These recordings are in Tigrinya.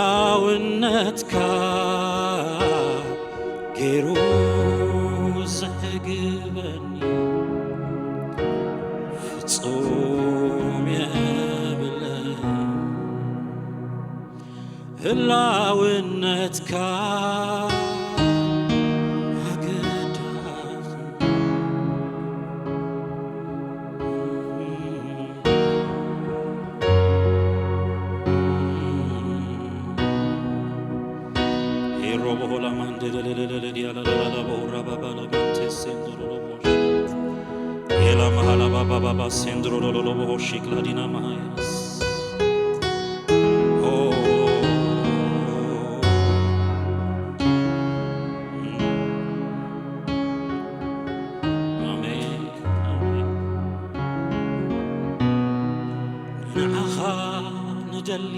ከህላውነትካ ገይሩ ዘዕግበኒ ፍጹም የብለይ። ህላውነትካ ኣገዳሲ። ኤሮቦሆላ ማንደለለለለ ዲያላላላ ቦራ ባባላ ማንቴሴ ዶሮሎቦ። ኤላ መሃላ ባባ ባባ ሴንድሮ ሎሎሎቦ ሆሺክ ላዲና ማሃያስ። ኦ፣ ኣሜን፣ ኣሜን። ንዓኻ ንደሊ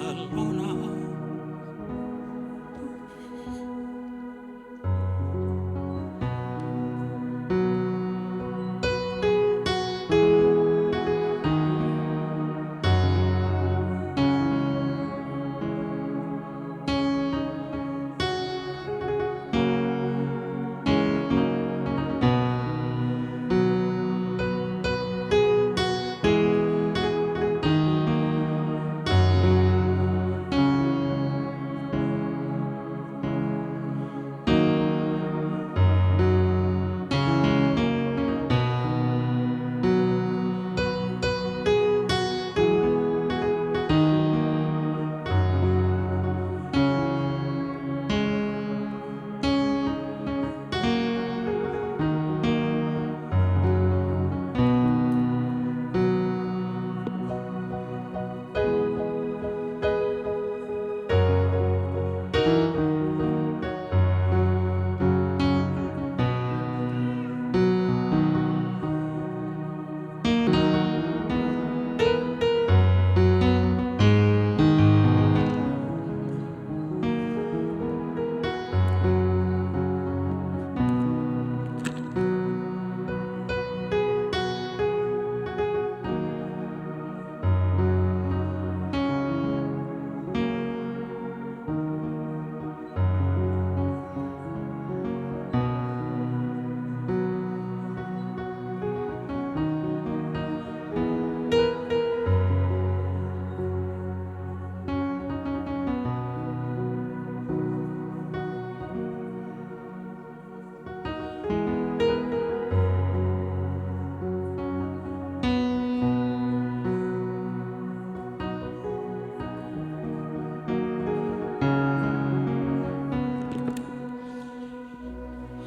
ኣሎና።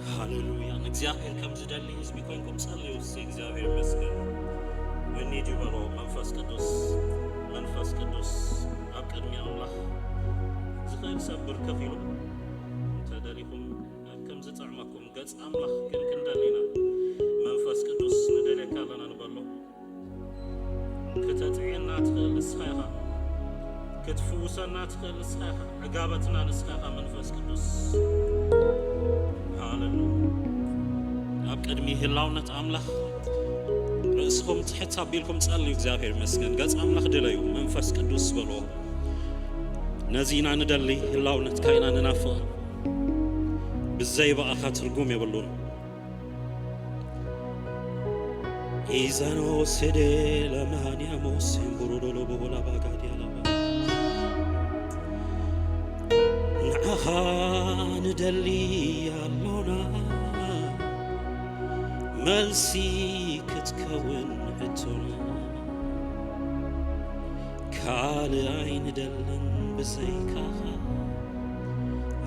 ሃሌሉያ። ንእግዚኣብሔር ከም ዝደሊ ህዝቢ ኮይንኩም ጸልዩ። እስቲ እግዚኣብሔር ይመስገን። We need you በሎ። መንፈስ ቅዱስ፣ መንፈስ ቅዱስ፣ ኣብ ቅድሚ ኣምላኽ ዝኽእል ሰብ ብርከፍ ኢሉ እንተ ደሊኹም፣ ከም ዝጥዕመኩም ገጽ ኣምላኽ ግን ክንደሊ ኢና። መንፈስ ቅዱስ፣ ንደልየካ ኣለና ንበሎ። ክተጥዕየና ትኽእል ንስኻ ኢኻ። ክትፍውሰና ትኽእል ንስኻ ኢኻ። ዕጋበትና ንስኻ ኢኻ መንፈስ ቅዱስ። ሃሌሉያ። ኣብ ቅድሚ ህላውነት ኣምላኽ ርእስኹም ትሕት ኣቢልኩም ጸልዩ። እግዚኣብሔር ይመስገን። ገጽ ኣምላኽ ድለዩ። መንፈስ ቅዱስ በሎ። ነዚ ኢና ንደሊ፣ ህላውነትካ ኢና ንናፍቕ። ብዘይ ብኣኻ ትርጉም የብሉን። ኢዛኖ ሴዴ ለማንያ ሞሴን ቡሩዶሎ ቦሆላ ባጋድያ ለባ። ንዓኻ ንደሊ ኣሎና፣ መልሲ ክትከውን ሕቶና። ካልእ ኣይንደልን ብዘይካኻ፣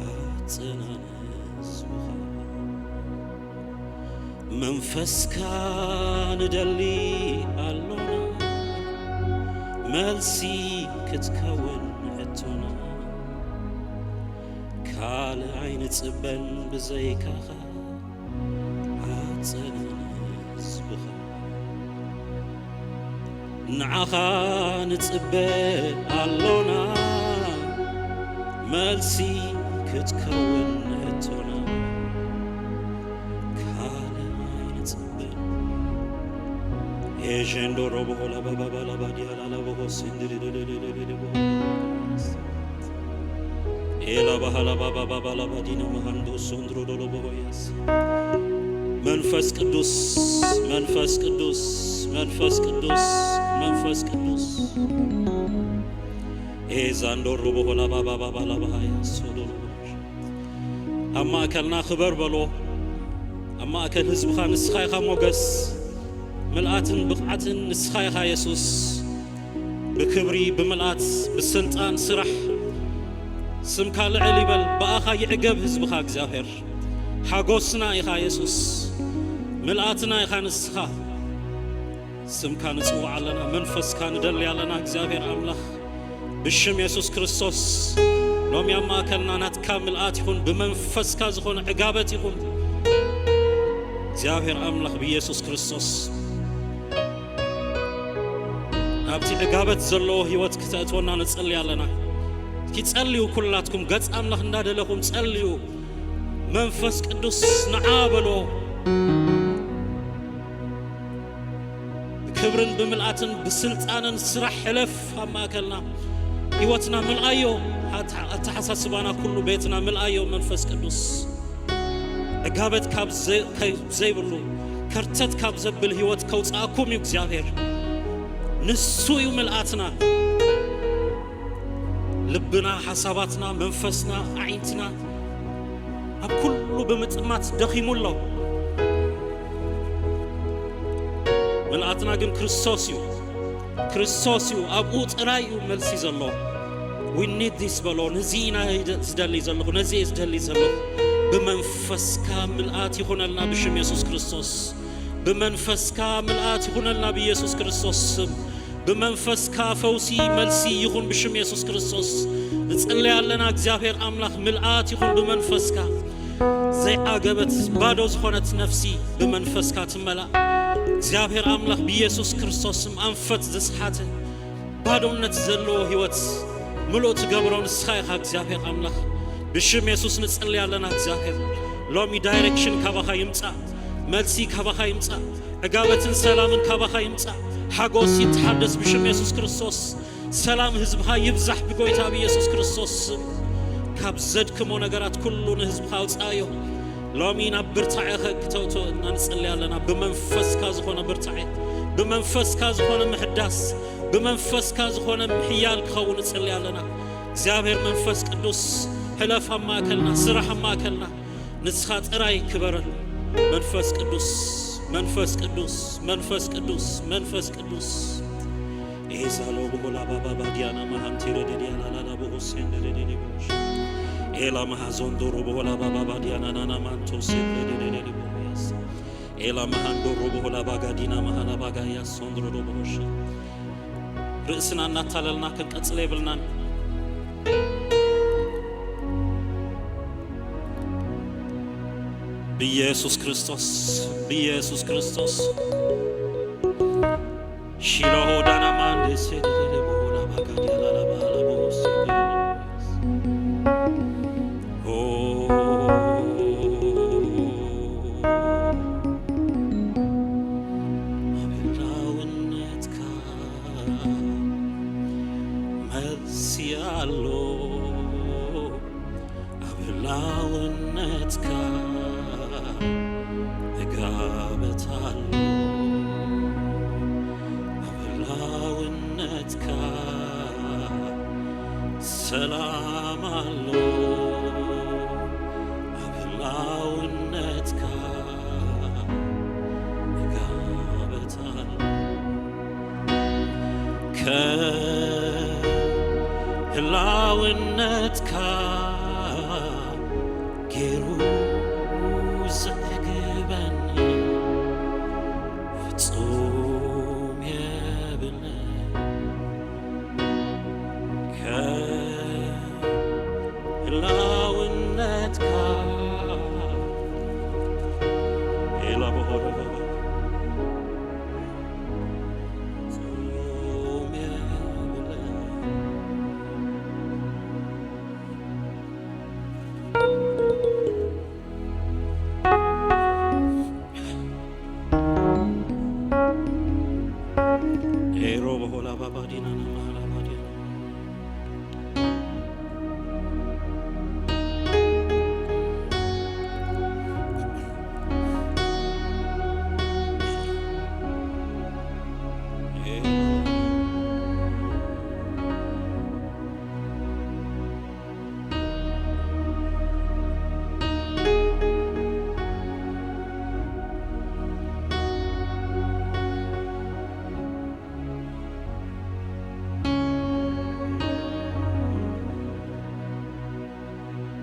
ኣጽናን ህዝብኻ። መንፈስካ ንደሊ ኣሎና፣ መልሲ ክትከውን ሕቶና። ካልእ ኣይንጽበን ብዘይካኻ፣ ኣጽናን ህዝብኻ። ንዓኻ ንጽበ ኣሎና፣ መልሲ ክትከውን ሕቶና። ካልእ ኣይንጽበን። ጀንዶ ሮቦሆ ላባባባ ላባዲያ ላላቦሆ ስንድድድድድድድቦ። ኤላ ባሃላ ባባባባ ላባዲና መሃንዶ ሶንድሮ ዶሎቦሆ ያስ። መንፈስ ቅዱስ፣ መንፈስ ቅዱስ፣ መንፈስ ቅዱስ፣ መንፈስ ቅዱስ። ኤዛንዶ ሮቦሆ ላባባባባ ላባሃያ ሶዶሎቦ። ኣብ ማእከልና ክበር በሎ። ኣብ ማእከል ህዝብኻ ንስኻ ኢኻ ሞገስ። ምልኣትን ብቕዓትን ንስኻ ኢኻ የሱስ። ብክብሪ፣ ብምልኣት፣ ብስልጣን ስራሕ። ስምካ ልዕል ይበል። ብኣኻ ይዕገብ ህዝብኻ እግዚኣብሔር። ሓጎስና ኢኻ የሱስ። ምልኣትና ኢኻ ንስኻ። ስምካ ንጽውዕ ኣለና፣ መንፈስካ ንደሊ ኣለና እግዚኣብሔር ኣምላኽ። ብሽም የሱስ ክርስቶስ ሎሚ ኣብ ማእከልና ናትካ ምልኣት ይኹን፣ ብመንፈስካ ዝኾነ ዕጋበት ይኹን። እግዚኣብሔር ኣምላኽ ብየሱስ ክርስቶስ ናብቲ ዕጋበት ዘለዎ ህይወት ክተእትወና ንጽሊ ኣለና። እስኪ ጸልዩ፣ ኩላትኩም ገጽ ኣምላኽ እንዳደለኹም ጸልዩ። መንፈስ ቅዱስ ንዓ በሎ። ብክብርን ብምልኣትን ብስልጣንን ስራሕ ሕለፍ ኣብ ማእከልና። ህይወትና ምልኣዮ፣ ኣተ-፣ ኣተሓሳስባና ኩሉ ቤትና ምልኣዮ መንፈስ ቅዱስ። ዕጋበት ካብ ዘ-፣ ከ-፣ ዘይብሉ ከርተት ካብ ዘብል ህይወት ከውፅኣኩም እዩ እግዚኣብሔር። ንሱ እዩ ምልኣትና። ልብና፣ ሓሳባትና፣ መንፈስና፣ ኣዒንትና ኣብ ኩሉ ብምጥማት ደኺሙ ኣሎ። ምልኣትና ግን ክርስቶስ እዩ። ክርስቶስ እዩ። ኣብኡ ጥራይ እዩ መልሲ ዘሎ። We need this በሎ። ነዚ ኢና ዝደሊ ዘለኹ፣ ነዚ እየ ዝደሊ ዘለኹ። ብመንፈስካ ምልኣት ይኹነልና ብሽም የሱስ ክርስቶስ። ብመንፈስካ ምልኣት ይኹነልና ብኢየሱስ ክርስቶስ ስም። ብመንፈስካ ፈውሲ፣ መልሲ ይኹን ብሽም የሱስ ክርስቶስ። ንጽለይ ኣለና እግዚኣብሔር ኣምላኽ፣ ምልኣት ይኹን ብመንፈስካ። ዘይዓገበት ባዶ ዝኾነት ነፍሲ ብመንፈስካ ትመላእ። እግዚኣብሔር ኣምላኽ ብኢየሱስ ክርስቶስ ስም ኣንፈት ዝስሓተ ባዶነት ዘለዎ ህይወት ምሉእ ትገብሮ ንስኻ ኢኻ እግዚኣብሔር ኣምላኽ። ብሽም የሱስ ንጽሊ ኣለና እግዚኣብሔር። ሎሚ ዳይሬክሽን ካባኻ ይምጻእ፣ መልሲ ካባኻ ይምጻእ፣ ዕጋበትን ሰላምን ካባኻ ይምጻእ። ሓጎስ ይተሓደስ ብሽም የሱስ ክርስቶስ። ሰላም ህዝብኻ ይብዛሕ ብጎይታ ብኢየሱስ ክርስቶስ ስም። ካብ ዘድክሞ ነገራት ኩሉ ንህዝብኻ ኣውጽኣዮ። ሎሚ ናብ ብርታዐ ክተውቶ እና ንጽሊ ኣለና። ብመንፈስካ ዝኾነ ብርታዐ፣ ብመንፈስካ ዝኾነ ምሕዳስ፣ ብመንፈስካ ዝኾነ ምሕያል ክኸውን ንጽሊ ኣለና። እግዚኣብሔር መንፈስ ቅዱስ ሕለፍ ኣብ ማእከልና፣ ስራሕ ኣብ ማእከልና። ንስኻ ጥራይ ክበረል መንፈስ ቅዱስ፣ መንፈስ ቅዱስ፣ መንፈስ ቅዱስ፣ መንፈስ ቅዱስ። ኤዛ ሎቦሆላ ባባባ ዲያና ማሃንቴ ረደዲያ ላላላ ቦሆ ሴንደ ረደዲ ቦሽ። ኤላ ማሃዞን ዶሮ ቦሆላ ባባባ ዲያና ናና ማንቶ ሴንደ ረደዲ ቦሆ ያስ። ኤላ ማሃን ዶሮ ቦሆላ ባጋ ዲና ማሃላ ባጋ ያስ ሶንድሮ ዶቦሆሽ። ርእስና እናታለልና ክንቀጽል የብልናን። ብኢየሱስ ክርስቶስ፣ ብኢየሱስ ክርስቶስ። ሺሎሆ ዳና ማንዴ ሴደደደ ቦላ ባጋዲያ ላላ ባላ ቦስ። ኦ፣ ኣብ ህላውነትካ መልሲ ኣሎ። ኣብ ህላውነትካ ዕጋበት ኣሎ። ኣብ ህላውነትካ ሰላም ኣሎ። ኣብ ህላውነትካ ዕጋበት ኣሎ። ከህላውነትካ ገይሩ ዘዕግበኒ ፍጹም የብለይ። ከህላውነትካ ኤላ በሆረ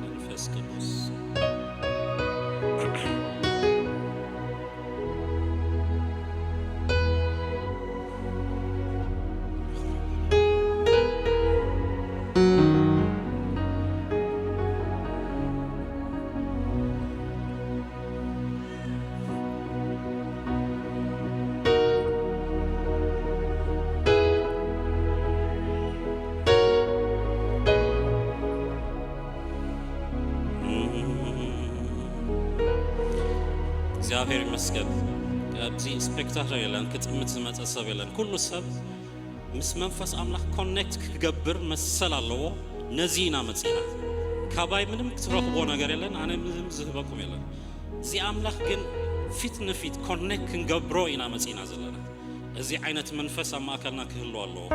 መንፈስ ቅዱስ። እግዚኣብሔር ይመስገን። ኣብዚ ስፔክታተር የለን፣ ክጥምት ዝመጸ ሰብ የለን። ኩሉ ሰብ ምስ መንፈስ ኣምላኽ ኮኔክት ክገብር መሰል ኣለዎ። ነዚ ኢና መጺና። ካባይ ምንም ክትረኽቦ ነገር የለን፣ ኣነ ምንም ዝህበኩም የለን። እዚ ኣምላኽ ግን ፊት ንፊት ኮኔክት ክንገብሮ ኢና መጺና ዘለና። እዚ ዓይነት መንፈስ ኣብ ማእከልና ክህሉ ኣለዎ።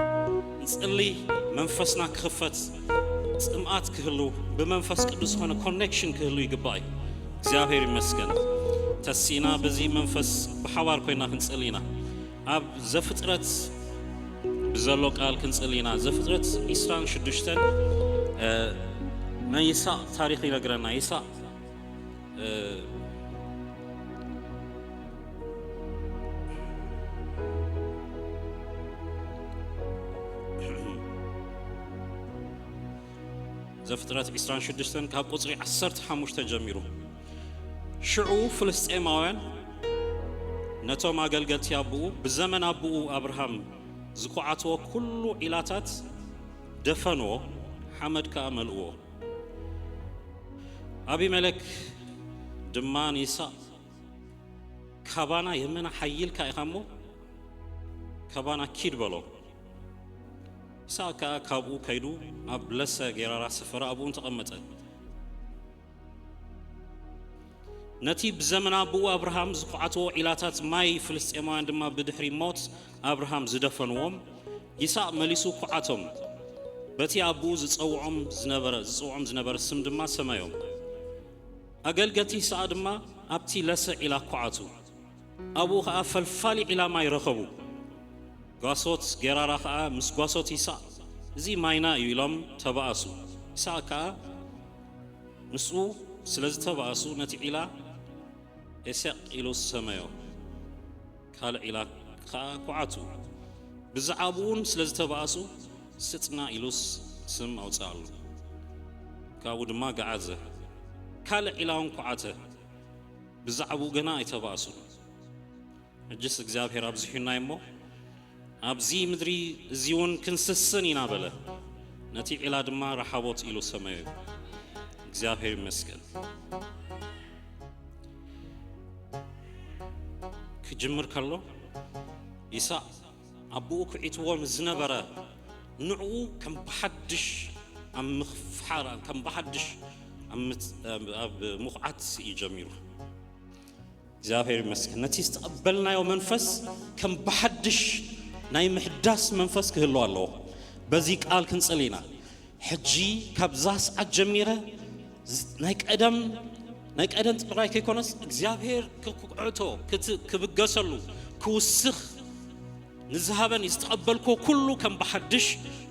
ንጽሊ፣ መንፈስና ክኽፈት፣ ጽምኣት ክህሉ፣ ብመንፈስ ቅዱስ ዝኾነ ኮኔክሽን ክህሉ ይግባእ እዩ። እግዚኣብሔር ይመስገን። ተሲእና በዚ መንፈስ ብሓባር ኮይና ክንጽሊ ኢና። ኣብ ዘፍጥረት ብዘሎ ቃል ክንጽሊ ኢና። ዘፍጥረት ዒስራን ሽዱሽተን፣ እ፣ ናይ ይስሐቅ ታሪኽ ይነግረና። ይስሐቅ፣ እ፣ ዘፍጥረት ዒስራን ሽዱሽተን ካብ ቁጽሪ ዓሰርተ ሓሙሽተ ጀሚሩ። ሽዑ ፍልስጤማውያን ነቶም ኣገልገልቲ ኣቦኡ፣ ብዘመን ኣቦኡ ኣብርሃም ዝኹዓትዎ ኩሉ ዒላታት ደፈንዎ፣ ሓመድ ከኣ መልእዎ። ኣቢመለክ ድማ ንይስሐቅ፣ "ካባና የመና ሓይልካ ኢኻ እሞ፣ ካባና ኪድ" በሎ። ይስሐቅ ከኣ ካብኡ ከይዱ ኣብ ለሰ ጌራራ ሰፈረ፣ ኣብኡ ተቐመጠ። ነቲ ብዘመን ኣቦኡ ኣብርሃም ዝኹዓትዎ ዒላታት ማይ ፍልስጤማውያን ድማ ብድሕሪ ሞት ኣብርሃም ዝደፈንዎም፣ ይስሐቅ መሊሱ ኩዓቶም። በቲ ኣቦኡ ዝጸውዖም ዝነበረ፣ ዝጽውዖም ዝነበረ ስም ድማ ሰመዮም። ኣገልገልቲ ይስሐቅ ድማ ኣብቲ ለሰ ዒላ ኩዓቱ። ኣብኡ ኸኣ ፈልፋሊ ዒላ ማይ ረኸቡ። ጓሶት ጌራራ ኸኣ ምስ ጓሶት ይስሐቅ፣ "እዚ ማይና እዩ" ኢሎም ተባእሱ። ይስሐቅ ከኣ ምስኡ ስለ ዝተባእሱ ነቲ ዒላ ኤሴቅ ኢሉ ሰመዮ። ካልእ ዒላ ኸኣ ኩዓቱ። ብዛዕባኡ እውን ስለ ዝተባእሱ ስጽና ኢሉስ ስም ኣውጽኣሉ። ካብኡ ድማ ገዓዘ። ካልእ ዒላ እውን ኩዓተ። ብዛዕባኡ ገና ኣይተባእሱን። ሕጅስ እግዚኣብሔር ኣብዚሑና እሞ፣ "ኣብዚ ምድሪ እዚ እውን ክንስስን ኢና" በለ። ነቲ ዒላ ድማ ረሓቦት ኢሉ ሰመዮ። እግዚኣብሔር ይመስገን። ክጅምር ከሎ፣ ይስሐቅ ኣቦኡ ኩዒትዎ ምስ ዝነበረ፣ ንዕኡ ከም ብሓድሽ ኣብ ምፍሓር፣ ከም ብሓድሽ ኣብ ምት-፣ ኣብ፣ ኣብ ምኹዓት እዩ ጀሚሩ። እግዚኣብሔር ይመስገን። ነቲ ዝተቐበልናዮ መንፈስ ከም ብሓድሽ ናይ ምሕዳስ መንፈስ ክህልዎ ኣለዎ። በዚ ቃል ክንጽሊ ኢና። ሕጂ ካብዛ ሰዓት ጀሚረ ዝ-፣ ናይ ቀደም፣ ናይ ቀደም ጥራይ ከይኮነስ እግዚኣብሔር ክኩዕቶ፣ ክት-፣ ክብገሰሉ፣ ክውስኽ፣ ንዝሃበኒ ዝተቐበልክዎ ኩሉ ከም ብሓድሽ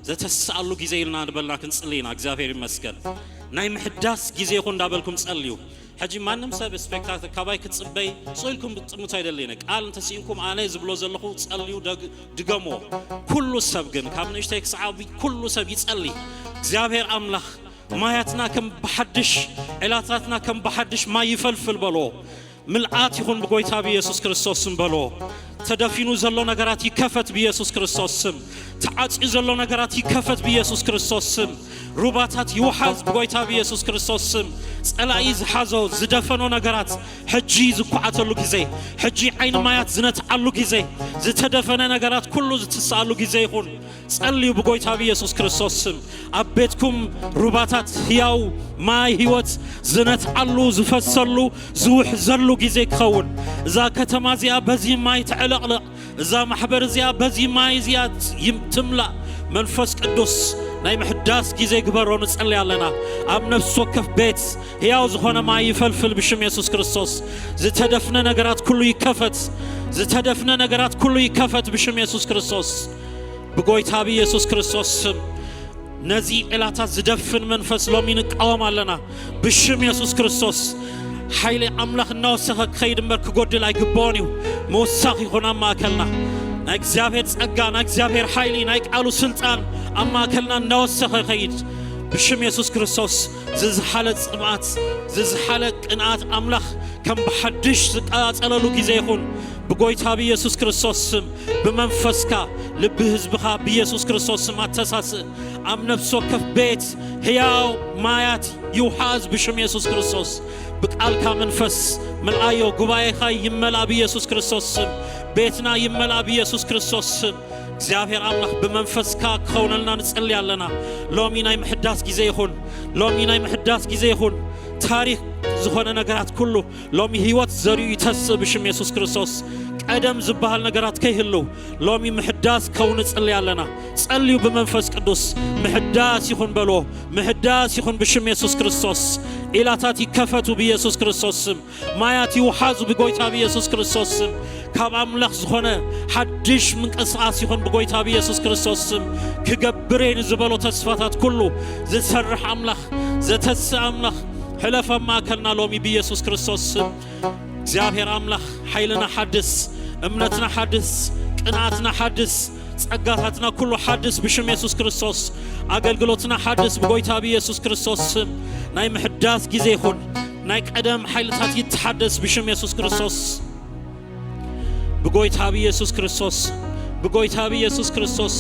ዘተስኣሉ ግዜ ኢልና ንበልና ክንጽሊ ኢና። እግዚኣብሔር ይመስገን። ናይ ምሕዳስ ግዜ ይኹን እንዳበልኩም ጸልዩ። ሕጂ ማንም ሰብ ስፔክታተር ካባይ ክትጽበይ ስቕ ኢልኩም ክትጥምቱ ኣይደልይን። ቃል እንተስኢንኩም ኣነ ዝብሎ ዘለኹ ጸልዩ፣ ደግ-፣ ድገሞ። ኩሉ ሰብ ግን ካብ ንእሽተይ ክሳብ ዓቢ ኩሉ ሰብ ይጸሊ። እግዚኣብሔር ኣምላኽ ማያትና ከም ብሓድሽ፣ ዒላታትና ከም ብሓድሽ ማይ ይፈልፍል በሎ። ምልኣት ይኹን ብጎይታ ብኢየሱስ ክርስቶስ ስም በሎ። ተደፊኑ ዘሎ ነገራት ይከፈት ብኢየሱስ ክርስቶስ ስም። ተዓጽዩ ዘሎ ነገራት ይከፈት ብኢየሱስ ክርስቶስ ስም። ሩባታት ይውሓዝ ብጎይታ ብኢየሱስ ክርስቶስ ስም። ጸላኢ ዝሓዞ ዝደፈኖ ነገራት ሕጂ ዝኳዓተሉ ግዜ፣ ሕጂ ዓይኒ ማያት ዝነትዓሉ ግዜ፣ ዝተደፈነ ነገራት ኩሉ ዝትስኣሉ ግዜ ይኹን። ጸልዩ ብጎይታ ብኢየሱስ ክርስቶስ ስም። ኣብ ቤትኩም ሩባታት ህያው ማይ ህይወት ዝነትዓሉ ዝፈሰሉ ዝውሕዘሉ ግዜ ክኸውን። እዛ ከተማ እዚኣ በዚ ማይ ትዕለቕለቕ። እዛ ማሕበር እዚኣ በዚ ማይ እዚኣ ይም-፣ ትምላእ። መንፈስ ቅዱስ ናይ ምሕዳስ ግዜ ግበሮ ንጸሊ ኣለና። ኣብ ነፍሲ ወከፍ ቤት ህያው ዝኾነ ማይ ይፈልፍል ብሽም የሱስ ክርስቶስ። ዝተደፍነ ነገራት ኩሉ ይከፈት። ዝተደፍነ ነገራት ኩሉ ይከፈት ብሽም የሱስ ክርስቶስ። ብጎይታ ብኢየሱስ ክርስቶስ ስም ነዚ ዒላታት ዝደፍን መንፈስ ሎሚ ንቃወም ኣለና። ብሽም የሱስ ክርስቶስ ሓይሊ ኣምላኽ እናወሰኸ ክኸይድ እምበር ክጎድል ኣይግብኦን እዩ። ምውሳኽ ይኹን ኣብ ማእከልና። ናይ እግዚኣብሔር ጸጋ፣ ናይ እግዚኣብሔር ሓይሊ፣ ናይ ቃሉ ስልጣን ኣብ ማእከልና እናወሰኸ ይኸይድ። ብሽም የሱስ ክርስቶስ ዝዝሓለ ጽምኣት፣ ዝዝሓለ ቅንኣት ኣምላኽ ከም ብሓድሽ ዝቃጸለሉ ግዜ ይኹን። ብጎይታ ብኢየሱስ ክርስቶስ ስም ብመንፈስካ ልቢ ህዝብኻ ብኢየሱስ ክርስቶስ ስም ኣተሳስእ። ኣብ ነፍሲ ወከፍ ቤት ህያው ማያት ይውሓዝ ብሽም የሱስ ክርስቶስ። ብቃልካ መንፈስ ምልኣዮ። ጉባኤኻ ይመልኣ ብኢየሱስ ክርስቶስ ስም። ቤትና ይመልኣ ብኢየሱስ ክርስቶስ ስም። እግዚኣብሔር ኣምላኽ ብመንፈስካ ክኸውነልና ንጸሊ ኣለና። ሎሚ ናይ ምሕዳስ ግዜ ይኹን። ሎሚ ናይ ምሕዳስ ግዜ ይኹን። ታሪኽ ዝኾነ ነገራት ኩሉ ሎሚ ህይወት ዘሪኡ ይተስእ ብሽም የሱስ ክርስቶስ። ቀደም ዝበሃል ነገራት ከይህልው ሎሚ ምሕዳስ ከውን ንጽሊ ኣለና። ጸልዩ ብመንፈስ ቅዱስ ምሕዳስ ይኹን በልዎ። ምሕዳስ ይኹን ብሽም የሱስ ክርስቶስ። ኢላታት ይከፈቱ ብኢየሱስ ክርስቶስ ስም። ማያት ይውሓዙ ብጎይታ ብኢየሱስ ክርስቶስ ስም። ካብ ኣምላኽ ዝኾነ ሓድሽ ምንቅስቓስ ይኹን ብጎይታ ብኢየሱስ ክርስቶስ ስም። ክገብር እየ ንዝበሎ ተስፋታት ኩሉ ዝሰርሕ ኣምላኽ፣ ዘተስእ ኣምላኽ፣ ሕለፍ ኣብ ማእከልና ሎሚ ብኢየሱስ ክርስቶስ ስም። እግዚኣብሔር ኣምላኽ ሓይልና ሓድስ፣ እምነትና ሓድስ፣ ቅንኣትና ሓድስ፣ ጸጋታትና ኩሉ ሓድስ ብሽም የሱስ ክርስቶስ። ኣገልግሎትና ሓድስ ብጎይታ ብኢየሱስ ክርስቶስ ስም። ናይ ምሕዳስ ግዜ ይኹን። ናይ ቀደም ሓይልታት ይተሓደስ ብሽም የሱስ ክርስቶስ። ብጎይታ ብኢየሱስ ክርስቶስ። ብጎይታ ብኢየሱስ ክርስቶስ።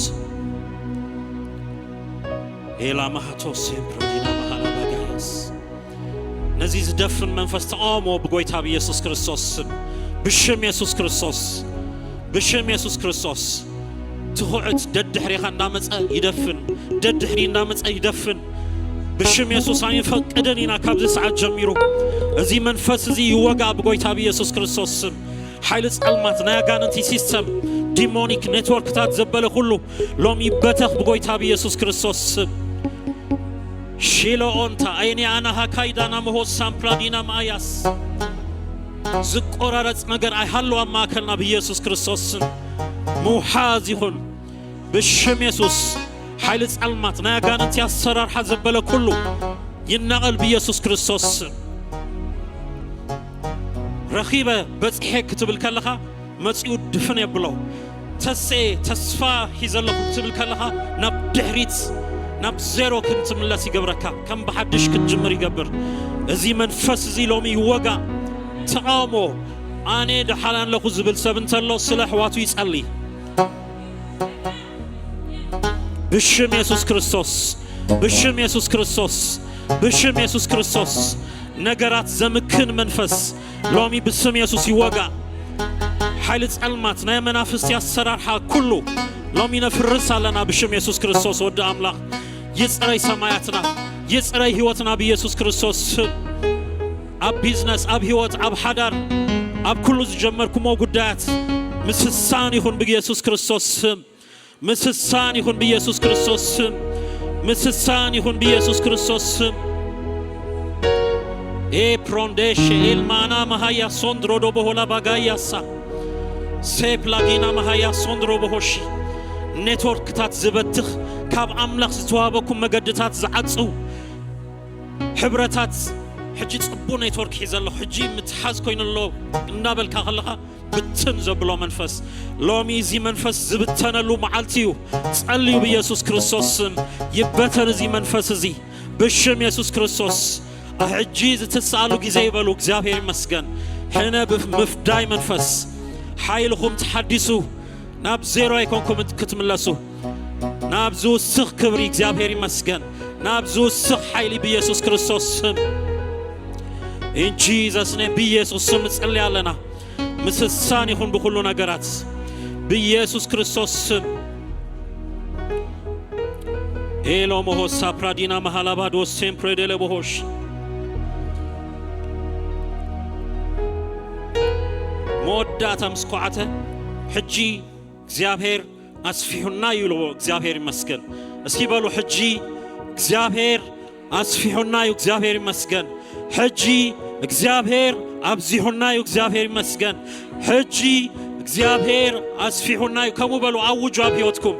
ኤላ ማሃቶ ሴምፕሮዲና ማሃላ ባጋያስ። ነዚ ዝደፍን መንፈስ ተቃውሞ ብጎይታ ብኢየሱስ ክርስቶስ ስም። ብሽም የሱስ ክርስቶስ። ብሽም የሱስ ክርስቶስ። ትኹዕት ደድሕሬኻ እንዳመጸ ይደፍን። ደድሕሪ እንዳመጸ ይደፍን። ብሽም የሱስ ኣይንፈቅድን ኢና ካብዚ ሰዓት ጀሚሩ። እዚ መንፈስ እዚ ይወጋ ብጎይታ ብኢየሱስ ክርስቶስ ስም። ሓይሊ ጸልማት ናይ ኣጋንንቲ ሲስተም፣ ዲሞኒክ ኔትወርክታት ዘበለ ኩሉ ሎም ይበተኽ ብጎይታ ብኢየሱስ ክርስቶስ ስም። ሺሎ ኦንታ ኣይኒ ኣና ሃካይዳና መሆ ሳምፕላዲና ማያስ። ዝቆራረጽ ነገር ኣይሃሉ ኣብ ማእከልና ብኢየሱስ ክርስቶስ ስም። ምውሓዝ ይኹን ብሽም የሱስ። ሓይሊ ጸልማት ናይ ኣጋንንቲ ኣሰራርሓ ዘበለ ኩሉ ይነቐል ብኢየሱስ ክርስቶስ ስም። ረኺበ በጺሐ ክትብል ከለኻ መጺኡ ድፍን የብሎ። ተስኤ ተስፋ ሒዘ ኣለኹ ክትብል ከለኻ ናብ ድሕሪት ናብ ዜሮ ክትምለስ ይገብረካ። ከም ብሓድሽ ክትጅምር ይገብር። እዚ መንፈስ እዚ ሎሚ ይወጋ። ተቃውሞ ኣነ ደሓን ኣለኹ ዝብል ሰብ እንተሎ ስለ ኣሕዋቱ ይጸሊ። ብሽም የሱስ ክርስቶስ፣ ብሽም የሱስ ክርስቶስ፣ ብሽም የሱስ ክርስቶስ። ነገራት ዘምክን መንፈስ ሎሚ ብስም የሱስ ይወጋ። ሓይሊ ጸልማት ናይ መናፍስቲ ኣሰራርሓ ኩሉ ሎሚ ነፍርስ ኣለና ብሽም የሱስ ክርስቶስ ወዲ ኣምላኽ። ይጽረይ ሰማያትና፣ ይጽረይ ህይወትና ብኢየሱስ ክርስቶስ ስም። ኣብ ቢዝነስ፣ ኣብ ህይወት፣ ኣብ ሓዳር፣ ኣብ ኩሉ ዝጀመርኩሞ ጉዳያት ምስሳን ይኹን ብኢየሱስ ክርስቶስ ስም። ምስሳን ይኹን ብኢየሱስ ክርስቶስ ስም። ምስሳን ይኹን ብኢየሱስ ክርስቶስ ስም። ኤ ፕሮንዴሽ ኤልማና መሃያ ሶንድሮ ዶቦሆላ ባጋያሳ ሴፕ ላዲና መሃያ ሶንድሮ ቦሆሺ። ኔትወርክታት ዝበትኽ፣ ካብ ኣምላኽ ዝተዋህበኩም መገድታት ዝዓጽው ሕብረታት። ሕጂ ጽቡቕ ኔትወርክ ሒዘ ኣለኹ፣ ሕጂ ምትሓዝ ኮይኑ ኣሎ እናበልካ ከለኻ ብትን ዘብሎ መንፈስ፣ ሎሚ እዚ መንፈስ ዝብተነሉ መዓልቲ እዩ። ጸልዩ ብኢየሱስ ክርስቶስ ስም። ይበተን እዚ መንፈስ እዚ ብሽም የሱስ ክርስቶስ። ሕጂ ዝትስኣሉ ግዜ ይበሉ። እግዚኣብሔር ይመስገን። ሕነ ብምፍዳይ መንፈስ፣ ሓይልኹም ተሓዲሱ ናብ ዜሮ ኣይኮንኩም ክትምለሱ፣ ናብ ዝውስኽ ክብሪ እግዚኣብሔር ይመስገን፣ ናብ ዝውስኽ ሓይሊ ብኢየሱስ ክርስቶስ ስም። In Jesus name፣ ብኢየሱስ ስም ንጽሊ ኣለና። ምስሳን ይኹን ብኹሉ ነገራት ብኢየሱስ ክርስቶስ ስም። ኤሎ ሞሆ ሳፕራዲና መሃላባዶ ሴምፕሬ ደለ ቦሆሽ። መወዳእታ ምስ ኳዓተ፣ ሕጂ እግዚኣብሔር ኣስፊሑና እዩ ኢልዎ። እግዚኣብሔር ይመስገን። እስኪ በሉ፣ ሕጂ እግዚኣብሔር ኣስፊሑና እዩ። እግዚኣብሔር ይመስገን። ሕጂ እግዚኣብሔር ኣብዚሑና እዩ። እግዚኣብሔር ይመስገን። ሕጂ እግዚኣብሔር ኣስፊሑና እዩ። ከምኡ በሉ፣ ኣውጁ ኣብ ህይወትኩም።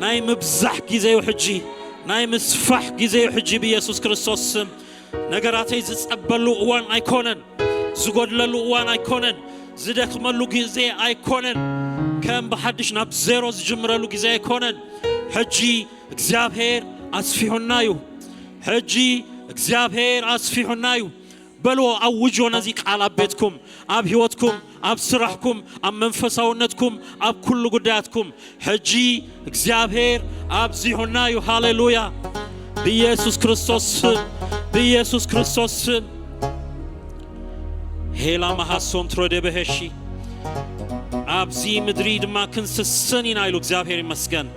ናይ ምብዛሕ ግዜ እዩ ሕጂ። ናይ ምስፋሕ ግዜ እዩ ሕጂ ብኢየሱስ ክርስቶስ ስም። ነገራተይ ዝጸበሉ እዋን ኣይኮነን። ዝጎድለሉ እዋን ኣይኮነን። ዝደክመሉ ግዜ ኣይኮነን። ከም ብሓድሽ ናብ ዜሮ ዝጅምረሉ ግዜ ኣይኮነን። ሕጂ እግዚኣብሔር ኣስፊሑና እዩ። ሕጂ እግዚኣብሔር ኣስፊሑና እዩ። በልዎ፣ ኣውጆ ነዚ ቃል ኣብ ቤትኩም፣ ኣብ ህይወትኩም፣ ኣብ ስራሕኩም፣ ኣብ መንፈሳውነትኩም፣ ኣብ ኩሉ ጉዳያትኩም። ሕጂ እግዚኣብሔር ኣብዚሑና እዩ። ሃሌሉያ! ብኢየሱስ ክርስቶስ ስም፣ ብኢየሱስ ክርስቶስ ስም። ሄላ መሃሶን ትሮዴ በሄሺ፣ ኣብዚ ምድሪ ድማ ክንስስን ኢና ኢሉ። እግዚኣብሔር ይመስገን።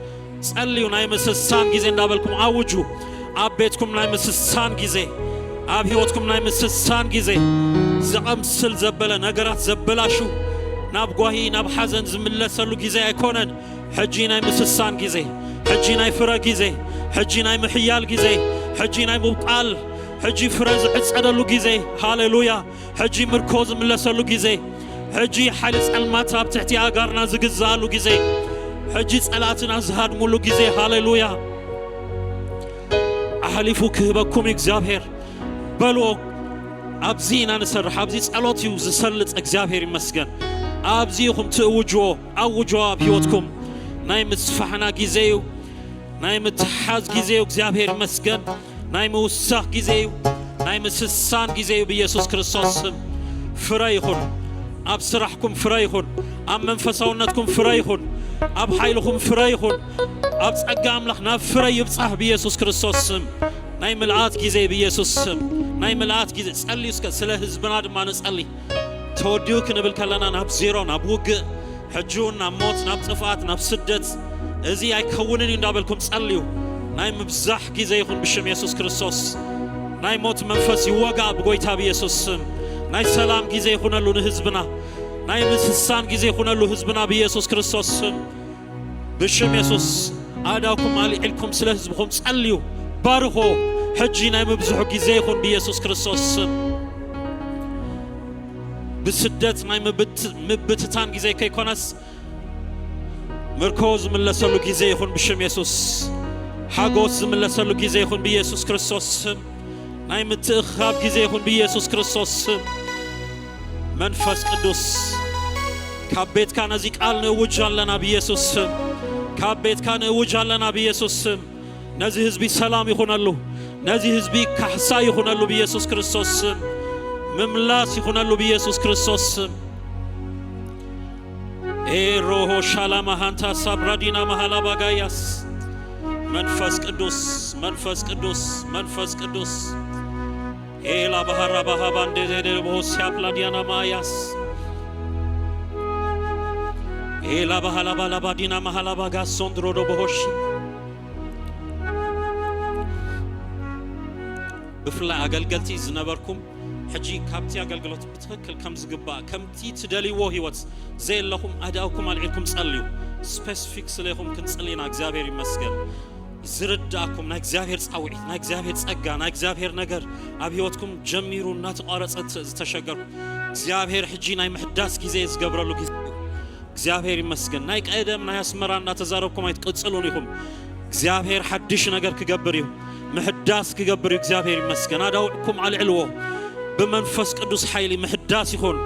ጸልዩ፣ ናይ ምስሳን ግዜ እንዳበልኩም ኣውጁ። ኣብ ቤትኩም ናይ ምስሳን ግዜ፣ ኣብ ህይወትኩም ናይ ምስሳን ግዜ። ዝቐምስል ዘበለ ነገራት ዘበላሹ፣ ናብ ጓሂ፣ ናብ ሓዘን ዝምለሰሉ ግዜ ኣይኮነን። ሕጂ ናይ ምስሳን ግዜ፣ ሕጂ ናይ ፍረ ግዜ፣ ሕጂ ናይ ምሕያል ግዜ፣ ሕጂ ናይ ምብቃል፣ ሕጂ ፍረ ዝዕጸደሉ ግዜ። ሃሌሉያ! ሕጂ ምርኮ ዝምለሰሉ ግዜ፣ ሕጂ ሓይሊ ጸልማት ኣብ ትሕቲ ኣጋርና ዝግዝኣሉ ግዜ፣ ሕጂ ጸላእትና ዝሃድሙሉ ግዜ። ሃሌሉያ! ኣሕሊፉ ክህበኩም እዩ እግዚኣብሔር። በልዎ፣ ኣብዚ ኢና ንሰርሕ፣ ኣብዚ ጸሎት እዩ ዝሰልጥ። እግዚኣብሔር ይመስገን። ኣብዚ ኢኹም ትእውጅዎ፣ ኣውጅዎ ኣብ ህይወትኩም። ናይ ምስፋሕና ግዜ እዩ፣ ናይ ምትሓዝ ግዜ እዩ። እግዚኣብሔር ይመስገን። ናይ ምውሳኽ ግዜ እዩ፣ ናይ ምስሳን ግዜ እዩ። ብኢየሱስ ክርስቶስ ስም ፍረ ይኹን፣ ኣብ ስራሕኩም ፍረ ይኹን፣ ኣብ መንፈሳውነትኩም ፍረ ይኹን፣ ኣብ ሓይልኹም ፍረ ይኹን፣ ኣብ ጸጋ ኣምላኽ ናብ ፍረ ይብጻሕ ብኢየሱስ ክርስቶስ ስም። ናይ ምልኣት ግዜ ብኢየሱስ ስም፣ ናይ ምልኣት ግዜ። ጸልዩ እስከ፣ ስለ ህዝብና ድማ ንጸሊ። ተወዲኡ ክንብል ከለና ናብ ዜሮ፣ ናብ ውግእ፣ ሕጂ እውን ናብ ሞት፣ ናብ ጥፍኣት፣ ናብ ስደት፣ እዚ ኣይከውንን እዩ እንዳበልኩም ጸልዩ። ናይ ምብዛሕ ግዜ ይኹን ብሽም የሱስ ክርስቶስ። ናይ ሞት መንፈስ ይወጋእ ብጎይታ ብየሱስ ስም። ናይ ሰላም ግዜ ይኹነሉ ንህዝብና። ናይ ምስሳን ግዜ ይኹነሉ ህዝብና ብየሱስ ክርስቶስ ስም። ብሽም የሱስ ኣእዳውኩም ኣልዒልኩም ስለ ህዝብኹም ጸልዩ፣ ባርኾ። ሕጂ ናይ ምብዝሑ ግዜ ይኹን ብየሱስ ክርስቶስ ስም። ብስደት ናይ ምብት-፣ ምብትታን ግዜ ከይኮነስ፣ ምርኮ ዝምለሰሉ ግዜ ይኹን ብሽም የሱስ። ሓጎስ ዝምለሰሉ ግዜ ይኹን ብየሱስ ክርስቶስ ስም። ናይ ምትእኽኻብ ግዜ ይኹን ብየሱስ ክርስቶስ ስም። መንፈስ ቅዱስ፣ ካብ ቤትካ ነዚ ቃል ንእውጅ ኣለና ብየሱስ ስም። ካብ ቤትካ ንእውጅ ኣለና ብየሱስ ስም። ነዚ ህዝቢ ሰላም ይኹነሉ። ነዚ ህዝቢ ካሕሳ ይኹነሉ ብየሱስ ክርስቶስ ስም። ምምላስ ይኹነሉ ብየሱስ ክርስቶስ ስም። ኤሮሆ ሻላማ ሃንታ ሳብራዲና መሃላ ባጋያስ። መንፈስ ቅዱስ፣ መንፈስ ቅዱስ፣ መንፈስ ቅዱስ። ኤላ ባህራ ባሃባ እንደ ዘደ ቦሆ ሲያፕላዲያና ማያስ። ኤላ ባህላ ባላ ባዲና መሃላ ባጋ ሶንድሮ ዶ ቦሆሺ። ብፍላይ ኣገልገልቲ ዝነበርኩም፣ ሕጂ ካብቲ ኣገልግሎት ብትኽክል ከም ዝግባእ፣ ከምቲ ትደልይዎ ህይወት ዘየለኹም ኣእዳውኩም ኣልዒልኩም ጸልዩ። ስፔሲፊክ ስለ ኢኹም ክንጽሊ ኢና። እግዚኣብሔር ይመስገን። ዝርዳእኩም ናይ እግዚኣብሔር ጻውዒት፣ ናይ እግዚኣብሔር ጸጋ፣ ናይ እግዚኣብሔር ነገር ኣብ ህይወትኩም ጀሚሩ እናተቋረጸ ተ-፣ ዝተሸገርኩም፣ እግዚኣብሔር ሕጂ ናይ ምሕዳስ ግዜ ዝገብረሉ ግዜ እዩ። እግዚኣብሔር ይመስገን። ናይ ቀደም ናይ ኣስመራ እናተዛረብኩም ኣይትቅጽሉን ኢኹም። እግዚኣብሔር ሓድሽ ነገር ክገብር እዩ። ምሕዳስ ክገብር እዩ። እግዚኣብሔር ይመስገን። ኣዳውዕኩም ኣልዕልዎ። ብመንፈስ ቅዱስ ሓይሊ ምሕዳስ ይኹን።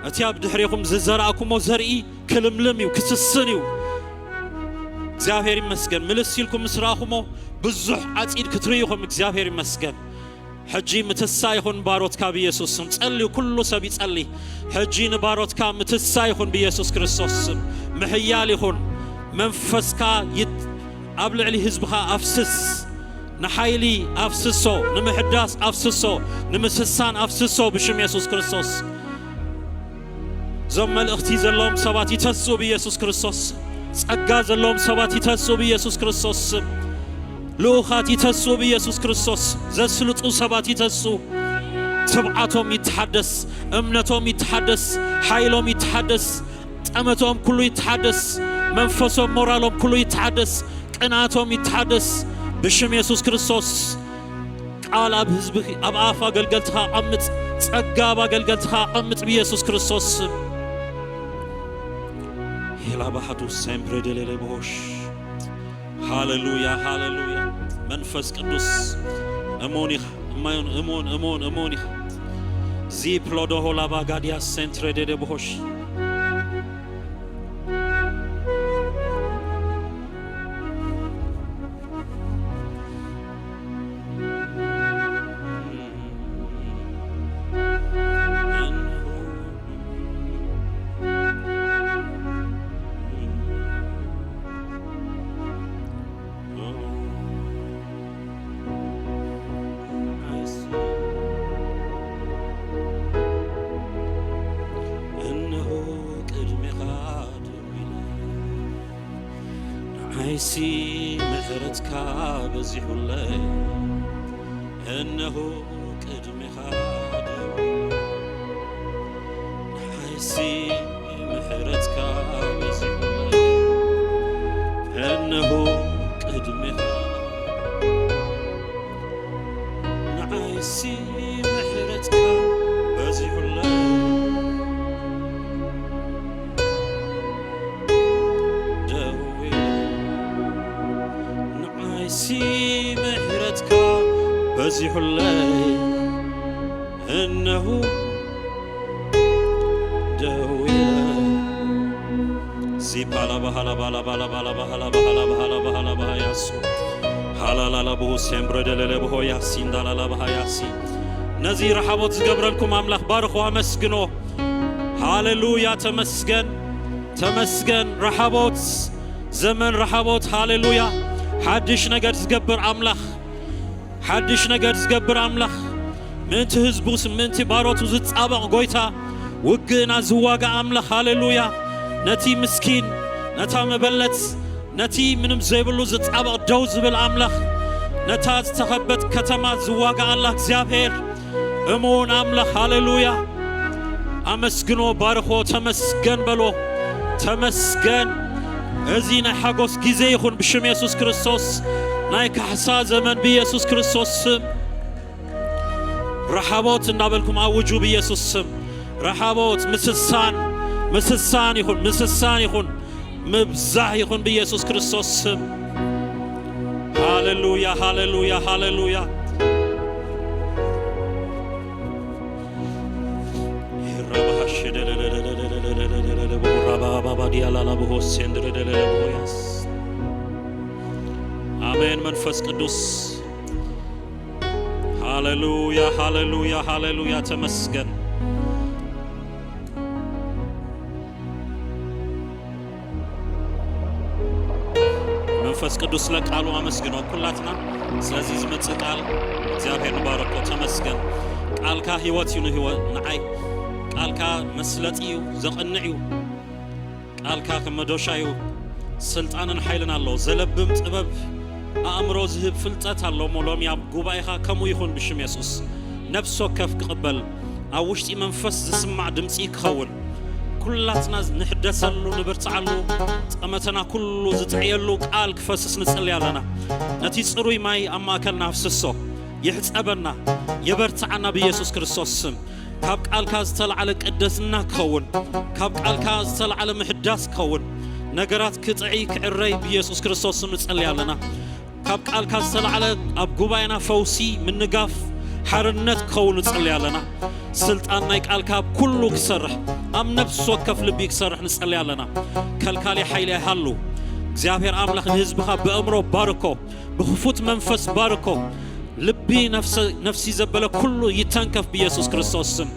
እቲ ኣብ ድሕሬኹም ዝዘራእኩሞ ዘርኢ ክልምልም እዩ፣ ክስስን እዩ። እግዚኣብሔር ይመስገን። ምልስ ኢልኩም ምስ ረኣኹሞ ብዙሕ ዓጺድ ክትርእዩ ኢኹም። እግዚኣብሔር ይመስገን። ሕጂ ምትሳ ይኹን ባሮትካ ብኢየሱስ ስም። ጸልዩ፣ ኩሉ ሰብ ይጸሊ። ሕጂ ንባሮትካ ምትሳ ይኹን ብኢየሱስ ክርስቶስ ስም። ምሕያል ይኹን። መንፈስካ ይት-፣ ኣብ ልዕሊ ህዝብኻ ኣፍስስ። ንሓይሊ ኣፍስሶ፣ ንምሕዳስ ኣፍስሶ፣ ንምስሳን ኣፍስሶ ብሽም የሱስ ክርስቶስ። እዞም መልእኽቲ ዘለዎም ሰባት ይተስኡ ብኢየሱስ ክርስቶስ። ጸጋ ዘለዎም ሰባት ይተስኡ ብኢየሱስ ክርስቶስ ስም። ልኡኻት ይተስኡ ብኢየሱስ ክርስቶስ። ዘስልጡ ሰባት ይተስኡ። ትብዓቶም ይተሓደስ፣ እምነቶም ይተሓደስ፣ ሓይሎም ይተሓደስ፣ ጠመቶም ኩሉ ይተሓደስ፣ መንፈሶም ሞራሎም ኩሉ ይተሓደስ፣ ቅንኣቶም ይተሓደስ ብሽም የሱስ ክርስቶስ። ቃል ኣብ ህዝብኺ፣ ኣብ ኣፍ ኣገልገልትኻ ኣቐምጥ፣ ጸጋ ኣብ ኣገልገልትኻ ኣቐምጥ ብኢየሱስ ክርስቶስ ስም። ሄላ ባሃዱ ሰምፕሬ ደለለ ቦሽ። ሃሌሉያ፣ ሃሌሉያ። መንፈስ ቅዱስ እሙን ኢኻ፣ እማዩን እሙን፣ እሙን፣ እሙን ኢኻ። ዚ ፕሎዶ ሆላ ባጋዲያ ሴንትሬ ደደ ቦሆሽ። እነሆ ቅድሜኻ ደው ኢለ፣ ንዓይሲ ምሕረትካ በዚሑለይ። እነሆ ቅድሜኻ ደው ኢለ፣ ንዓይሲ ምሕረትካ በዚሑለይ። እነሆ ቅድሜኻ፣ ንዓይሲ ምሕረትካ በዚሑለይ። ደው ኢለ፣ ንዓይሲ ምሕረትካ በዚሑለይ። እነሆ ደው ኢለ። ዚፓላ ባሃላ ባላ ባላ ባላ ባሃላ ባሃላ ባሃላ ባሃላ ባሃ ያሱ። ሃላላላ ብሁ ሴምብረ ደለለ ብሆ ያሲ እንዳላላ ባሃ ያሲ። ነዚ ረሓቦት ዝገብረልኩም ኣምላኽ ባርኹ፣ ኣመስግኖ። ሃሌሉያ፣ ተመስገን፣ ተመስገን። ረሓቦት፣ ዘመን ረሓቦት፣ ሃሌሉያ። ሓድሽ ነገር ዝገብር ኣምላኽ፣ ሓድሽ ነገር ዝገብር ኣምላኽ፣ ምእንቲ ህዝቡ፣ ምእንቲ ባሮቱ ዝጻበቕ ጎይታ፣ ውግእና ዝዋጋእ ኣምላኽ፣ ሃሌሉያ። ነቲ ምስኪን፣ ነታ መበለት፣ ነቲ ምንም ዘይብሉ ዝጻበቕ ደው ዝብል ኣምላኽ፣ ነታ ዝተኸበት ከተማ ዝዋጋኣላ እግዚኣብሔር፣ እሙን ኣምላኽ፣ ሃሌሉያ። ኣመስግኖ፣ ባርኾ፣ ተመስገን በሎ። ተመስገን። እዚ ናይ ሓጎስ ግዜ ይኹን ብሽም የሱስ ክርስቶስ። ናይ ካሕሳ ዘመን ብየሱስ ክርስቶስ ስም። ረሓቦት እንዳበልኩም ኣውጁ ብየሱስ ስም። ረሓቦት፣ ምስሳን፣ ምስሳን ይኹን፣ ምስሳን ይኹን፣ ምብዛህ ይኹን ብየሱስ ክርስቶስ ስም። ሃሌሉያ፣ ሃሌሉያ፣ ሃሌሉያ። ኣሜን። መንፈስ ቅዱስ፣ ሃሌሉያ፣ ሃሌሉያ፣ ሃሌሉያ። ተመስገን። መንፈስ ቅዱስ ለቃሉ ኣመስግኖ ኩላትና። ስለዚ ዝመጽእ ቃል እግዚኣብሔር ንባረኮ። ተመስገን። ቃልካ ህይወት እዩ ንህይወ-፣ ንዓይ። ቃልካ መስለጢ እዩ፣ ዘቐንዕ እዩ። ቃልካ ከም መዶሻ እዩ፣ ስልጣንን ሓይልን ኣለዎ። ዘለብም ጥበብ፣ ኣእምሮ ዝህብ ፍልጠት ኣሎ እሞ ሎሚ ኣብ ጉባኤኻ ከምኡ ይኹን ብሽም የሱስ። ነፍሲ ወከፍ ክቕበል፣ ኣብ ውሽጢ መንፈስ ዝስማዕ ድምጺ ክኸውን፣ ኩላትና ንሕደሰሉ፣ ንብርትዓሉ፣ ጠመተና ኩሉ ዝጥዕየሉ ቃል ክፈስስ ንጽሊ ኣለና። ነቲ ጽሩይ ማይ ኣብ ማእከልና ኣፍስሶ፣ ይሕጸበና፣ የበርትዓና ብኢየሱስ ክርስቶስ ስም። ካብ ቃልካ ዝተላዕለ ቅድስና ክኸውን፣ ካብ ቃልካ ዝተላዕለ ምሕዳስ ክኸውን፣ ነገራት ክጥዒ ክዕረይ ብኢየሱስ ክርስቶስ ስም ንጸሊ ኣለና። ካብ ቃልካ ዝተላዕለ ኣብ ጉባኤና ፈውሲ፣ ምንጋፍ፣ ሓርነት ክኸውን ንጸሊ ኣለና። ስልጣን ናይ ቃልካ ኣብ ኩሉ ክሰርሕ፣ ኣብ ነፍሲ ወከፍ ልቢ ክሰርሕ ንጸሊ ኣለና። ከልካሊ ሓይሊ ኣይሃሉ። እግዚኣብሔር ኣምላኽ ንህዝብኻ ብእምሮ ባርኮ፣ ብኽፉት መንፈስ ባርኮ። ልቢ ልቢ ነፍሲ ዘበለ ኩሉ ይተንከፍ ብኢየሱስ ክርስቶስ ስም።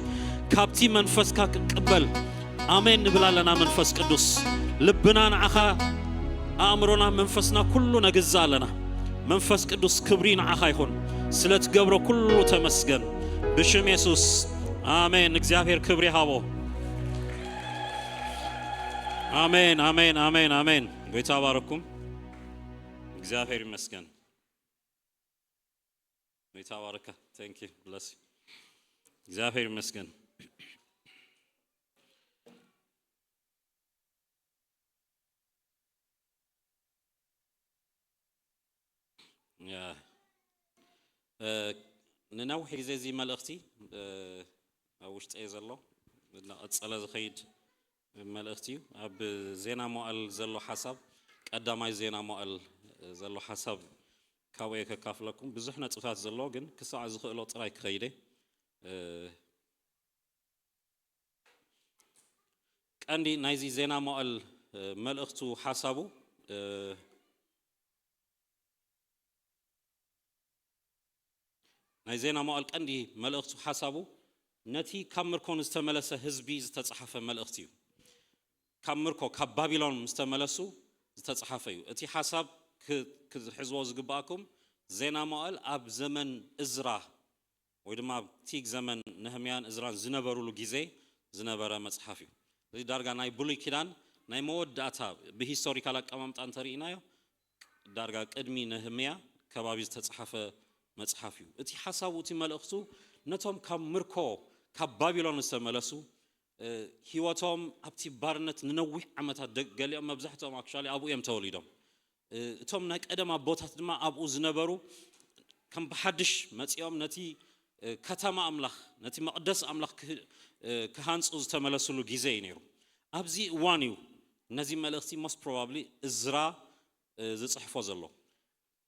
ካብቲ መንፈስካ ክቅበል ኣሜን ንብል ኣለና። መንፈስ ቅዱስ ልብና ንዓኻ፣ ኣእምሮና፣ መንፈስና ኩሉ ነግዛ ኣለና። መንፈስ ቅዱስ ክብሪ ንዓኻ ይኹን፣ ስለ ትገብሮ ኩሉ ተመስገን። ብሽም የሱስ ኣሜን። እግዚኣብሔር ክብሪ ሃቦ። ኣሜን፣ ኣሜን፣ ኣሜን፣ ኣሜን። ጎይታ ባረኩም። እግዚኣብሔር ይመስገን። ጎይታ ባረካ። Thank you, bless you። እግዚኣብሔር ይመስገን። ያ፣ እ፣ ንነዊሕ ግዜ እዚ መልእኽቲ፣ እ፣ ኣብ ውሽጠይ ዘሎ እናቐጸለ ዝኸይድ መልእኽቲ እዩ። ኣብ ዜና መዋዕል ዘሎ ሓሳብ፣ ቀዳማይ ዜና መዋዕል ዘሎ ሓሳብ ካብኡ እየ ከካፍለኩም። ብዙሕ ነጥብታት ዘሎ፣ ግን ክሳዕ ዝኽእሎ ጥራይ ክኸይደ። እ፣ ቀንዲ ናይዚ ዜና መዋዕል፣ እ፣ መልእኽቱ፣ ሓሳቡ፣ እ፣ ናይ ዜና መዋዕል ቀንዲ መልእኽቱ፣ ሓሳቡ፣ ነቲ ካብ ምርኮ ንዝተመለሰ ህዝቢ ዝተጻሕፈ መልእኽቲ እዩ። ካብ ምርኮ፣ ካብ ባቢሎን ምስ ተመለሱ ዝተጻሕፈ እዩ። እቲ ሓሳብ ክ-፣ ክትሕዝዎ ዝግባኣኩም፣ ዜና መዋዕል ኣብ ዘመን እዝራ ወይ ድማ ኣብቲ ዘመን ነህምያን እዝራን ዝነበሩሉ ግዜ ዝነበረ መጽሓፍ እዩ። እዚ ዳርጋ ናይ ብሉይ ኪዳን ናይ መወዳእታ፣ ብሂስቶሪካል ኣቀማምጣ እንተርኢናዮ፣ ዳርጋ ቅድሚ ነህምያ ከባቢ ዝተጻሕፈ መጽሓፍ እዩ። እቲ ሓሳቡ፣ እቲ መልእኽቱ፣ ነቶም ካብ ምርኮ፣ ካብ ባቢሎን ዝተመለሱ፣ እ፣ ህይወቶም ኣብቲ ባርነት ንነዊሕ ዓመታት፣ ደ-፣ ገሊኦም፣ መብዛሕትኦም ኣክቹዋሊ ኣብኡ እዮም ተወሊዶም። እ፣ እቶም ናይ ቀደም ኣቦታት ድማ ኣብኡ ዝነበሩ፣ ከም ብሓድሽ መጺኦም ነቲ፣ እ፣ ከተማ ኣምላኽ፣ ነቲ መቕደስ ኣምላኽ ክህ-፣ እ፣ ክሃንጹ ዝተመለሱሉ ግዜ እዩ ነይሩ። ኣብዚ እዋን እዩ ነዚ መልእኽቲ ሞስት ፕሮባብሊ እዝራ፣ እ፣ ዝጽሕፎ ዘሎ።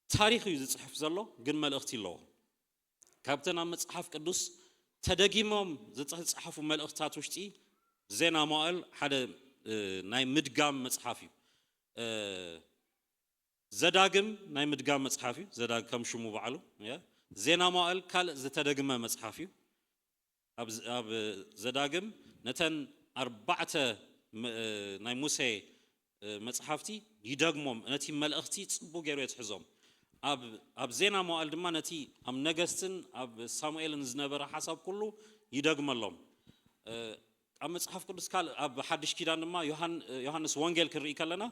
ታሪኽ እዩ ዝጽሕፍ ዘሎ፣ ግን መልእኽቲ ኣለዎ። ካብተን ኣብ መጽሓፍ ቅዱስ ተደጊሞም ዝተጻሕፉ መልእኽትታት ውሽጢ ዜና መዋዕል ሓደ፣ እ፣ ናይ ምድጋም መጽሓፍ እዩ። እ፣ ዘዳግም ናይ ምድጋም መጽሓፍ እዩ። ዘዳግ-፣ ከም ሽሙ ባዕሉ፣ ያ። ዜና መዋዕል ካልእ ዝተደግመ መጽሓፍ እዩ። ኣብ ዝ-፣ ኣብ ዘዳግም ነተን ኣርባዕተ ም-፣ እ፣ ናይ ሙሴ፣ እ፣ መጽሓፍቲ ይደግሞም፣ ነቲ መልእኽቲ ጽቡቕ ገይሩ የትሕዞም። ኣብ፣ ኣብ ዜና መዋዕል ድማ ነቲ ኣብ ነገስትን ኣብ ሳሙኤልን ዝነበረ ሓሳብ ኩሉ ይደግመሎም። እ፣ ኣብ መጽሓፍ ቅዱስ ካልእ፣ ኣብ ሓድሽ ኪዳን ድማ ዮሃን-፣ ዮሃንስ ወንጌል ክንርኢ ከለና፣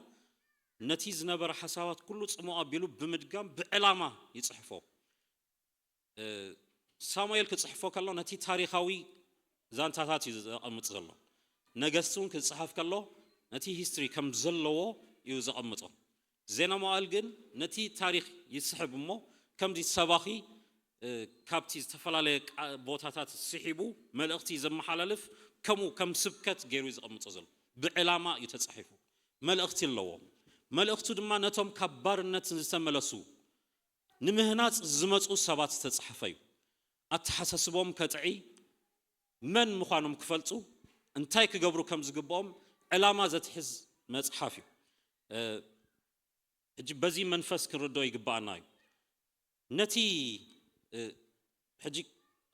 ነቲ ዝነበረ ሓሳባት ኩሉ ጽሙቕ ኣቢሉ ብምድጋም ብዕላማ ይጽሕፎ። እ፣ ሳሙኤል ክጽሕፎ ከሎ ነቲ ታሪኻዊ ዛንታታት እዩ ዘቐምጥ ዘሎ። ነገስቲ እውን ክጽሓፍ ከሎ ነቲ ሂስትሪ ከም ዘለዎ እዩ ዘቐምጦ። ዜና መዋዕል ግን ነቲ ታሪኽ ይስሕብ እሞ፣ ከምዚ ሰባኺ፣ እ፣ ካብቲ ዝተፈላለየ ቃ-፣ ቦታታት ስሒቡ መልእኽቲ ዘመሓላልፍ፣ ከምኡ ከም ስብከት ገይሩ እዩ ዘቐምጦ ዘሎ። ብዕላማ እዩ ተጻሒፉ። መልእኽቲ ኣለዎ። መልእኽቱ ድማ ነቶም ካብ ባርነት ዝተመለሱ፣ ንምህናጽ ዝመጹ ሰባት ዝተጻሕፈ እዩ። ኣተሓሳስቦም ከጥዒ፣ መን ምዃኖም ክፈልጹ፣ እንታይ ክገብሩ ከም ዝግብኦም ዕላማ ዘትሕዝ መጽሓፍ እዩ። እ፣ ሕጂ በዚ መንፈስ ክንርድኦ ይግብኣና እዩ። ነቲ፣ እ፣ ሕጂ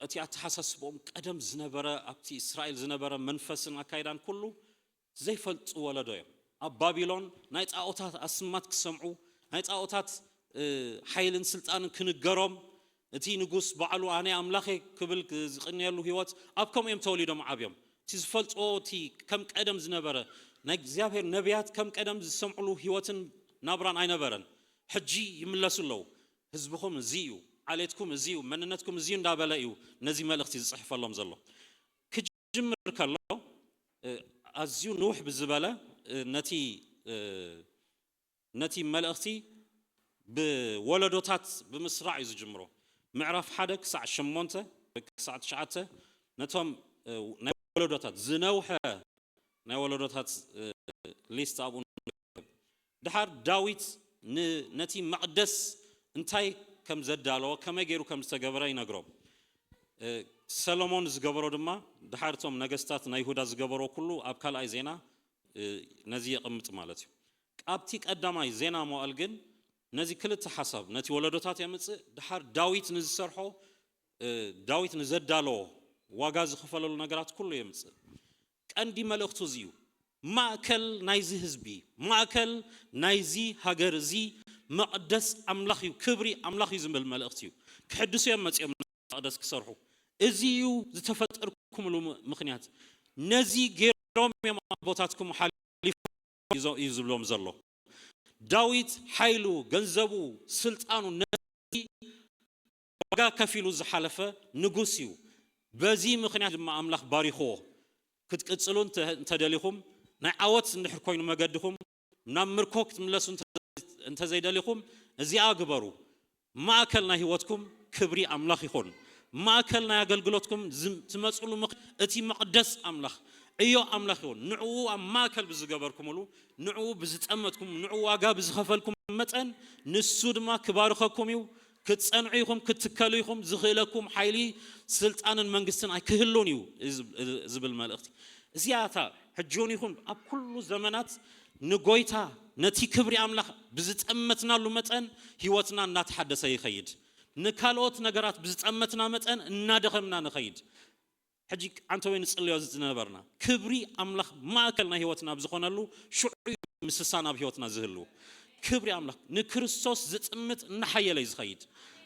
እቲ ኣተሓሳስቦም ቀደም ዝነበረ፣ ኣብቲ እስራኤል ዝነበረ መንፈስን ኣካይዳን ኩሉ ዘይፈልጡ ወለዶ እዮም። ኣብ ባቢሎን ናይ ጣኦታት ኣስማት ክሰምዑ፣ ናይ ጣኦታት፣ እ፣ ሓይልን ስልጣንን ክንገሮም፣ እቲ ንጉስ ባዕሉ ኣነ ኣምላኽ እየ ክብል ክ-፣ ዝቕንየሉ ህይወት፣ ኣብ ከምኡ እዮም ተወሊዶም ዓብዮም። እቲ ዝፈልጥዎ፣ እቲ ከም ቀደም ዝነበረ፣ ናይ እግዚኣብሔር ነቢያት ከም ቀደም ዝሰምዑሉ ህይወትን ናብራን ኣይነበረን። ሕጂ ይምለሱ ኣለዉ። ህዝብኹም እዚ እዩ፣ ዓሌትኩም እዚ እዩ፣ መንነትኩም እዚ እዩ እንዳበለ እዩ ነዚ መልእኽቲ ዝጽሕፈሎም ዘሎ። ክጅምር ከሎ፣ እ፣ ኣዝዩ ንውሕ ብዝበለ፣ እ፣ ነቲ፣ እ፣ ነቲ መልእኽቲ ብወለዶታት ብምስራዕ እዩ ዝጅምሮ። ምዕራፍ ሓደ ክሳዕ ሸሞንተ ወይ ክሳዕ ትሽዓተ፣ ነቶም፣ እ፣ ናይ ወለዶታት ዝነውሐ ናይ ወለዶታት፣ እ፣ ሊስት ኣብኡ ንረክብ። ድሓር ዳዊት ን-፣ ነቲ መቕደስ እንታይ ከም ዘዳለዎ፣ ከመይ ገይሩ ከም ዝተገበረ ይነግሮም። እ፣ ሰሎሞን ዝገበሮ ድማ፣ ድሓር እቶም ነገስታት ናይ ይሁዳ ዝገበሮ ኩሉ ኣብ ካልኣይ ዜና፣ እ፣ ነዚ የቐምጥ ማለት እዩ። ኣብቲ ቀዳማይ ዜና መዋዕል ግን ነዚ ክልተ ሓሳብ፣ ነቲ ወለዶታት የምጽእ፣ ድሓር ዳዊት ንዝሰርሖ፣ እ፣ ዳዊት ንዘዳለዎ ዋጋ ዝኸፈለሉ ነገራት ኩሉ የምጽእ። ቀንዲ መልእኽቱ እዚ እዩ። ማእከል ናይዚ ህዝቢ፣ ማእከል ናይዚ ሃገር እዚ መቕደስ ኣምላኽ እዩ፣ ክብሪ ኣምላኽ እዩ ዝብል መልእኽቲ እዩ። ክሕድሱ እዮም መጺኦም መቕደስ ክሰርሑ። እዚ እዩ ዝተፈጠርኩምሉ ም-፣ ምኽንያት። ነዚ ገይሮም እዮም ኣቦታትኩም ሓሊፎም እዩ ዞ-፣ እዩ ዝብሎም ዘሎ። ዳዊት ሓይሉ፣ ገንዘቡ፣ ስልጣኑ ነዚ ዋጋ ከፊሉ ዝሓለፈ ንጉስ እዩ። በዚ ምኽንያት ድማ ኣምላኽ ባሪኽዎ። ክትቅጽሉ እንተ-፣ እንተደሊኹም፣ ናይ ዓወት እንድሕር ኮይኑ መገድኹም፣ ናብ ምርኮ ክትምለሱ እንተ-፣ እንተዘይደሊኹም፣ እዚኣ ግበሩ። ማእከል ናይ ህይወትኩም ክብሪ ኣምላኽ ይኹን። ማእከል ናይ ኣገልግሎትኩም ዝም-፣ ትመጽሉ ምኽ-፣ እቲ መቕደስ ኣምላኽ፣ ዕዮ ኣምላኽ ይኹን። ንዕኡ ኣብ ማእከል ብዝገበርኩምሉ፣ ንዕኡ ብዝጠመትኩም፣ ንዕኡ ዋጋ ብዝኸፈልኩም መጠን፣ ንሱ ድማ ክባርኸኩም እዩ። ክትጸንዑ ኢኹም፣ ክትትከሉ ኢኹም። ዝኽእለኩም ሓይሊ፣ ስልጣንን መንግስትን ኣይክህሉን እዩ ዝብ-፣ ዝብል መልእኽቲ። እዚኣ እታ ሕጂ እውን ይኹን ኣብ ኩሉ ዘመናት ንጎይታ፣ ነቲ ክብሪ ኣምላኽ ብዝጠመትናሉ መጠን ህይወትና እናተሓደሰ ይኸይድ። ንካልኦት ነገራት ብዝጠመትና መጠን እናደኸምና ንኸይድ። ሕጂ ኣንተ ወይ ንጽልዮ ዝነበርና ክብሪ ኣምላኽ ማእከል ናይ ህይወትና ኣብ ዝኾነሉ ሽዑ እዩ ምስሳን ኣብ ህይወትና ዝህሉ። ክብሪ ኣምላኽ ንክርስቶስ ዝጥምት እናሓየለ እዩ ዝኸይድ።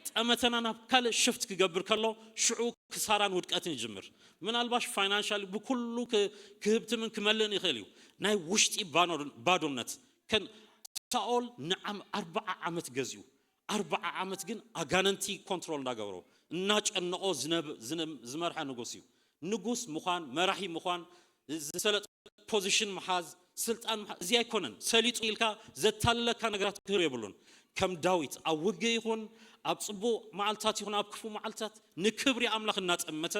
ጠመተና ናብ ካልእ ሽፍት ክገብር ከሎ ሽዑ ክሳራን ውድቀትን ይጅምር። ምናልባሽ ፋይናንሻሊ ብኩሉ ክ-፣ ክህብትምን ክመልእን ይኽእል እዩ። ናይ ውሽጢ ባኖ-፣ ባዶነት ከን ሳኦል ንዓም ኣርባዓ ዓመት ገዚኡ፣ ኣርባዓ ዓመት ግን ኣጋንንቲ ኮንትሮል እንዳገበሮ እናጨነቆ ዝነብ-፣ ዝነ-፣ ዝመርሐ ንጉስ እዩ። ንጉስ ምዃን፣ መራሒ ምዃን፣ ዝሰለጠ ፖዚሽን ምሓዝ፣ ስልጣን ምሓዝ፣ እዚ ኣይኮነን። ሰሊጡ ኢልካ ዘታልለካ ነገራት ክህሉ የብሉን። ከም ዳዊት ኣብ ውግእ ይኹን ኣብ ጽቡቕ መዓልታት ይኹን ኣብ ክፉእ መዓልታት ንክብሪ ኣምላኽ እናጠመተ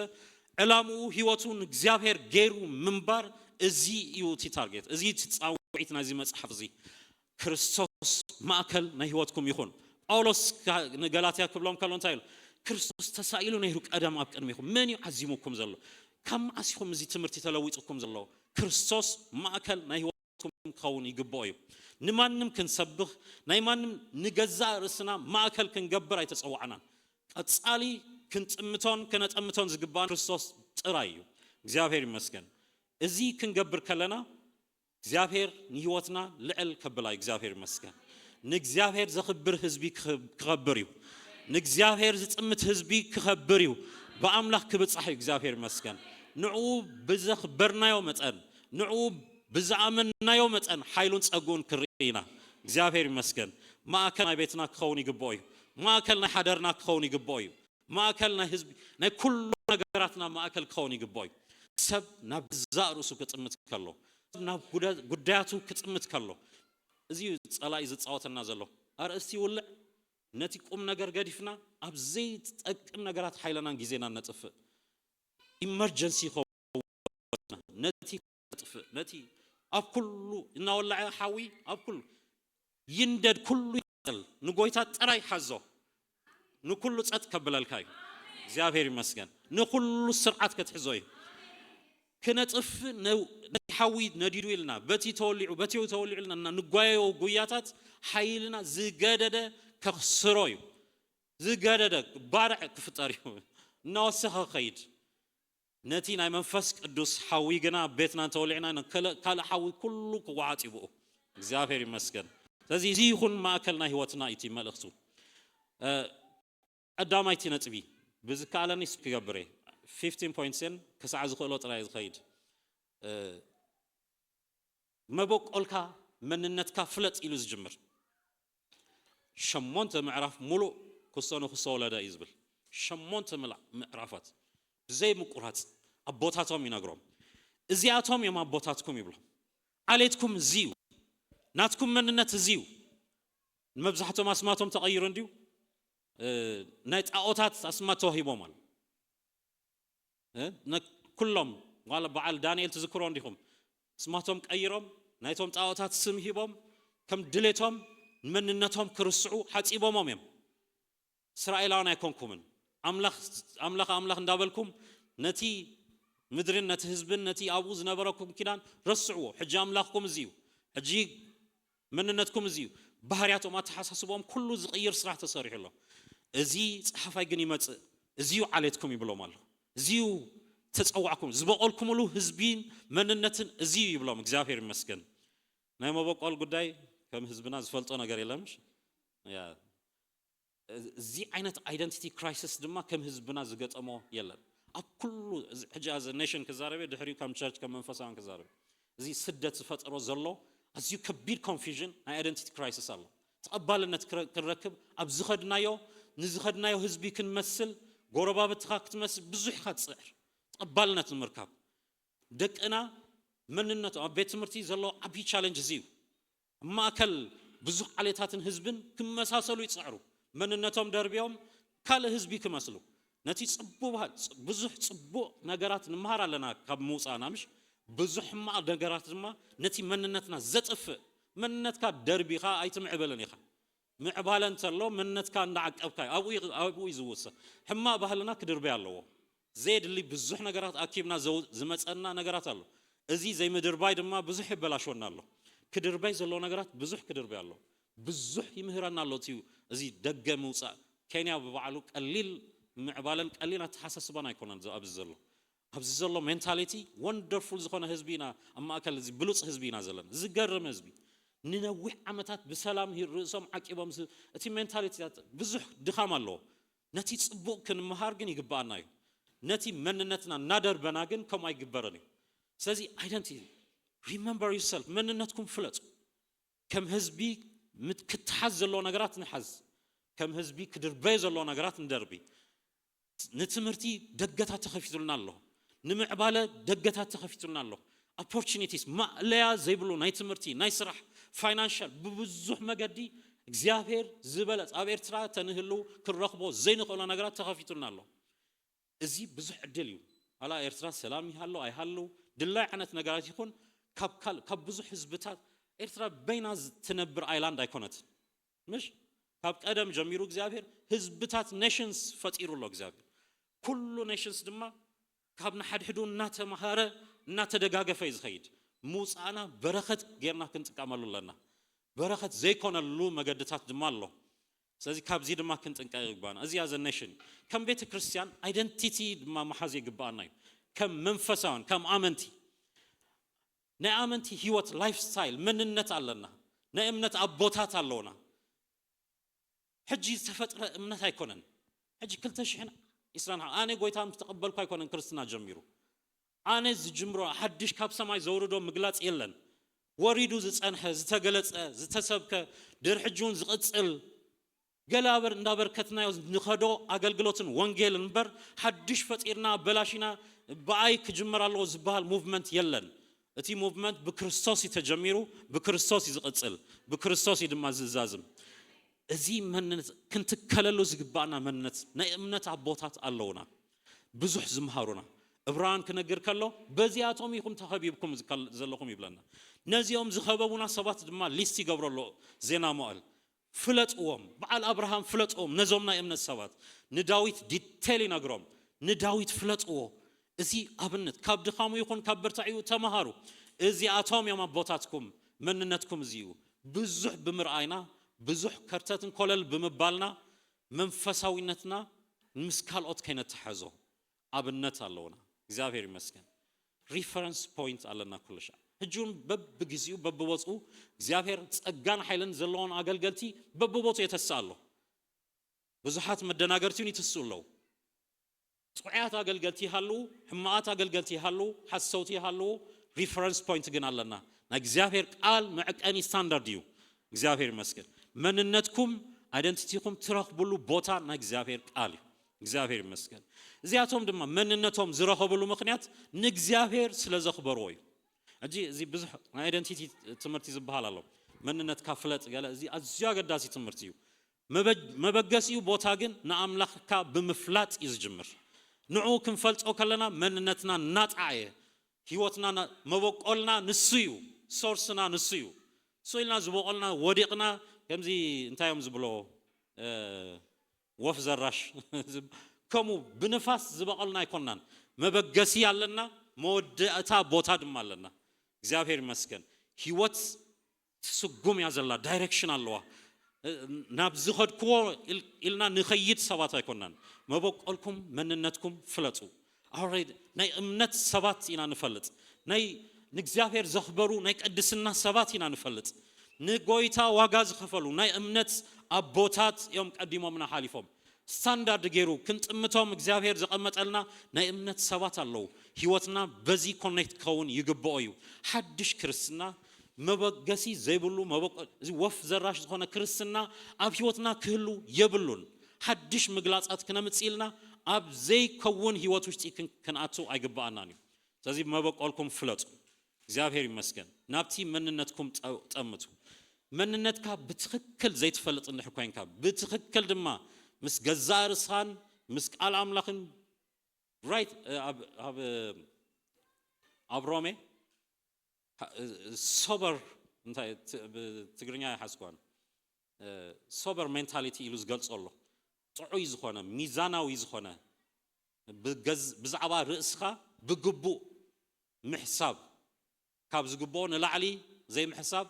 ዕላምኡ ህይወቱ ንእግዚኣብሔር ገይሩ ምንባር፣ እዚ እዩ እቲ ታርጌት፣ እዚ እቲ ጻውዒት ናይዚ መጽሓፍ እዚ። ክርስቶስ ማእከል ናይ ህይወትኩም ይኹን። ጳውሎስ ካ-፣ ንገላትያ ክብሎም ከሎ እንታይ ኢሉ? ክርስቶስ ተሳኢሉ ነይሩ ቀደም ኣብ ቅድሚኹም። መን እዩ ዓዚሙኩም ዘሎ? ካብ መዓስ ኢኹም እዚ ትምህርቲ ተለዊጡኩም ዘሎ? ክርስቶስ ማእከል ናይ ህይወትኩም ክኸውን ይግብኦ እዩ። ንማንም ክንሰብኽ፣ ናይ ማንም፣ ንገዛእ ርእስና ማእከል ክንገብር ኣይተጸዋዕናን። ቀጻሊ ክንጥምቶን ከነጠምቶን ዝግባን ክርስቶስ ጥራይ እዩ። እግዚኣብሔር ይመስገን። እዚ ክንገብር ከለና እግዚኣብሔር ንህይወትና ልዕል ከብላ እዩ። እግዚኣብሔር ይመስገን። ንእግዚኣብሔር ዘኽብር ህዝቢ ክኸ-፣ ክኸብር እዩ። ንእግዚኣብሔር ዝጥምት ህዝቢ ክኸብር እዩ። ብኣምላኽ ክብጻሕ እዩ። እግዚኣብሔር ይመስገን። ንዕኡ ብዘኽበርናዮ መጠን፣ ንዕኡ ብዝኣመንናዮ መጠን ሓይሉን ጸግኡን ክርኢ ኢና። እግዚኣብሔር ይመስገን። ማእከል ናይ ቤትና ክኸውን ይግብኦ እዩ። ማእከል ናይ ሓደርና ክኸውን ይግብኦ እዩ። ማእከል ናይ ህዝቢ፣ ናይ ኩሉ ነገራትና ማእከል ክኸውን ይግብኦ እዩ። ሰብ ናብ ገዛእ ርእሱ ክጥምት ከሎ፣ ሰብ ናብ ጉዳ-፣ ጉዳያቱ ክጥምት ከሎ፣ እዚ እዩ ጸላኢ ዝጻወተና ዘሎ። ኣርእስቲ ይውልዕ፣ ነቲ ቁም ነገር ገዲፍና ኣብ ዘይጠቅም ነገራት ሓይለናን ግዜናን ነጥፍእ። ኢመርጀንሲ ይኸውን። ነቲ ነጥፍእ፣ ነቲ ኣብ ኩሉ እናወላዐ ሓዊ ኣብ ኩሉ ይንደድ፣ ኩሉ ይቃጸል። ንጎይታ ጥራይ ሓዞ፣ ንኩሉ ጸጥ ከብለልካ እዩ። እግዚኣብሔር ይመስገን። ንኩሉ ስርዓት ከትሕዞ እዩ። ክነጥፍእ ነ-፣ ነቲ ሓዊ ነዲዱ ኢልና፣ በቲ ተወሊዑ፣ በቲ ተወሊዑ ኢልና እና ንጓየዮ ጉያታት ሓይልና ዝገደደ ከኽስሮ እዩ። ዝገደደ ባርዕ ክፍጠር እዩ። እናወሰኸ ኸይድ። ነቲ ናይ መንፈስ ቅዱስ ሓዊ ግና ኣብ ቤትና እንተወሊዕና፣ ካልእ፣ ካልእ ሓዊ ኩሉ ክወዓጥ እዩ ብኡ። እግዚኣብሔር ይመስገን። ስለዚ እዚ ይኹን ማእከል ናይ ህይወትና እዩ እቲ መልእኽቱ። እ፣ ቀዳማይቲ ነጥቢ፣ ብዝከኣለኒ ክገብር እየ። ፊፍቲን ፖይንትስን ክሳዕ ዝኽእሎ ጥራይ ዝኸይድ። እ፣ መበቆልካ መንነትካ ፍለጥ ኢሉ ዝጅምር። ሸሞንተ ምዕራፍ ሙሉእ ክስቶ ንክስቶ ወለደ እዩ ዝብል። ሸሞንተ ምላ-፣ ምዕራፋት ብዘይ ምቁራጽ ኣቦታቶም ይነግሮም። እዚኣቶም እዮም ኣቦታትኩም ይብሎም። ዓሌትኩም እዚ እዩ። ናትኩም መንነት እዚ እዩ። ንመብዛሕቶም ኣስማቶም ተቐይሩ እንድዩ። እ፣ ናይ ጣኦታት ኣስማት ተዋሂቦም ኣሎ። እ፣ ነ-፣ ኩሎም ዋላ በዓል ዳንኤል ትዝክሮ እንዲኹም። ስማቶም ቀይሮም፣ ናይቶም ጣኦታት ስም ሂቦም፣ ከም ድሌቶም መንነቶም ክርስዑ ሓጺቦሞም እዮም። እስራኤላውያን ኣይኮንኩምን። ኣምላኽ፣ ኣምላኽ፣ ኣምላኽ እንዳበልኩም ነቲ ምድርን ነቲ ህዝብን ነቲ ኣብኡ ዝነበረኩም ኪዳን ረስዕዎ። ሕጂ ኣምላኽኩም እዚ እዩ። ሕጂ መንነትኩም እዚ እዩ። ባህርያቶም፣ ኣተሓሳስቦም ኩሉ ዝቕይር ስራሕ ተሰሪሑ ኣሎ። እዚ ጸሓፋይ ግን ይመጽእ፣ እዚዩ ዓሌትኩም ይብሎም ኣሎ። እዚዩ ተጸዋዕኩም፣ ዝበቐልኩምሉ ህዝቢን መንነትን እዚዩ ይብሎም። እግዚኣብሔር ይመስገን። ናይ መበቆል ጉዳይ ከም ህዝብና ዝፈልጦ ነገር የለምሽ። እዚ ዓይነት identity crisis ድማ ከም ህዝብና ዝገጠሞ የለን። ኣብ ኩሉ ሕጂ as a nation ክዛረበ፣ ድሕሪኡ ከም ቸርች ከም መንፈሳውያን ክዛረበ፣ እዚ ስደት ዝፈጠሮ ዘሎ ኣዝዩ ከቢድ confusion ናይ identity crisis ኣሎ። ተቐባልነት ክንረክብ ኣብ ዝኸድናዮ፣ ንዝኸድናዮ ህዝቢ ክንመስል፣ ጎረባብትኻ ክትመስል ብዙሕ ኢኻ ትፅዕር ተቐባልነት ንምርካብ። ደቅና መንነቱ ኣብ ቤት ትምህርቲ ዘሎ ዓብዪ challenge እዚ እዩ። ኣብ ማእከል ብዙሕ ዓሌታትን ህዝብን ክመሳሰሉ ይጽዕሩ። መንነቶም ደርቢዮም ካልእ ህዝቢ ክመስሉ። ነቲ ጽቡቕ ባህል፣ ጽ-፣ ብዙሕ ጽቡቕ ነገራት ንምሃር ኣለና ካብ ምውጻእና፣ ምሽ? ብዙሕ ሕማቕ ነገራት ድማ ነቲ መንነትና ዘጥፍእ። መንነትካ ደርቢኻ ኣይትምዕብልን ኢኻ። ምዕባለ እንተሎ መንነትካ እንዳዓቀብካ እዩ። ኣብኡ እዩ፣ ኣብኡ እዩ ዝውሰን። ሕማቕ ባህልና ክድርበይ ኣለዎ። ዘየድሊ ብዙሕ ነገራት ኣኪብና ዘው-፣ ዝመጸና ነገራት ኣሎ። እዚ ዘይምድርባይ ድማ ብዙሕ የበላሽወና ኣሎ። ክድርበይ ዘለዎ ነገራት ብዙሕ ክድርበይ ኣሎ። ብዙሕ ይምህረና ኣሎ። እቲዩ እዚ ደገ ምውጻእ ኬንያ ብባዕሉ ቀሊል ምዕባለን ቀሊል ኣተሓሳስባን ኣይኮነን ዝ-፣ ኣብዚ ዘሎ። ኣብዚ ዘሎ ሜንታሊቲ ወንደርፉል ዝኾነ ህዝቢ ኢና፣ ኣብ ማእከል እዚ ብሉጽ ህዝቢ ኢና ዘለና። ዝገርም ህዝቢ። ንነዊሕ ዓመታት ብሰላም ሂ-፣ ርእሶም ዓቂቦም ዝ-፣ እቲ ሜንታሊቲታት ብዙሕ ድኻም ኣለዎ። ነቲ ጽቡቕ ክንምሃር ግን ይግብኣና እዩ። ነቲ መንነትና እናደርበና ግን ከምኡ ኣይግበርን እዩ። ስለዚ identity፣ remember yourself፣ መንነትኩም ፍለጡ። ከም ህዝቢ ምት-፣ ክትሓዝ ዘለዎ ነገራት ንሓዝ። ከም ህዝቢ ክድርበዩ ዘለዎ ነገራት ንደርቢ። ንትምህርቲ ደገታት ተኸፊቱልና ኣሎ። ንምዕባለ ደገታት ተኸፊቱልና ኣሎ። Opportunities፣ ማእለያ ዘይብሉ ናይ ትምህርቲ፣ ናይ ስራሕ፣ ፋይናንሻል፣ ብብዙሕ መገዲ እግዚኣብሔር ዝበለጽ ኣብ ኤርትራ ተንህሉ ክንረኽቦ ዘይንኽእሎ ነገራት ተኸፊቱልና ኣሎ። እዚ ብዙሕ ዕድል እዩ። ዋላ ኤርትራ ሰላም ይሃሉ ኣይሃሉ፣ ድላይ ዓይነት ነገራት ይኹን፣ ካብ ካል-፣ ካብ ብዙሕ ህዝብታት፣ ኤርትራ በይና ዝ-፣ ትነብር ኣይላንድ ኣይኮነትን። ምሽ? ካብ ቀደም ጀሚሩ እግዚኣብሔር ህዝብታት፣ ኔሽንስ፣ ፈጢሩ ኣሎ እግዚኣብሔር። ኩሉ ኔሽንስ ድማ ካብ ንሓድሕዱ እናተምሃረ እናተደጋገፈ እዩ ዝኸይድ። ምውፃእና በረኸት ጌርና ክንጥቀመሉ ኣለና። በረኸት ዘይኮነሉ መገድታት ድማ ኣሎ። ስለዚ ካብዚ ድማ ክንጥንቀቕ ይግባና። እዚ as a nation ከም ቤተ ክርስቲያን ኣይደንቲቲ ድማ መሓዝ ይግባኣና እዩ። ከም መንፈሳውያን፣ ከም ኣመንቲ ናይ ኣመንቲ ህይወት፣ ላይፍ ስታይል፣ መንነት ኣለና። ናይ እምነት ኣቦታት ኣለውና። ሕጂ ዝተፈጥረ እምነት ኣይኮነን። ሕጂ ክልተ ሽሕን ዕስራን፣ ኣነ ጎይታ ምስ ተቐበልኩ ኣይኮነን ክርስትና ጀሚሩ። ኣነ ዝጅምሮ ሓድሽ ካብ ሰማይ ዘውርዶ ምግላጽ የለን። ወሪዱ ዝጸንሐ፣ ዝተገለጸ፣ ዝተሰብከ፣ ድሕሪ ሕጂ እውን ዝቕጽል፣ ገለ ኣበር-፣ እንዳበርከትናዮ ንኸዶ ኣገልግሎትን ወንጌልን እምበር፣ ሓድሽ ፈጢርና ኣበላሺና ብኣይ ክጅመር ኣለዎ ዝበሃል ሙቭመንት የለን። እቲ ሙቭመንት ብክርስቶስ እዩ ተጀሚሩ፣ ብክርስቶስ እዩ ዝቕጽል፣ ብክርስቶስ እዩ ድማ ዝዛዝም። እዚ መንነት ክንትከለሉ ዝግባእና መንነት ናይ እምነት ኣቦታት ኣለውና፣ ብዙሕ ዝምሃሩና። ዕብራውያን ክነግር ከሎ፣ በዚኣቶም ኢኹም ተኸቢብኩም ዝከል-፣ ዘለኹም ይብለና። ነዚኦም ዝኸበቡና ሰባት ድማ ሊስት ይገብሮ ኣሎ ዜና መዋዕል። ፍለጥዎም፣ በዓል ኣብርሃም ፍለጥዎም፣ ነዞም ናይ እምነት ሰባት። ንዳዊት ዲቴል ይነግሮም፣ ንዳዊት ፍለጥዎ። እዚ ኣብነት፣ ካብ ድኻሙ ይኹን ካብ ብርታዒኡ ተምሃሩ። እዚኣቶም እዮም ኣቦታትኩም፣ መንነትኩም እዚ እዩ። ብዙሕ ብምርኣይና፣ ብዙሕ ከርተትን ኮለል ብምባልና፣ መንፈሳዊነትና ምስ ካልኦት ከይነተሓዞ ኣብነት ኣለውና። እግዚኣብሔር ይመስገን። ሪፈረንስ ፖይንት ኣለና ኩሉ ሻዕ። ሕጂ እውን በብግዜኡ በብቦትኡ እግዚኣብሔር ጸጋን ሓይልን ዘለዎን ኣገልገልቲ በብቦትኡ የተስእ ኣሎ። ብዙሓት መደናገርቲ እውን ይትስኡ ኣለዉ። ጥዑያት ኣገልገልቲ ይሃልዉ፣ ሕማቓት ኣገልገልቲ ይሃልዉ፣ ሓሰውቲ ይሃልዉ፣ ሪፈረንስ ፖይንት ግን ኣለና። ናይ እግዚኣብሔር ቃል መዐቀኒ ስታንዳርድ እዩ። እግዚኣብሔር ይመስገን። መንነትኩም፣ ኣይደንቲቲኹም ትረኽብሉ ቦታ ናይ እግዚኣብሔር ቃል እዩ። እግዚኣብሔር ይመስገን። እዚኣቶም ድማ መንነቶም ዝረኸብሉ ምኽንያት ንእግዚኣብሔር ስለ ዘኽበርዎ እዩ። ሕጂ እዚ ብዙሕ ናይ ኣይደንቲቲ ትምህርቲ ዝበሃል ኣሎ። መንነትካ ፍለጥ ገለ፣ እዚ ኣዝዩ ኣገዳሲ ትምህርቲ እዩ። መበ-፣ መበገሲኡ ቦታ ግን ንኣምላኽካ ብምፍላጥ እዩ ዝጅምር። ንዕኡ ክንፈልጦ ከለና መንነትና እናጠዓየ፣ ህይወትና ና-፣ መበቆልና ንሱ እዩ፣ ሶርስና ንሱ እዩ። እሱ ኢልና ዝበቆልና ወዲቕና፣ ከምዚ እንታይ እዮም ዝብሎ፣ እ፣ ወፍ ዘራሽ፣ ዝብ-፣ ከምኡ ብንፋስ ዝበቐልና ኣይኮንናን። መበገሲ ኣለና፣ መወዳእታ ቦታ ድማ ኣለና። እግዚኣብሔር ይመስገን። ህይወት ትስጉም እያ ዘላ፣ ዳይሬክሽን ኣለዋ። ናብ ዝኸድክዎ ኢልና ንኸይድ ሰባት ኣይኮናን። መበቆልኩም መንነትኩም ፍለጡ። ኣረ ናይ እምነት ሰባት ኢና ንፈልጥ። ናይ ንእግዚኣብሔር ዘኽበሩ ናይ ቅድስና ሰባት ኢና ንፈልጥ። ንጎይታ ዋጋ ዝኸፈሉ ናይ እምነት ኣቦታት እዮም ቀዲሞምና ሓሊፎም። ስታንዳርድ ገይሩ ክንጥምቶም እግዚኣብሔር ዘቐመጠልና ናይ እምነት ሰባት ኣለዉ። ህይወትና በዚ ኮኔክት ክኸውን ይግብኦ እዩ። ሓድሽ ክርስትና መበገሲ ዘይብሉ፣ እዚ ወፍ ዘራሽ ዝኾነ ክርስትና ኣብ ህይወትና ክህሉ የብሉን። ሓድሽ ምግላጻት ክነምጽእ ኢልና ኣብ ዘይከውን ህይወት ውሽጢ ክንኣቱ ኣይግብኣናን እዩ። ስለዚ መበቆልኩም ፍለጡ። እግዚኣብሔር ይመስገን። ናብቲ መንነትኩም ጠምቱ። መንነትካ ብትኽክል ዘይትፈልጥ እንድሕር ኮይንካ፣ ብትኽክል ድማ ምስ ገዛእ ርእስኻን ምስ ቃል ኣምላኽን፣ ራይት፣ ኣብ ሮሜ ሶበር፣ እንታይ ብትግርኛ ኣይሓዝኳን፣ ሶበር ሜንታሊቲ ኢሉ ዝገልጾ ኣሎ። ጥዑይ ዝኾነ፣ ሚዛናዊ ዝኾነ፣ ብዛዕባ ርእስኻ ብግቡእ ምሕሳብ፣ ካብ ዝግብኦ ንላዕሊ ዘይምሕሳብ፣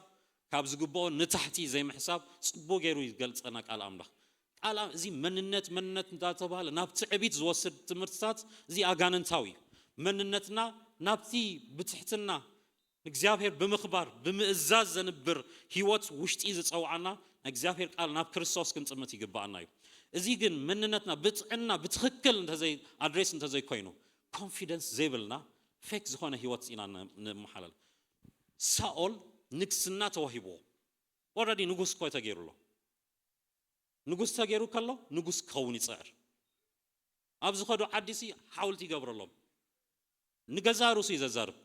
ካብ ዝግብኦ ንታሕቲ ዘይምሕሳብ ጽቡቕ ገይሩ ይገልጸና ቃል ኣምላኽ። ቃል እዚ መንነት መንነት እንዳተባህለ ናብ ትዕቢት ዝወስድ ትምህርትታት እዚ ኣጋንንታዊ እዩ። መንነትና ናብቲ ብትሕትና ንእግዚኣብሔር ብምኽባር ብምእዛዝ ዘንብር ህይወት ውሽጢ ዝጸውዓና ናይ እግዚኣብሔር ቃል ናብ ክርስቶስ ክንጥምት ይግብኣና እዩ። እዚ ግን መንነትና ብጥዕና ብትኽክል እንተዘይ ኣድሬስ እንተዘይኮይኑ፣ ኮንፊደንስ ዘይብልና ፌክ ዝኾነ ህይወት ኢና ንመሓላል። ሳኦል ንግስና ተዋሂብዎ። ኦረዲ ንጉስ እኮ ተገይሩ ኣሎ። ንጉስ ተገይሩ ከሎ ንጉስ ክኸውን ይፅዕር። ኣብ ዝኸዱ ዓዲ ሲ ሓውልቲ ይገብረሎም። ንገዛ ርእሱ እዩ ዘዛርብ።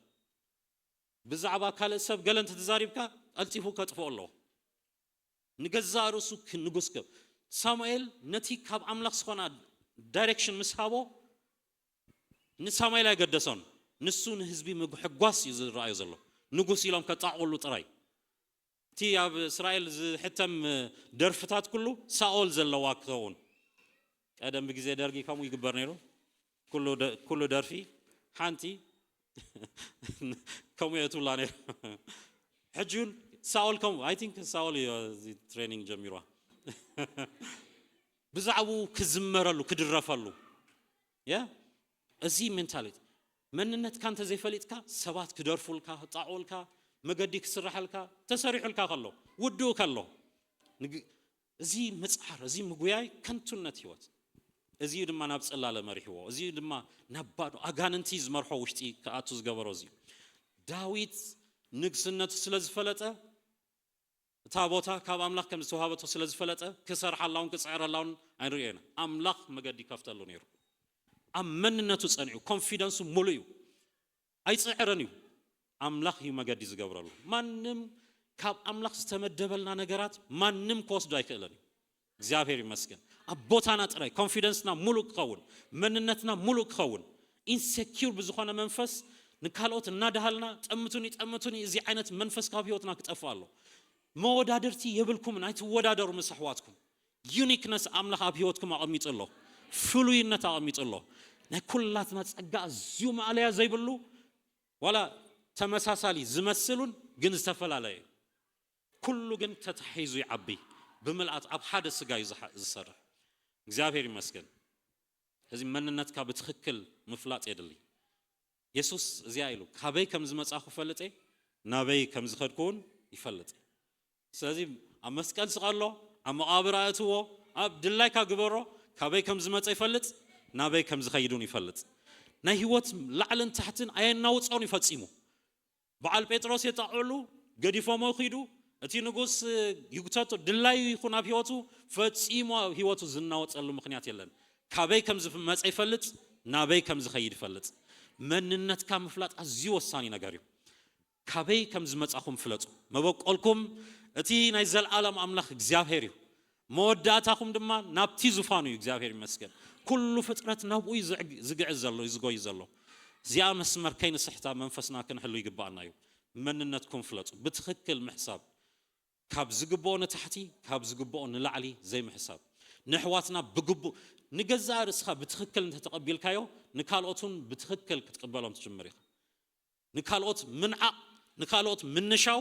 ብዛዕባ ካልእ ሰብ ገለ እንተተዛሪብካ ቀልጢፉ ከጥፍኦ ኣለዎ። ንገዛ ርእሱ ንጉስ ገብ ሳሙኤል ነቲ ካብ ኣምላኽ ዝኾነ ዳይሬክሽን ምስ ሃቦ ንሳሙኤል ኣይገደሶን። ንሱ ንህዝቢ ምሕጓስ እዩ ዝረኣዮ ዘሎ። ንጉስ ኢሎም ከጣቕሉ ጥራይ። እቲ ኣብ እስራኤል ዝሕተም ደርፍታት ኩሉ ሳኦል ዘለዋ ክኸውን። ቀደም ብግዜ ደርጊ ከምኡ ይግበር ነይሩ። ኩሉ ደርፊ ሓንቲ ከምኡ የትብላ ነይሩ። ሕጂ እውን ሳኦል ከምኡ፣ ኣይ ቲንክ ሳኦል እዩ እዚ ትሬኒንግ ጀሚሯ። ብዛዕባኡ ክዝመረሉ ክድረፈሉ። ያ እዚ ሜንታሊቲ መንነትካ እንተዘይፈሊጥካ ሰባት ክደርፉልካ፣ ክጣቕዑልካ፣ መገዲ ክስራሐልካ፣ ተሰሪሑልካ ከሎ፣ ውድኡ ከሎ፣ እዚ ምጽዓር፣ እዚ ምጉያይ ከንቱነት ህይወት። እዚ እዩ ድማ ናብ ጽላለ መሪሕዎ። እዚ እዩ ድማ ናብ ባዶ ኣጋንንቲ ዝመርሖ ውሽጢ ክኣቱ ዝገበሮ። እዚ እዩ ዳዊት ንግስነቱ ስለ ዝፈለጠ፣ እታ ቦታ ካብ ኣምላኽ ከም ዝተዋሃበቶ ስለ ዝፈለጠ፣ ክሰርሓላውን ክጽዕረላውን ኣይንርእዮ ኢና። ኣምላኽ መገዲ ይከፍተሉ ነይሩ። ኣብ መንነቱ ጸኒዑ፣ ኮንፊደንሱ ሙሉ እዩ። ኣይጽዕርን እዩ። ኣምላኽ እዩ መገዲ ዝገብረሉ። ማንም ካብ ኣምላኽ ዝተመደበልና ነገራት ማንም ክወስዶ ኣይክእልን እዩ። እግዚኣብሔር ይመስገን። ኣብ ቦታና ጥራይ ኮንፊደንስና ሙሉእ ክኸውን፣ መንነትና ሙሉእ ክኸውን፣ ኢንሴኪር ብዝኾነ መንፈስ ንካልኦት እናዳሃልና፣ "ጠምቱኒ፣ ጠምቱኒ"፣ እዚ ዓይነት መንፈስ ካብ ህይወትና ክጠፍእ ኣሎ። መወዳድርቲ የብልኩምን፣ ኣይትወዳደሩ ምስ ኣሕዋትኩም። ዩኒክነስ ኣምላኽ ኣብ ህይወትኩም ኣቐሚጡ ኣሎ። ፍሉይነት ኣቐሚጡ ኣሎ። ናይ ኩላትና ጸጋ ኣዝዩ ማእለያ ዘይብሉ፣ ዋላ ተመሳሳሊ ዝመስሉን ግን ዝተፈላለየ፣ ኩሉ ግን ተታሒዙ ይዓቢ። ብምልኣት ኣብ ሓደ ስጋ እዩ ዝሓ-፣ ዝሰርሕ። እግዚኣብሔር ይመስገን። እዚ መንነትካ ብትኽክል ምፍላጥ የድሊ። የሱስ እዚኣ ኢሉ፣ "ካበይ ከም ዝመጻኹ ፈልጥ እየ፣ ናበይ ከም ዝኸድኩ እውን ይፈልጥ እየ." ስለዚ ኣብ መስቀል ስቐሎ፣ ኣብ መቓብር ኣእትዎ፣ ኣብ ድላይካ ግበሮ። ካበይ ከም ዝመጸ ይፈልጥ፣ ናበይ ከም ዝኸይድ እውን ይፈልጥ። ናይ ህይወት ላዕልን ታሕትን ኣየናውጾን እዩ ፈጺሙ። በዓል ጴጥሮስ የጣቕዕሉ፣ ገዲፎሞ ይኺዱ። እቲ ንጉስ ይጉተቶ፣ ድላዩ ይኹን ኣብ ህይወቱ፣ ፈጺሙ ኣብ ህይወቱ ዝናወጸሉ ምኽንያት የለን። ካበይ ከም ዝመጸ ይፈልጥ፣ ናበይ ከም ዝኸይድ ይፈልጥ። መንነትካ ምፍላጥ ኣዝዩ ወሳኒ ነገር እዩ። ካበይ ከም ዝመጻኹም ፍለጡ። መበቆልኩም እቲ ናይ ዘልኣለም ኣምላኽ እግዚኣብሔር እዩ። መወዳእታኹም ድማ ናብቲ ዙፋኑ እዩ። እግዚኣብሔር ይመስገን። ኩሉ ፍጥረት ናብኡ እዩ ዝዕግ-፣ ዝግዕዝ ዘሎ፣ እዩ ዝጎይ ዘሎ። እዚኣ መስመር ከይንስሕታ መንፈስና ክንሕሉ ይግባኣና እዩ። መንነትኩም ፍለጡ። ብትኽክል ምሕሳብ። ካብ ዝግብኦ ንታሕቲ፣ ካብ ዝግብኦ ንላዕሊ ዘይምሕሳብ። ንኣሕዋትና ብግቡእ፣ ንገዛእ ርእስኻ ብትኽክል እንተተቐቢልካዮ፣ ንካልኦት እውን ብትኽክል ክትቅበሎም ትጅምር ኢኻ። ንካልኦት ምንዓቕ፣ ንካልኦት ምንሻው፣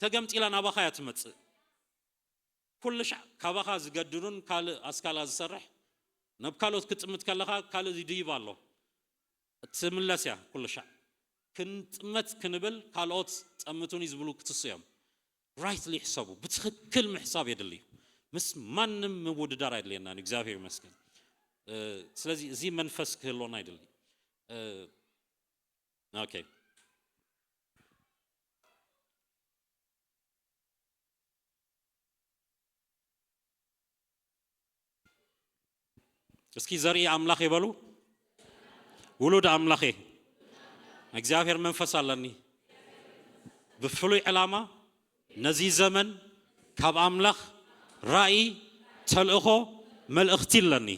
ተገምጢላ ናባኻ እያ ትመጽእ። ኩሉ ሻዕ ካባኻ ዝገድዱን ካልእ ኣስካላ ዝሰርሕ፣ ናብ ካልኦት ክትጥምት ከለኻ ካልእ ይድይብ ኣሎ። ትምለስ እያ ኩሉ ሻዕ። ክንጥመት ክንብል ካልኦት ጠምቱኒ ዝብሉ ክትሱ እዮም። ራይትሊ ሕሰቡ። ብትኽክል ምሕሳብ የድሊ እዩ። ምስ ማንም ምውድዳር ኣይድልየናን። እግዚኣብሔር ይመስገን። ስለዚህ እዚ መንፈስ ክህልወና ይድሊ። ኦኬ። እስኪ ዘርኢ ኣምላኽ ይበሉ። ውሉድ ኣምላኽ እየ። እግዚኣብሔር መንፈስ ኣለኒ። ብፍሉይ ዕላማ ነዚ ዘመን ካብ ኣምላኽ ራእይ፣ ተልእኾ፣ መልእኽቲ ኣለኒ።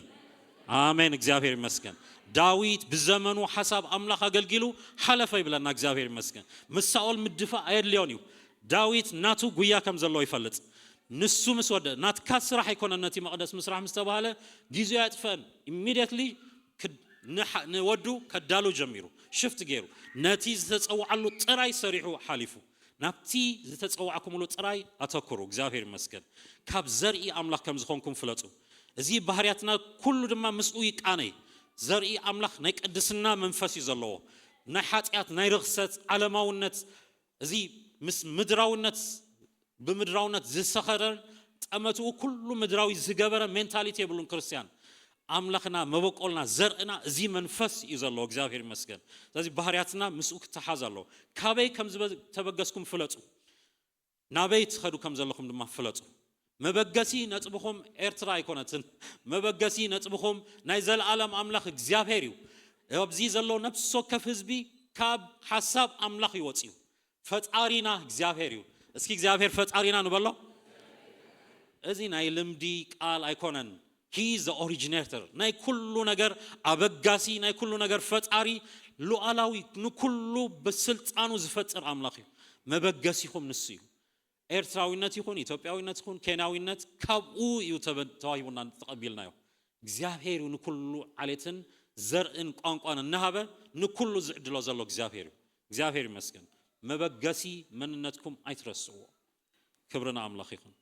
ኣሜን። እግዚኣብሔር ይመስገን። ዳዊት ብዘመኑ ሓሳብ ኣምላኽ ኣገልጊሉ ሓለፈ ይብለና። እግዚኣብሔር ይመስገን። ምስ ሳኦል ምድፋእ ኣየድልዮን እዩ። ዳዊት ናቱ ጉያ ከም ዘለዎ ይፈልጥ። ንሱ ምስ ወደ ናትካ ስራሕ ኣይኮነን። ነቲ መቕደስ ምስራሕ ምስ ተባህለ ግዜኡ ኣየጥፈአን። ኢሚድየትሊ ንወዱ ከዳሉ ጀሚሩ። ሽፍት ገይሩ ነቲ ዝተጸውዓሉ ጥራይ ሰሪሑ ሓሊፉ። ናብቲ ዝተጸዋዕኩምሉ ጥራይ ኣተኩሩ። እግዚኣብሔር ይመስገን። ካብ ዘርኢ ኣምላኽ ከም ዝኾንኩም ፍለጡ። እዚ ባህርያትና ኩሉ ድማ ምስኡ ይቃነይ። ዘርኢ ኣምላኽ ናይ ቅድስና መንፈስ እዩ ዘለዎ። ናይ ሓጢኣት፣ ናይ ርኽሰት፣ ዓለማውነት፣ እዚ ምስ ምድራውነት፣ ብምድራውነት ዝሰኸረን ጠመትኡ ኩሉ ምድራዊ ዝገበረ ሜንታሊቲ የብሉን ክርስትያን። ኣምላኽና፣ መበቆልና፣ ዘርእና እዚ መንፈስ እዩ ዘለዎ። እግዚኣብሔር ይመስገን። ስለዚ ባህርያትና ምስኡ ክተሓዝ ኣለዎ። ካበይ ከም ዝበ-፣ ተበገስኩም ፍለጡ። ናበይ ትኸዱ ከም ዘለኹም ድማ ፍለጡ። መበገሲ ነጥብኹም ኤርትራ ኣይኮነትን። መበገሲ ነጥብኹም ናይ ዘለኣለም ኣምላኽ እግዚኣብሔር እዩ። ኣብዚ ዘሎ ነፍሲ ወከፍ ህዝቢ ካብ ሓሳብ ኣምላኽ እዩ ወፂኡ። ፈጣሪና እግዚኣብሔር እዩ። እስኪ እግዚኣብሔር ፈጣሪና ንበሎ። እዚ ናይ ልምዲ ቃል ኣይኮነን። He is the originator። ናይ ኩሉ ነገር ኣበጋሲ፣ ናይ ኩሉ ነገር ፈጣሪ፣ ሉዓላዊ፣ ንኩሉ ብስልጣኑ ዝፈጥር ኣምላኽ እዩ። መበገሲኹም ንሱ እዩ። ኤርትራዊነት ይኹን፣ ኢትዮጵያዊነት ይኹን፣ ኬንያዊነት ካብኡ እዩ ተበ-፣ ተዋሂቡና ተቐቢልናዮ። እግዚኣብሔር እዩ ንኩሉ ዓሌትን ዘርእን ቋንቋን እናሃበ ንኩሉ ዝዕድሎ ዘሎ እግዚኣብሔር እዩ። እግዚኣብሔር ይመስገን። መበገሲ መንነትኩም ኣይትረስዕዎ። ክብሪ ንኣምላኽ ይኹን።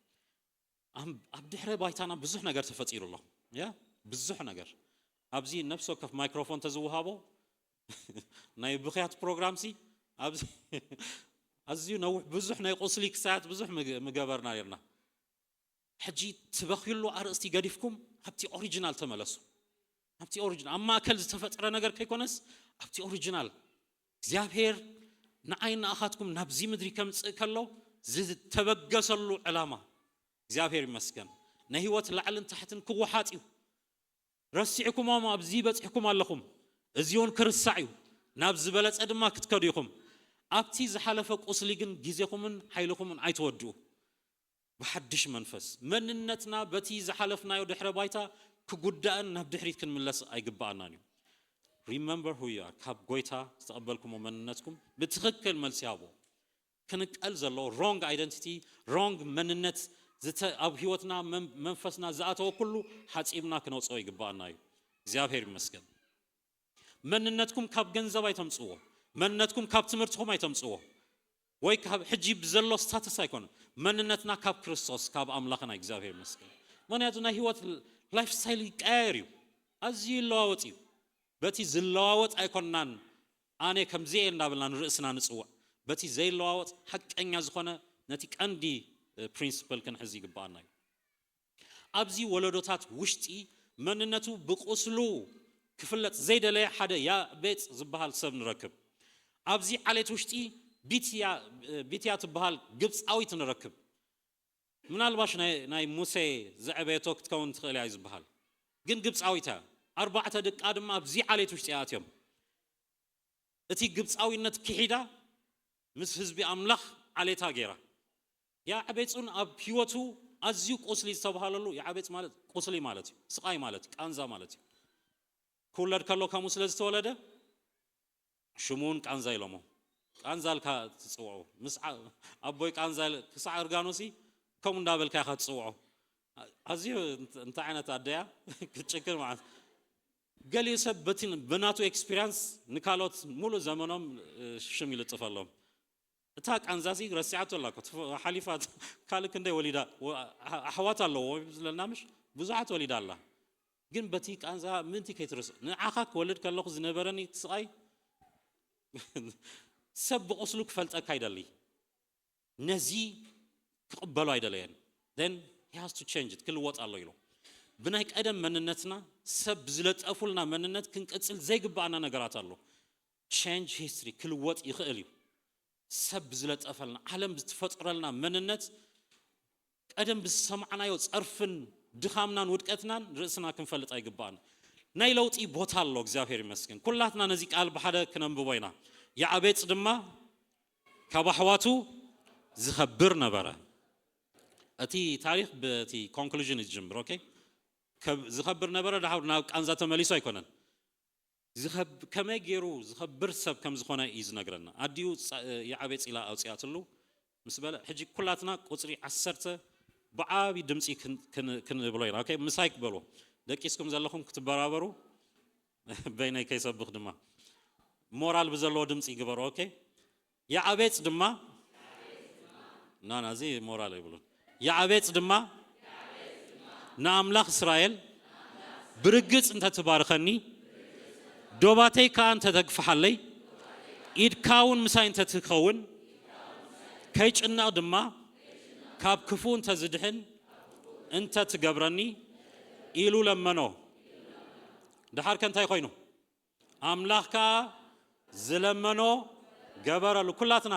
ኣብ፣ ኣብ ድሕረ ባይታና ብዙሕ ነገር ተፈጢሩ ኣሎ። ያ፣ ብዙሕ ነገር። ኣብዚ ነፍሲ ወከፍ ማይክሮፎን ተዝወሃቦ ናይ ብኽያት ፕሮግራም ሲ ኣብዚ ኣዝዩ ነዊሕ፣ ብዙሕ ናይ ቁስሊ ክሳያት ብዙሕ ምገ-፣ ምገበርና ነርና። ሕጂ ትበኽዩሉ ኣርእስቲ ገዲፍኩም ኣብቲ ኦሪጂናል ተመለሱ። ኣብቲ ኦሪጂናል፣ ኣብ ማእከል ዝተፈጥረ ነገር ከይኮነስ ኣብቲ ኦሪጂናል። እግዚኣብሔር ንዓይ ንኣኻትኩም ናብዚ ምድሪ ከምጽእ ከሎ ዝተበገሰሉ ዕላማ፣ እግዚኣብሔር ይመስገን፣ ናይ ህይወት ላዕልን ታሕትን ክወሓጥ እዩ። ረሲዕኩሞም ኣብዚ በጺሕኩም ኣለኹም። እዚ እውን ክርሳዕ እዩ። ናብ ዝበለጸ ድማ ክትከዱ ኢኹም። ኣብቲ ዝሓለፈ ቁስሊ ግን ግዜኹምን ሓይልኹምን ኣይትወድኡ። ብሓድሽ መንፈስ መንነትና በቲ ዝሓለፍናዮ ድሕረ ባይታ ክጉዳእን ናብ ድሕሪት ክንምለስ ኣይግባኣናን እዩ። Remember who you are። ካብ ጎይታ ዝተቐበልኩሞ መንነትኩም ብትኽክል መልሲ ሃቦ። ክንቀል ዘለዎ ሮንግ ኣይደንቲቲ፣ ሮንግ መንነት ዝተ-፣ ኣብ ህይወትና መን-፣ መንፈስና ዝኣተወ ኩሉ ሓጺብና ክነውጽኦ ይግባኣና እዩ። እግዚኣብሔር ይመስገን። መንነትኩም ካብ ገንዘብ ኣይተምጽዎ። መንነትኩም ካብ ትምህርትኹም ኣይተምጽዎ። ወይ ካብ ሕጂ ብዘሎ ስታተስ ኣይኮነን። መንነትና ካብ ክርስቶስ፣ ካብ ኣምላኽና እግዚኣብሔር ይመስገን። ምኽንያቱ ናይ ህይወት ላይፍ ስታይል ይቀያየር እዩ። ኣዝዩ ይለዋወጥ እዩ። በቲ ዝለዋወጥ ኣይኮንናን ኣነ ከምዚ እየ እንዳበልና ንርእስና ንጽውዕ። በቲ ዘይለዋወጥ ሓቀኛ ዝኾነ ነቲ ቀንዲ፣ እ፣ ፕሪንስፕል ክንሕዝ ይግባኣና እዩ። ኣብዚ ወለዶታት ውሽጢ መንነቱ ብቁስሉ ክፍለጥ ዘይደለየ ሓደ ያቤጽ ዝበሃል ሰብ ንረክብ። ኣብዚ ዓሌት ውሽጢ ቢትያ፣ እ፣ ቢትያ ትበሃል ግብፃዊት ንረክብ። ምናልባሽ ናይ፣ ናይ ሙሴ ዘዕበየቶ ክትከውን ትኽእል እያ እዩ ዝበሃል። ግን ግብፃዊት እያ። ኣርባዕተ ደቃ ድማ ኣብዚ ዓሌት ውሽጢ እያ ኣትዮም። እቲ ግብፃዊነት ክሒዳ ምስ ህዝቢ ኣምላኽ ዓሌታ ገይራ። ያዕቤጽን ኣብ ህይወቱ ኣዝዩ ቁስሊ ዝተባህለሉ፣ ያዕቤጽ ማለት ቁስሊ ማለት እዩ፣ ስቓይ ማለት እዩ፣ ቃንዛ ማለት እዩ። ክውለድ ከሎ ከምኡ ስለ ዝተወለደ ሽሙ እውን ቃንዛ ኢሎሞ። ቃንዛ ኢልካ ትጽውዖ። ምስ ዓ-፣ ኣቦይ ቃንዛ ኢል-፣ ክሳዕ እርጋኑሲ ከምኡ እንዳበልካ ኢኻ ትጽውዖ። ኣዝዩ እንት-፣ እንታይ ዓይነት ኣደያ ክትጭክን ማለት። ገሊኡ ሰብ በቲ ን-፣ ብናቱ ኤክስፒሪያንስ ንካልኦት ሙሉእ ዘመኖም፣ እ፣ ሽም ይልጥፈሎም። እታ ቃንዛሲ ረሲዓቶ ኣላ እኮ፣ ትፈ-፣ ሓሊፋ ካልእ ክንደይ ወሊዳ፣ ወ-፣ ኣሕ-፣ ኣሕዋት ኣለዎ ዝለና ምሽ ብዙሓት ወሊዳ ኣላ። ግን በቲ ቃንዛ ምእንቲ ከይትርስእ፣ ንዓኻ ክወልድ ከለኹ ዝነበረኒ ስቓይ ሰብ ብቑስሉ ክፈልጠካ ይደሊ። ነዚ ክቕበሎ ኣይደለየን። Then he has to change it፣ ክልወጥ ኣሎ ኢሉ። ብናይ ቀደም መንነትና ሰብ ዝለጠፉልና መንነት ክንቅጽል ዘይግባኣና ነገራት ኣሎ። Change history ክልወጥ ይኽእል እዩ። ሰብ ዝለጠፈልና፣ ዓለም ዝተፈጥረልና መንነት ቀደም ብዝሰማዕናዮ ጸርፍን ድኻምናን ውድቀትናን ርእስና ክንፈልጥ ኣይግባኣን። ናይ ለውጢ ቦታ ኣሎ። እግዚኣብሔር ይመስገን። ኩላትና ነዚ ቃል ብሓደ ክነንብቦ ኢና። ያዕቤጽ ድማ ካብ ኣሕዋቱ ዝኸብር ነበረ። እቲ ታሪኽ በቲ ኮንክሉዥን እዩ ዝጅምር። ኦኬ፣ ከብ-፣ ዝኸብር ነበረ፣ ድሓር ናብ ቃንዛ ተመሊሱ ኣይኮነን። ዝኸብ-፣ ከመይ ገይሩ ዝኸብር ሰብ ከም ዝኾነ እዩ ዝነግረና። ኣዲኡ ጻ-፣ ያዕቤጽ ኢላ ኣውፅኣትሉ ምስ በለ፣ ሕጂ ኩላትና ቁፅሪ ዓሰርተ ብዓቢ ድምፂ ክን-፣ ክን-፣ ክንብሎ ኢና። ኦኬ፣ ምሳይ ክበሉ። ደቂስኩም ዘለኹም ክትበራበሩ በይነይ ከይሰብኽ ድማ ሞራል ብዘለዎ ድምፂ ይግበሩ። ኦኬ፣ ያዕቤጽ ድማ፣ ና፣ ና፣ እዚ ሞራል ኣይብሉን። ያዕቤጽ ድማ ንኣምላኽ እስራኤል፣ ብርግጽ እንተትባርኸኒ፣ ዶባተይ ከኣ እንተተግፍሓለይ፣ ኢድካ እውን ምሳይ እንተትኸውን፣ ከይጭነቕ ድማ ካብ ክፉእ እንተዝድሕን እንተትገብረኒ፣ ኢሉ ለመኖ። ደሓርከ እንታይ ኮይኑ? ኣምላኽ ከኣ ዝለመኖ ገበረሉ። ኩላትና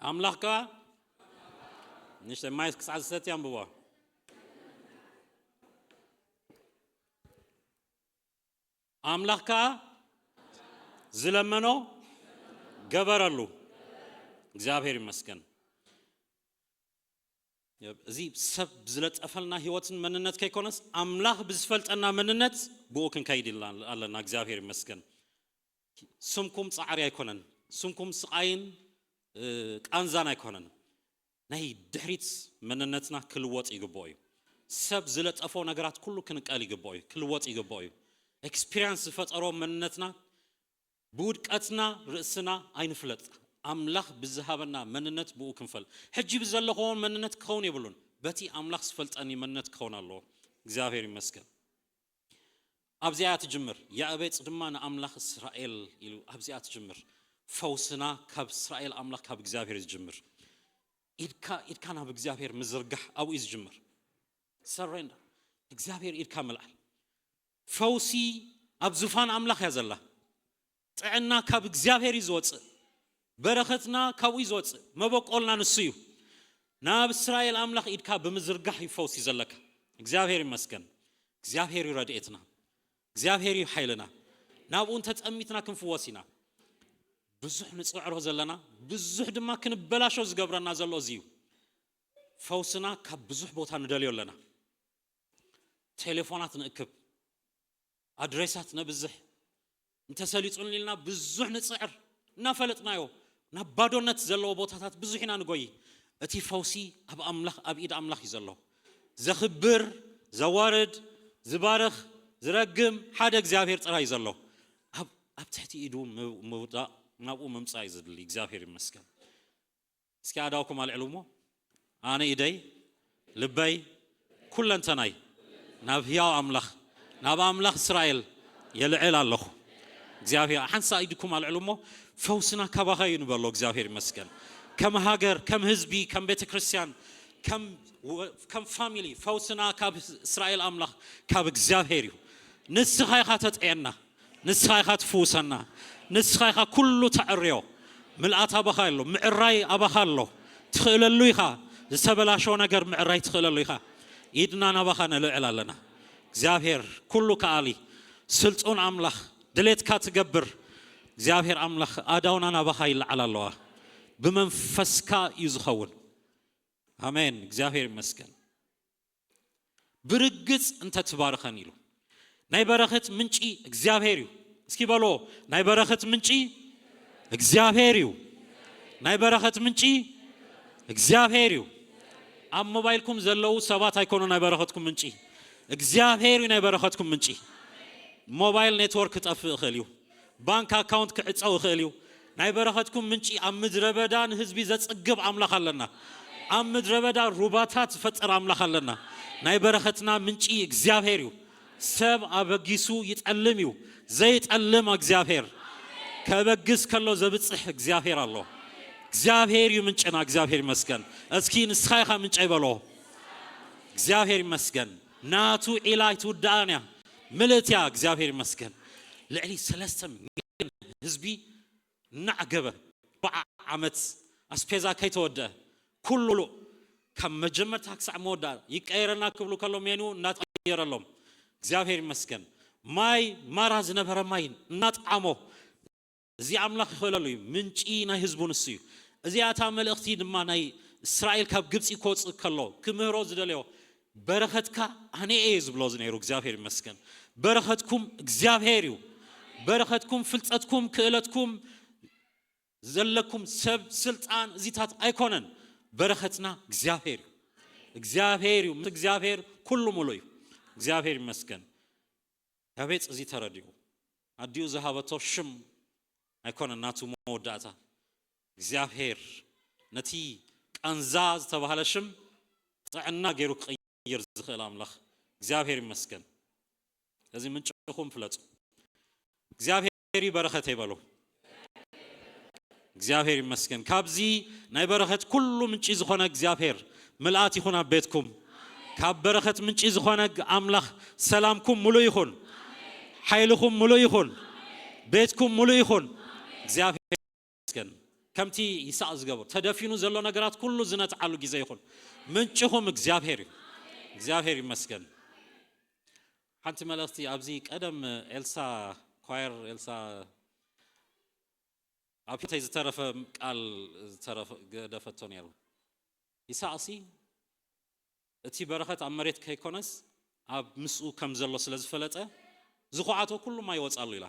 ኣምላኽ ከኣ ንእሽተይ ማይ ክሳዕ ዝሰቲ ኣንብቦ። ኣምላኽ ከኣ ዝለመኖ ገበረሉ። እግዚኣብሔር ይመስገን። እዚ ሰብ ዝለጠፈልና ህይወትን መንነት ከይኮነስ፣ ኣምላኽ ብዝፈልጠና መንነት ብኡ ክንከይድ ኢልና ኣለና። እግዚኣብሔር ይመስገን። ስምኩም ጻዕሪ ኣይኮነን፣ ስምኩም ስቓይን፣ እ፣ ቃንዛን ኣይኮነን። ናይ ድሕሪት መንነትና ክልወጥ ይግብኦ እዩ። ሰብ ዝለጠፎ ነገራት ኩሉ ክንቀል ይግብኦ እዩ፣ ክልወጥ ይግብኦ እዩ። ኤክስፒሪየንስ ዝፈጠሮ መንነትና ብውድቀትና ርእስና ኣይንፍለጥ። ኣምላኽ ብዝሃበና መንነት ብኡ ክንፈል። ሕጂ ብዘለኽዎ መንነት ክኸውን የብሉን። በቲ ኣምላኽ ዝፈልጠኒ መንነት ክኸውን ኣለዎ። እግዚኣብሔር ይመስገን። ኣብዚኣ እያ ትጅምር። ያዕቤጽ ድማ ንኣምላኽ እስራኤል ኢሉ ኣብዚኣ ትጅምር። ፈውስና ካብ እስራኤል ኣምላኽ ካብ እግዚኣብሔር እዩ ዝጅምር። ኢድካ፣ ኢድካ ናብ እግዚኣብሔር ምዝርጋሕ ኣብኡ እዩ ዝጅምር። ሰሬንደር፣ እግዚኣብሔር ኢድካ ምልዓል። ፈውሲ ኣብ ዙፋን ኣምላኽ እያ ዘላ። ጥዕና ካብ እግዚኣብሔር እዩ ዝወፅእ። በረኸትና ካብኡ እዩ ዝወፅእ። መበቆልና ንሱ እዩ። ናብ እስራኤል ኣምላኽ ኢድካ ብምዝርጋሕ እዩ ፈውሲ ዘለካ። እግዚኣብሔር ይመስገን። እግዚኣብሔር እዩ ረድኤትና። እግዚኣብሔር እዩ ሓይልና። ናብኡ እንተጸሚትና ክንፍወስ ኢና። ብዙሕ ንጽዕሮ ዘለና፣ ብዙሕ ድማ ክንበላሾ ዝገብረና ዘሎ እዚ እዩ። ፈውስና ካብ ብዙሕ ቦታ ንደልዮ ኣለና። ቴሌፎናት ንእክብ፣ ኣድሬሳት ነብዝሕ፣ እንተሰሊጹን ኢልና ብዙሕ ንጽዕር፣ እናፈለጥናዮ ናብ ባዶነት ዘለዎ ቦታታት ብዙሕ ኢና ንጎይ። እቲ ፈውሲ ኣብ ኣምላኽ፣ ኣብ ኢድ ኣምላኽ እዩ ዘሎ። ዘኽብር፣ ዘዋርድ፣ ዝባርኽ፣ ዝረግም ሓደ እግዚኣብሔር ጥራይ እዩ ዘሎ። ኣብ፣ ኣብ ትሕቲ ኢዱ ም-፣ ምውዳቕ፣ ናብኡ ምምጻእ እዩ ዝድሊ። እግዚኣብሔር ይመስገን። እስኪ ኣእዳውኩም ኣልዕሉ እሞ፣ ኣነ ኢደይ፣ ልበይ፣ ኩለንተናይ ናብ ህያው ኣምላኽ፣ ናብ ኣምላኽ እስራኤል የልዕል ኣለኹ። እግዚኣብሔር፣ ሓንሳእ ኢድኩም ኣልዕሉ እሞ፣ ፈውስና ካባኻ እዩ ንበሎ። እግዚኣብሔር ይመስገን። ከም ሃገር፣ ከም ህዝቢ፣ ከም ቤተ ክርስቲያን፣ ከም ወ-፣ ከም ፋሚሊ፣ ፈውስና ካብ እስራኤል ኣምላኽ፣ ካብ እግዚኣብሔር እዩ። ንስኻ ኢኻ ተጥዕየና። ንስኻ ኢኻ ትፍውሰና። ንስኻ ኢኻ ኩሉ ተዕርዮ። ምልኣት ኣባኻ ኣሎ፣ ምዕራይ ኣባኻ ኣሎ። ትኽእለሉ ኢኻ። ዝተበላሸወ ነገር ምዕራይ ትኽእለሉ ኢኻ። ኢድና ናባኻ ነልዕል ኣለና። እግዚኣብሔር ኩሉ ከኣሊ፣ ስልጡን ኣምላኽ፣ ድሌትካ ትገብር እግዚኣብሔር ኣምላኽ፣ ኣእዳውና ናባኻ ይለዓላ ኣለዋ። ብመንፈስካ እዩ ዝኸውን። ኣሜን። እግዚኣብሔር ይመስገን። ብርግጽ እንተ ትባርኸን ኢሉ። ናይ በረኸት ምንጪ እግዚኣብሔር እዩ። እስኪ በሎ፣ ናይ በረኸት ምንጪ እግዚኣብሔር እዩ። ናይ በረኸት ምንጪ እግዚኣብሔር እዩ። ኣብ ሞባይልኩም ዘለዉ ሰባት ኣይኮኑ ናይ በረኸትኩም ምንጪ፣ እግዚኣብሔር እዩ ናይ በረኸትኩም ምንጪ። ሞባይል ኔትወርክ ክጠፍእ ይኽእል እዩ። ባንክ ኣካውንት ክዕጸው ይኽእል እዩ። ናይ በረኸትኩም ምንጪ ኣብ ምድረ በዳ ንህዝቢ ዘጽግብ ኣምላኽ ኣለና። ኣብ ምድረ በዳ ሩባታት ዝፈጥር ኣምላኽ ኣለና። ናይ በረኸትና ምንጪ እግዚኣብሔር እዩ። ሰብ ኣበጊሱ ይጠልም እዩ። ዘይጠልም እግዚኣብሔር፣ ከበግስ ከሎ ዘብጽሕ እግዚኣብሔር ኣሎ። እግዚኣብሔር እዩ ምንጭና። እግዚኣብሔር ይመስገን። እስኪ ንስኻ ኢኻ ምንጨይ በሎ። እግዚኣብሔር ይመስገን። ናቱ ዒላ ኣይትውዳእን እያ፣ ምልእት እያ። እግዚኣብሔር ይመስገን። ልዕሊ ሰለስተ ሚልዮን ህዝቢ እናዕገበ፣ በዓ ዓመት ኣስፔዛ ከይተወደአ፣ ኩሉ ካብ መጀመርታ ክሳዕ መወዳእ ይቀየረና ክብሉ ከሎ፣ ሜኑ እናተቐየረሎም፣ እግዚኣብሔር ይመስገን። ማይ ማራ ዝነበረ ማይ እናጠዓሞ፣ እዚ ኣምላኽ ይኽእለሉ እዩ። ምንጪ ናይ ህዝቡ ንሱ እዩ። እዚኣ እታ መልእኽቲ ድማ ናይ እስራኤል ካብ ግብፂ ክወፅእ ከሎ ክምህሮ ዝደለዮ፣ በረኸትካ ኣነ እየ ዝብሎ ዝነይሩ። እግዚኣብሔር ይመስገን። በረኸትኩም እግዚኣብሔር እዩ። በረኸትኩም፣ ፍልጠትኩም፣ ክእለትኩም፣ ዘለኩም ሰብ፣ ስልጣን፣ እዚታት ኣይኮነን። በረኸትና እግዚኣብሔር እዩ። እግዚኣብሔር እዩ። ምስ እግዚኣብሔር ኩሉ ሙሉ እዩ። እግዚኣብሔር ይመስገን። ያቤጽ እዚ ተረዲኡ፣ ኣዲኡ ዝሃበቶ ሽም ኣይኮነን ናቱ መወዳእታ። እግዚኣብሔር ነቲ ቃንዛ ዝተባህለ ሽም ጥዕና ገይሩ ክቕይር ዝኽእል ኣምላኽ እግዚኣብሔር ይመስገን። እዚ ምንጭኹም ፍለጡ። እግዚኣብሔር እዩ በረኸተይ በሉ። እግዚኣብሔር ይመስገን። ካብዚ ናይ በረኸት ኩሉ ምንጪ ዝኾነ እግዚኣብሔር ምልኣት ይኹን ኣብ ቤትኩም። ካብ በረኸት ምንጪ ዝኾነ ኣምላኽ ሰላምኩም ሙሉ ይኹን፣ ሓይልኹም ሙሉ ይኹን፣ ቤትኩም ሙሉ ይኹን። እግዚኣብሔር ይመስገን። ከምቲ ይስሐቅ ዝገበሩ፣ ተደፊኑ ዘሎ ነገራት ኩሉ ዝነትዓሉ ግዜ ይኹን። ምንጭኹም እግዚኣብሔር እዩ። እግዚኣብሔር ይመስገን። ሓንቲ መልእኽቲ ኣብዚ ቀደም ኤልሳ፣ ኳየር ኤልሳ ኣብ ፊተይ ዝተረፈ ቃል ዝተረፈ ገደፈቶ ነይሩ። ይስሐቅሲ እቲ በረኸት ኣብ መሬት ከይኮነስ ኣብ ምስኡ ከም ዘሎ ስለ ዝፈለጠ፣ ዝኹዓቶ ኩሉ ማይ ይወጻሉ ኢላ።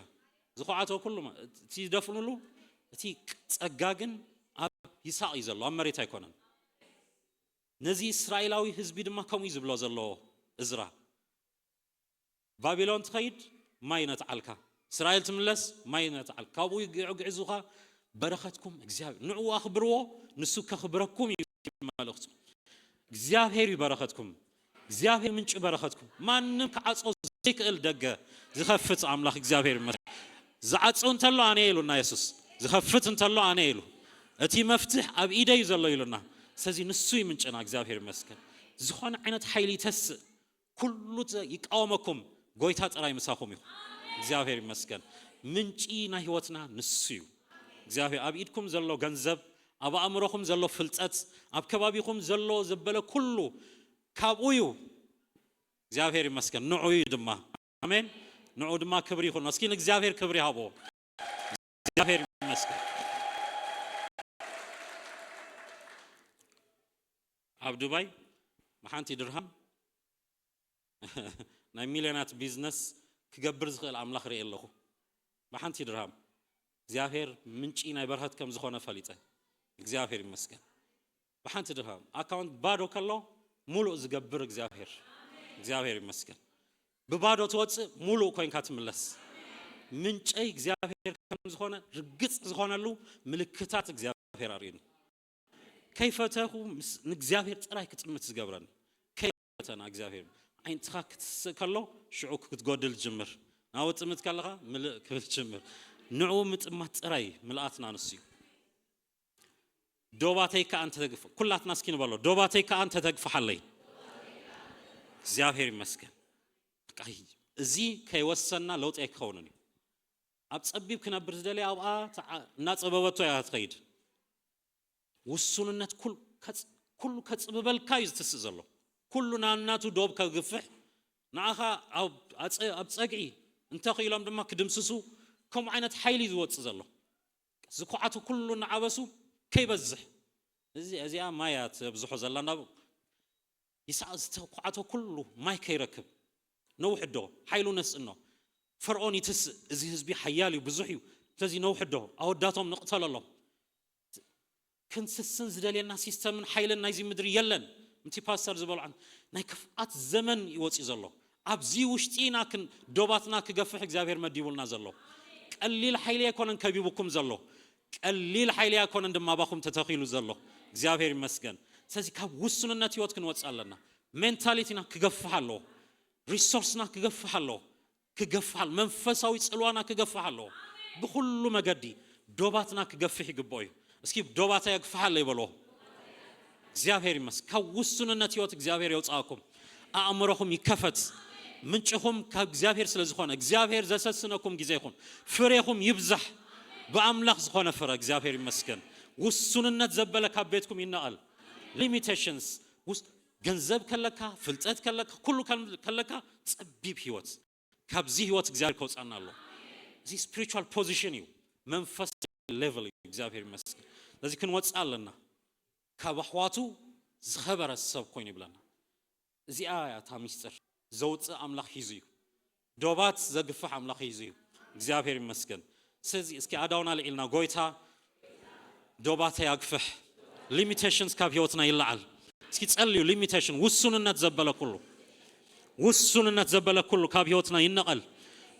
ዝኹዓቶ ኩሉ ማይ፣ እቲ ደፍኑሉ፣ እቲ ጸጋ ግን ኣብ ይስሐቅ እዩ ዘሎ፣ ኣብ መሬት ኣይኮነን። ነዚ እስራኤላዊ ህዝቢ ድማ ከምኡ እዩ ዝብሎ ዘሎ እዝራ። ባቢሎን ትኸይድ፣ ማይ ነትዓልካ። እስራኤል ትምለስ፣ ማይ ነትዓልካ። ካብኡ ይግዕግዕዙኻ። በረኸትኩም እግዚኣብሔር፣ ንዕኡ ኣኽብርዎ፣ ንሱ ከኽብረኩም እዩ መልእኽቱ። እግዚኣብሔር እዩ በረኸትኩም። እግዚኣብሔር ምንጪ በረኸትኩም። ማንም ክዓጾ ዘይክእል ደገ ዝኸፍት ኣምላኽ እግዚኣብሔር ይመስገን። ዝዓጹ እንተሎ ኣነ ኢሉና የሱስ። ዝኸፍት እንተሎ ኣነ ኢሉ። እቲ መፍትሕ ኣብ ኢደይ እዩ ዘሎ ኢሉና። ስለዚ ንሱ እዩ ምንጭና። እግዚኣብሔር ይመስገን። ዝኾነ ዓይነት ሓይሊ ይተስእ፣ ኩሉ ዘ-፣ ይቃወመኩም፣ ጎይታ ጥራይ ምሳኹም ይኹን። እግዚኣብሔር ይመስገን። ምንጪ ናይ ህይወትና ንሱ እዩ። እግዚኣብሔር ኣብ ኢድኩም ዘሎ ገንዘብ፣ ኣብ ኣእምሮኹም ዘሎ ፍልጠት፣ ኣብ ከባቢኹም ዘሎ ዘበለ ኩሉ ካብኡ እዩ። እግዚኣብሔር ይመስገን። ንዑ እዩ ድማ። ኣሜን። ንዑ ድማ ክብሪ ይኹን። እስኪ ንእግዚኣብሔር ክብሪ ሃቦ። እግዚኣብሔር ይመስገን። ኣብ ዱባይ ብሓንቲ ድርሃም ናይ ሚልዮናት ቢዝነስ ክገብር ዝኽእል ኣምላኽ ርኢ ኣለኹ። ብሓንቲ ድርሃም እግዚኣብሔር ምንጪ ናይ በረኸት ከም ዝኾነ ፈሊጠ። እግዚኣብሔር ይመስገን። ብሓንቲ ድርሃም ኣካውንት ባዶ ከሎ ሙሉእ ዝገብር እግዚኣብሔር፣ እግዚኣብሔር ይመስገን። ብባዶ ትወፅእ፣ ሙሉእ ኮይንካ ትምለስ። ምንጨይ እግዚኣብሔር ከም ዝኾነ ርግፅ ዝኾነሉ ምልክታት እግዚኣብሔር ኣርእዩኒ። ከይፈተኹ ምስ ንእግዚኣብሔር ጥራይ ክጥምት ዝገብረኒ። ከይፈተና እግዚኣብሔር ዓይንትኻ ክትስእ ከሎ ሽዑ ክትጎድል ትጅምር። ናብኡ ጥምት ከለኻ ምልእ ክብል ትጅምር። ንዕኡ ምጥማት ጥራይ ምልኣትና ንሱ እዩ። ዶባተይ ከኣ እንተ ተግፍ-፣ ኩላትና እስኪ ንበሎ፣ ዶባተይ ከኣ እንተ ተግፍሓለይ። እግዚኣብሔር ይመስገን። በቃ እዚ ከይወሰንና ለውጢ ኣይክኸውንን እዩ። ኣብ ጸቢብ ክነብር ዝደለየ ኣብኣ ተዓ-፣ እናጸበበቶ እያ ትኸይድ። ውሱንነት ኩል-፣ ከጽ-፣ ኩሉ ከጽብበልካ እዩ ዝትስእ ዘሎ። ኩሉ ናናቱ ዶብ ከግፍሕ፣ ንኣኻ ኣብ፣ ኣጸ-፣ ኣብ ጸግዒ እንተኽኢሎም ድማ ክድምስሱ፣ ከምኡ ዓይነት ሓይሊ እዩ ዝወጽእ ዘሎ። ዝኹዓቱ ኩሉ እናዓበሱ ከይበዝሕ፣ እዚ፣ እዚኣ ማይ እያ ተብዝሖ ዘላ፣ ናብ ይስሐቅ ዝተኳዕቶ ኩሉ ማይ ከይረክብ ነውሕዶ፣ ሓይሉ ነስእኖ። ፈርዖን ይትስእ፣ እዚ ህዝቢ ሓያል እዩ፣ ብዙሕ እዩ፣ ስለዚ ነውሕዶ፣ ኣወዳቶም ንቕተለሎም። ክንስስን ዝደልየና ሲስተምን ሓይልን ናይዚ ምድሪ የለን። ምቲ ፓስተር ዝበሎ ዓን-፣ ናይ ክፍኣት ዘመን ይወፅእ ዘሎ። ኣብዚ ውሽጢ ኢና ክን-፣ ዶባትና ክገፍሕ እግዚኣብሔር መዲቡልና ዘሎ። ቀሊል ሓይሊ ኣይኮነን ከቢቡኩም ዘሎ፣ ቀሊል ሓይሊ ኣይኮነን ድማ ኣባኹም ተተኺሉ ዘሎ። እግዚኣብሔር ይመስገን። ስለዚ ካብ ውሱንነት ህይወት ክንወፅእ ኣለና። ሜንታሊቲና ክገፍሕ ኣለዎ። ሪሶርስና ክገፍሕ ኣለዎ። ክገፍሕ ኣለዎ። መንፈሳዊ ፅልዋና ክገፍሕ ኣለዎ። ብኩሉ መገዲ ዶባትና ክገፍሕ ይግብኦ እዩ። እስኪ ዶባታ የግፍሓለይ በሎ። እግዚኣብሔር ይመስገን። ካብ ውሱንነት ህይወት እግዚኣብሔር የውፅኣኩም። ኣእምሮኹም ይከፈት። ምንጭኹም ካብ እግዚኣብሔር ስለ ዝኾነ እግዚኣብሔር ዘሰስነኩም ግዜ ይኹን። ፍሬኹም ይብዛሕ። ብኣምላኽ ዝኾነ ፍረ እግዚኣብሔር ይመስገን። ውሱንነት ዘበለ ካብ ቤትኩም ይነቐል። ሊሚቴሽንስ፣ ገንዘብ ከለካ፣ ፍልጠት ከለካ፣ ኩሉ ከለካ፣ ፀቢብ ህይወት። ካብዚ ህይወት እግዚኣብሔር ከውፃና ኣሎ። እዚ ስፒሪቹዋል ፖዚሽን እዩ። መንፈስ ሌቨል እዩ። እግዚኣብሔር ይመስገን። ስለዚ ክንወፅእ ኣለና። ካብ ኣሕዋቱ ዝኸበረ ሰብ ኮይኑ ይብለና። እዚኣ እያ እታ ሚስጥር። ዘውፅእ ኣምላኽ ሒዙ እዩ። ዶባት ዘግፍሕ ኣምላኽ ሒዙ እዩ። እግዚኣብሔር ይመስገን። ስለዚ እስኪ ኣዳውና ልዒልና ጎይታ ዶባተይ ኣግፍሕ። ሊሚቴሽንስ ካብ ህይወትና ይለዓል። እስኪ ጸልዩ። ሊሚቴሽን፣ ውሱንነት ዘበለ ኩሉ፣ ውሱንነት ዘበለ ኩሉ ካብ ህይወትና ይነቐል።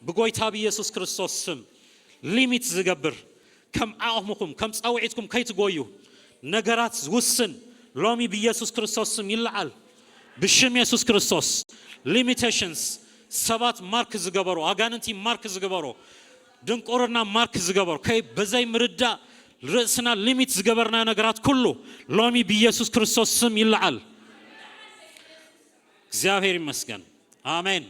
ብጎይታ ብኢየሱስ ክርስቶስ ስም ሊሚት ዝገብር፣ ከም ዓቕምኹም ከም ጻውዒትኩም ከይትጎዩ፣ ነገራት ዝውስን ሎሚ ብኢየሱስ ክርስቶስ ስም ይለዓል። ብሽም የሱስ ክርስቶስ ሊሚቴሽንስ፣ ሰባት ማርክ ዝገበሮ፣ ኣጋንንቲ ማርክ ዝገበሮ፣ ድንቁርና ማርክ ዝገበሮ፣ ከይ በዘይ ምርዳእ ርእስና ሊሚት ዝገበርና ነገራት ኩሉ ሎሚ ብኢየሱስ ክርስቶስ ስም ይለዓል። እግዚኣብሔር ይመስገን። ኣሜን።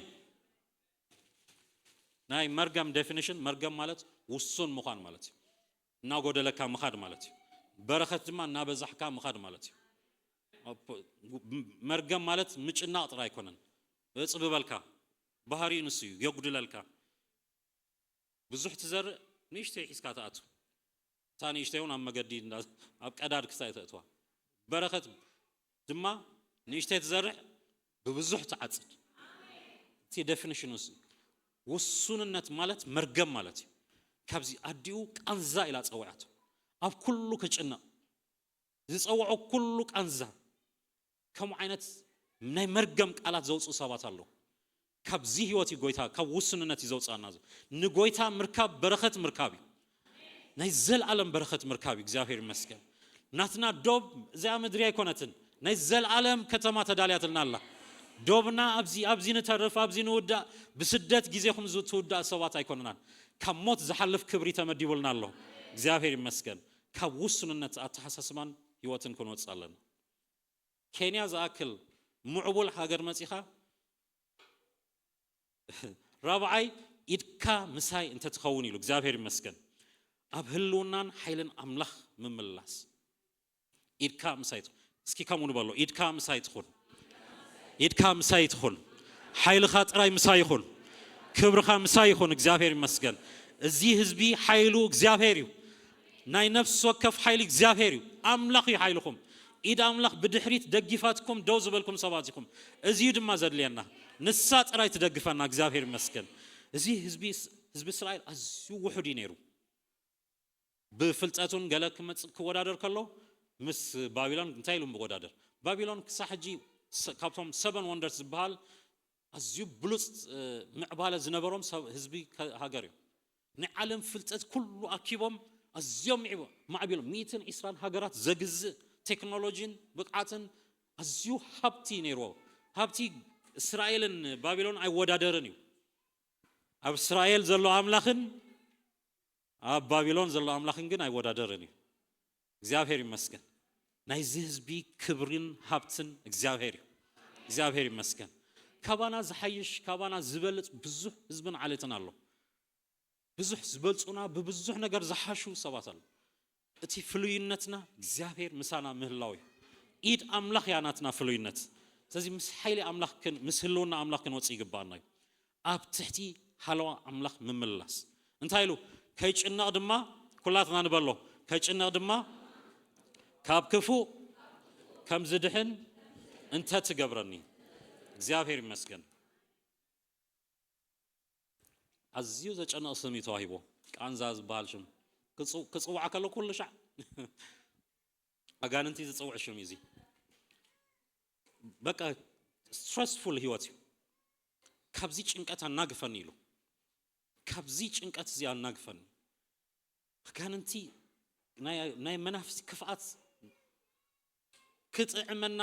ናይ መርገም ዴፊኒሽን፣ መርገም ማለት ውሱን ምዃን ማለት እዩ። እናጎደለካ ምኻድ ማለት እዩ። በረኸት ድማ እናበዛሕካ ምኻድ ማለት እዩ። መርገም ማለት ምጭናቕ ጥራይ ኣይኮነን። እጽብበልካ፣ ባህሪኡ ንሱ እዩ፣ የጉድለልካ። ብዙሕ ትዘርእ፣ ንእሽተይ ሒዝካ ትኣቱ። እታ ንእሽተይ እውን ኣብ መገዲ እንዳ-፣ ኣብ ቀዳድ ክሳይ ተእትዋ። በረኸት ድማ ንእሽተይ ትዘርእ፣ ብብዙሕ ትዓጽድ። እቲ ዴፊኒሽኑ እሱ። ውሱንነት ማለት መርገም ማለት እዩ። ካብዚ ኣዲኡ ቃንዛ ኢላ ጸውዓቶ። ኣብ ኩሉ ክጭነቕ፣ ዝጸውዖ ኩሉ ቃንዛ። ከምኡ ዓይነት ናይ መርገም ቃላት ዘውፅኡ ሰባት ኣለዉ። ካብዚ ህይወት እዩ ጎይታ፣ ካብ ውሱንነት እዩ ዘውፅኣና። ንጎይታ ምርካብ በረኸት ምርካብ እዩ። ናይ ዘለኣለም በረኸት ምርካብ እዩ። እግዚኣብሔር ይመስገን። ናትና ዶብ እዚኣ ምድሪ ኣይኮነትን። ናይ ዘለኣለም ከተማ ተዳልያትልና ኣላ። ዶብና ኣብዚ፣ ኣብዚ ንተርፍ፣ ኣብዚ ንውዳእ፣ ብስደት ግዜኹም ዝ-፣ ትውዳእ ሰባት ኣይኮንናን። ካብ ሞት ዝሓልፍ ክብሪ ተመዲቡልና ኣሎ። እግዚኣብሔር ይመስገን። ካብ ውሱንነት ኣተሓሳስባን ህይወትን ክንወፅእ ኣለና። ኬንያ ዝኣክል ምዕቡል ሃገር መጺኻ፣ ራብዓይ ኢድካ ምሳይ እንተትኸውን ኢሉ፣ እግዚኣብሔር ይመስገን። ኣብ ህልውናን ሓይልን ኣምላኽ ምምላስ። ኢድካ ምሳይ ትኹን። እስኪ ከምኡ ንበሎ፣ ኢድካ ምሳይ ትኹን። ኢድካ ምሳይ ትኹን። ሓይልኻ ጥራይ ምሳይ ይኹን። ክብርኻ ምሳይ ይኹን። እግዚኣብሔር ይመስገን። እዚ ህዝቢ ሓይሉ እግዚኣብሔር እዩ። ናይ ነፍሲ ወከፍ ሓይሊ እግዚኣብሔር እዩ። ኣምላኽ እዩ ሓይልኹም። ኢድ ኣምላኽ ብድሕሪት ደጊፋትኩም ደው ዝበልኩም ሰባት ኢኹም። እዚ እዩ ድማ ዘድልየና። ንሳ ጥራይ ትደግፈና። እግዚኣብሔር ይመስገን። እዚ ህዝቢ፣ ህዝቢ እስራኤል ኣዝዩ ውሑድ እዩ ነይሩ። ብፍልጠቱን ገለ ክመጽእ ክወዳደር ከሎ ምስ ባቢሎን እንታይ ኢሉ ምወዳደር? ባቢሎን ክሳብ ሕጂ ሰ-፣ ካብቶም ሰቨን ወንደርስ ዝበሃል ኣዝዩ ብሉጽ፣ እ፣ ምዕባለ ዝነበሮም ሰብ፣ ህዝቢ ከ-፣ ሃገር እዮም። ናይ ዓለም ፍልጠት ኩሉ ኣኪቦም ኣዝዮም ምዕቡ-፣ ማዕቢሎም። ሚእትን ዕስራን ሃገራት ዘግዝእ ቴክኖሎጂን ብቕዓትን ኣዝዩ ሃብቲ ነይርዎ። ሃብቲ እስራኤልን ባቢሎን ኣይወዳደርን እዩ። ኣብ እስራኤል ዘሎ ኣምላኽን ኣብ ባቢሎን ዘሎ ኣምላኽን ግን ኣይወዳደርን እዩ። እግዚኣብሔር ይመስገን። ናይዚ ህዝቢ ክብርን ሃብትን እግዚኣብሔር እዩ። እግዚኣብሔር ይመስገን። ካባና ዝሓይሽ፣ ካባና ዝበልጽ ብዙሕ ህዝብን ዓሌትን ኣሎ። ብዙሕ ዝበልጹና፣ ብብዙሕ ነገር ዝሓሹ ሰባት ኣሎ። እቲ ፍሉይነትና እግዚኣብሔር ምሳና ምህላው እዩ። ኢድ ኣምላኽ እያ ናትና ፍሉይነት። ስለዚ ምስ ሓይሊ ኣምላኽ ክን-፣ ምስ ህልውና ኣምላኽ ክንወጽእ ይግባኣና እዩ። ኣብ ትሕቲ ሃለዋ ኣምላኽ ምምላስ። እንታይ ኢሉ? ከይጭነቕ ድማ፣ ኩላትና ንበሎ፣ ከይጭነቕ ድማ ካብ ክፉእ ከም ዝድሕን እንተ ትገብረኒ። እግዚኣብሔር ይመስገን። ኣዝዩ ዘጨንቕ ስም እዩ ተዋሂቦ። ቃንዛ ዝበሃል ሽም ክጽው-፣ ክጽዋዕ ከሎ ኩሉ ሻዕ ኣጋንንቲ ዝጽውዕ ሽም እዩ እዚ። በቃ ስትረስፉል ህይወት እዩ። ካብዚ ጭንቀት ኣናግፈኒ ኢሉ። ካብዚ ጭንቀት እዚ ኣናግፈኒ። ኣጋንንቲ ናይ ናይ መናፍስቲ ክፍኣት ክጥዕመና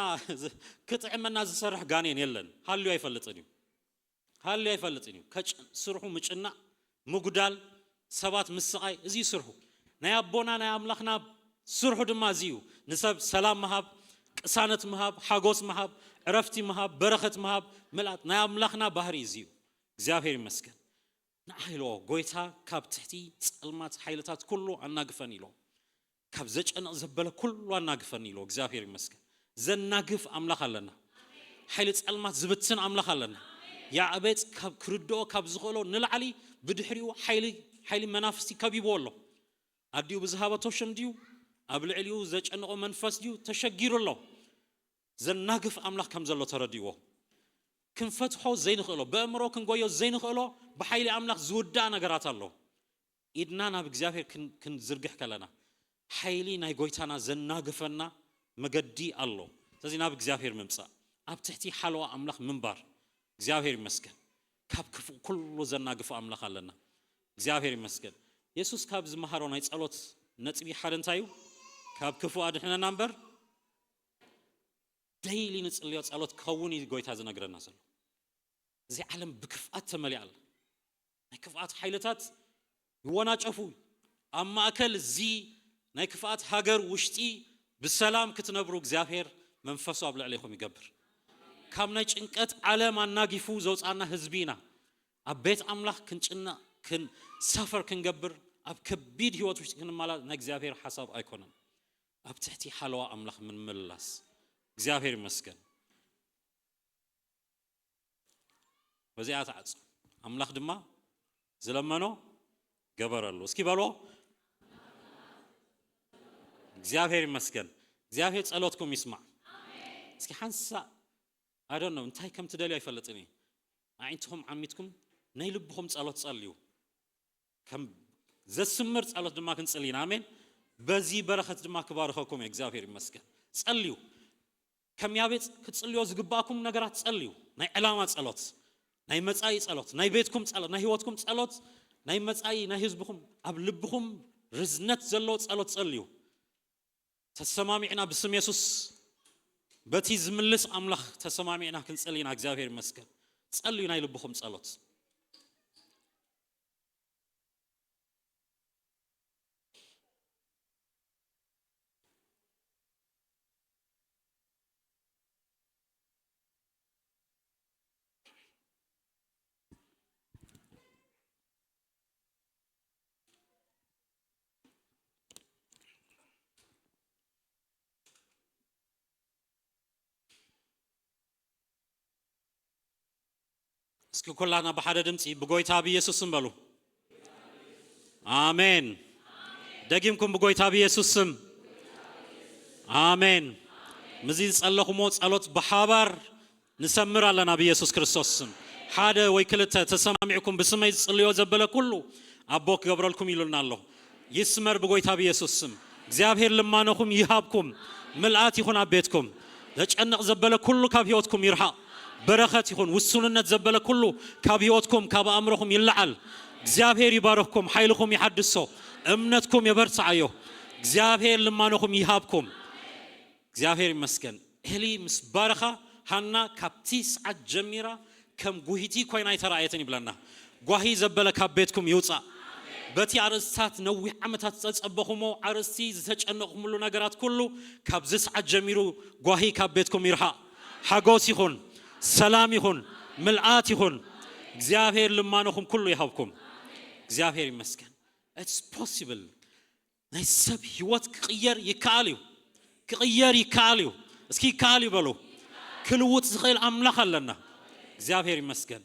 ክጥዕመና ዝሰርሕ ጋኔን የለን። ሃልዩ ኣይፈልጥን እዩ። ሃልዩ ኣይፈልጥን እዩ። ከጭ- ስርሑ ምጭናቕ፣ ምጉዳል፣ ሰባት ምስቓይ፣ እዚ እዩ ስርሑ። ናይ ኣቦና ናይ ኣምላኽና ስርሑ ድማ እዚ እዩ። ንሰብ ሰላም ምሃብ፣ ቅሳነት ምሃብ፣ ሓጎስ ምሃብ፣ ዕረፍቲ ምሃብ፣ በረኸት ምሃብ፣ ምልኣት ናይ ኣምላኽና ባህሪ እዚ እዩ። እግዚኣብሔር ይመስገን። ንዓ ኢልዎ ጎይታ፣ ካብ ትሕቲ ጸልማት ሓይልታት ኩሉ ኣናግፈን ኢልዎ። ካብ ዘጨንቕ ዘበለ ኩሉ ኣናግፈን ኢልዎ። እግዚኣብሔር ይመስገን። ዘናግፍ ኣምላኽ ኣለና። ሓይሊ ጸልማት ዝብትን ኣምላኽ ኣለና። ያዕቤጽ ካብ ክርድኦ ካብ ዝኽእሎ ንላዕሊ ብድሕሪኡ ሓይሊ ሓይሊ መናፍስቲ ከቢብዎ ኣሎ። ኣዲኡ ብዝሃበቶ ሽም ድዩ? ኣብ ልዕሊኡ ዘጨንቖ መንፈስ ድዩ? ተሸጊሩ ኣሎ። ዘናግፍ ኣምላኽ ከም ዘሎ ተረዲእዎ። ክንፈትሖ ዘይንኽእሎ፣ በእምሮ ክንጎዮ ዘይንኽእሎ፣ ብሓይሊ ኣምላኽ ዝውዳእ ነገራት ኣሎ። ኢድና ናብ እግዚኣብሔር ክን- ክንዝርግሕ ከለና፣ ሓይሊ ናይ ጎይታና ዘናግፈና መገዲ ኣሎ። ስለዚ ናብ እግዚኣብሔር ምምጻእ፣ ኣብ ትሕቲ ሓለዋ ኣምላኽ ምንባር። እግዚኣብሔር ይመስገን። ካብ ክፉእ ኩሉ ዘናግፍ ኣምላኽ ኣለና። እግዚኣብሔር ይመስገን። የሱስ ካብ ዝመሃሮ ናይ ጸሎት ነጥቢ ሓደ እንታይ እዩ? ካብ ክፉእ ኣድሕነና እምበር፣ ደይሊ ንጽልዮ ጸሎት ክኸውን እዩ ጎይታ ዝነግረና ዘሎ። እዚ ዓለም ብክፍኣት ተመሊኣ ኣላ። ናይ ክፍኣት ሓይልታት ይወናጨፉ። ኣብ ማእከል እዚ ናይ ክፍኣት ሃገር ውሽጢ ብሰላም ክትነብሩ እግዚኣብሔር መንፈሱ ኣብ ልዕሌኹም ይገብር። ካብ ናይ ጭንቀት ዓለም ኣናጊፉ ዘውፃና ህዝቢ ኢና። ኣብ ቤት ኣምላኽ ክንጭነቕ፣ ክንሳፈር፣ ክንገብር፣ ኣብ ከቢድ ህይወት ውሽጢ ክንመላ ናይ እግዚኣብሔር ሓሳብ ኣይኮነን። ኣብ ትሕቲ ሓለዋ ኣምላኽ ምንምላስ። እግዚኣብሔር ይመስገን። በዚኣ ትዓጹ። ኣምላኽ ድማ ዝለመኖ ገበረሉ። እስኪ በሎ። እግዚኣብሔር ይመስገን። እግዚኣብሔር ጸሎትኩም ይስማዕ። እስኪ ሓንሳ ኣዶኖ እንታይ ከም ትደልዩ ኣይፈልጥን እዩ። ኣዒንትኹም ዓሚትኩም ናይ ልብኹም ጸሎት ጸልዩ። ከም ዘስምር ጸሎት ድማ ክንጽሊ ኢና። ኣሜን። በዚ በረኸት ድማ ክባርኸኩም እዩ። እግዚኣብሔር ይመስገን። ጸልዩ። ከም ያቤጽ ክትጽልዮ ዝግባእኩም ነገራት ጸልዩ። ናይ ዕላማ ጸሎት፣ ናይ መጻኢ ጸሎት፣ ናይ ቤትኩም ጸሎት፣ ናይ ህይወትኩም ጸሎት፣ ናይ መጻኢ ናይ ህዝብኹም፣ ኣብ ልብኹም ርዝነት ዘለዎ ጸሎት ጸልዩ። ተሰማሚዕና ብስም የሱስ በቲ ዝምልስ ኣምላኽ ተሰማሚዕና ክንጽሊ ኢና። እግዚኣብሔር ይመስገን። ጸልዩ ናይ ልብኹም ጸሎት። እስኪ ኩላና ብሓደ ድምፂ ብጎይታ ብኢየሱስ ስም በሉ። ኣሜን። ደጊምኩም ብጎይታ ብኢየሱስ ስም። ኣሜን። ምስዚ ዝጸለኹሞ ጸሎት ብሓባር ንሰምር ኣለና ብኢየሱስ ክርስቶስ ስም። ሓደ ወይ ክልተ ተሰማሚዕኩም ብስመይ ዝጽልዮ ዘበለ ኩሉ ኣቦ ክገብረልኩም ኢሉና ኣሎ። ይስመር ብጎይታ ብኢየሱስ ስም። እግዚኣብሔር ልማነኹም ይሃብኩም። ምልኣት ይኹን ኣብ ቤትኩም። ዘጨንቕ ዘበለ ኩሉ ካብ ህይወትኩም ይርሓቕ። በረኸት ይኹን። ውሱንነት ዘበለ ኩሉ ካብ ህይወትኩም ካብ ኣእምሮኹም ይለዓል። እግዚኣብሔር ይባርኽኩም፣ ሓይልኹም ይሓድሶ፣ እምነትኩም የበርትዓዮ። እግዚኣብሔር ልማነኹም ይሃብኩም። እግዚኣብሔር ይመስገን። ኤሊ ምስ ባረኻ፣ ሃና ካብቲ ሰዓት ጀሚራ ከም ጉሂቲ ኮይና ኣይተራእየትን ይብለና። ጓሂ ዘበለ ካብ ቤትኩም ይውጻእ። በቲ ኣርእስታት ነዊሕ ዓመታት ዝጸጸበኹሞ ኣርእስቲ ዝተጨነቕኩምሉ ነገራት ኩሉ ካብዚ ሰዓት ጀሚሩ ጓሂ ካብ ቤትኩም ይርሓቕ። ሓጎስ ይኹን፣ ሰላም ይኹን፣ ምልኣት ይኹን። እግዚኣብሔር ልማኖኹም ኩሉ ይሃብኩም። እግዚኣብሔር ይመስገን። It's possible። ናይ ሰብ ህይወት ክቕየር ይከኣል እዩ። ክቕየር ይከኣል እዩ። እስኪ ይከኣል እዩ በሉ። ክልውጥ ዝኽእል ኣምላኽ ኣለና። እግዚኣብሔር ይመስገን።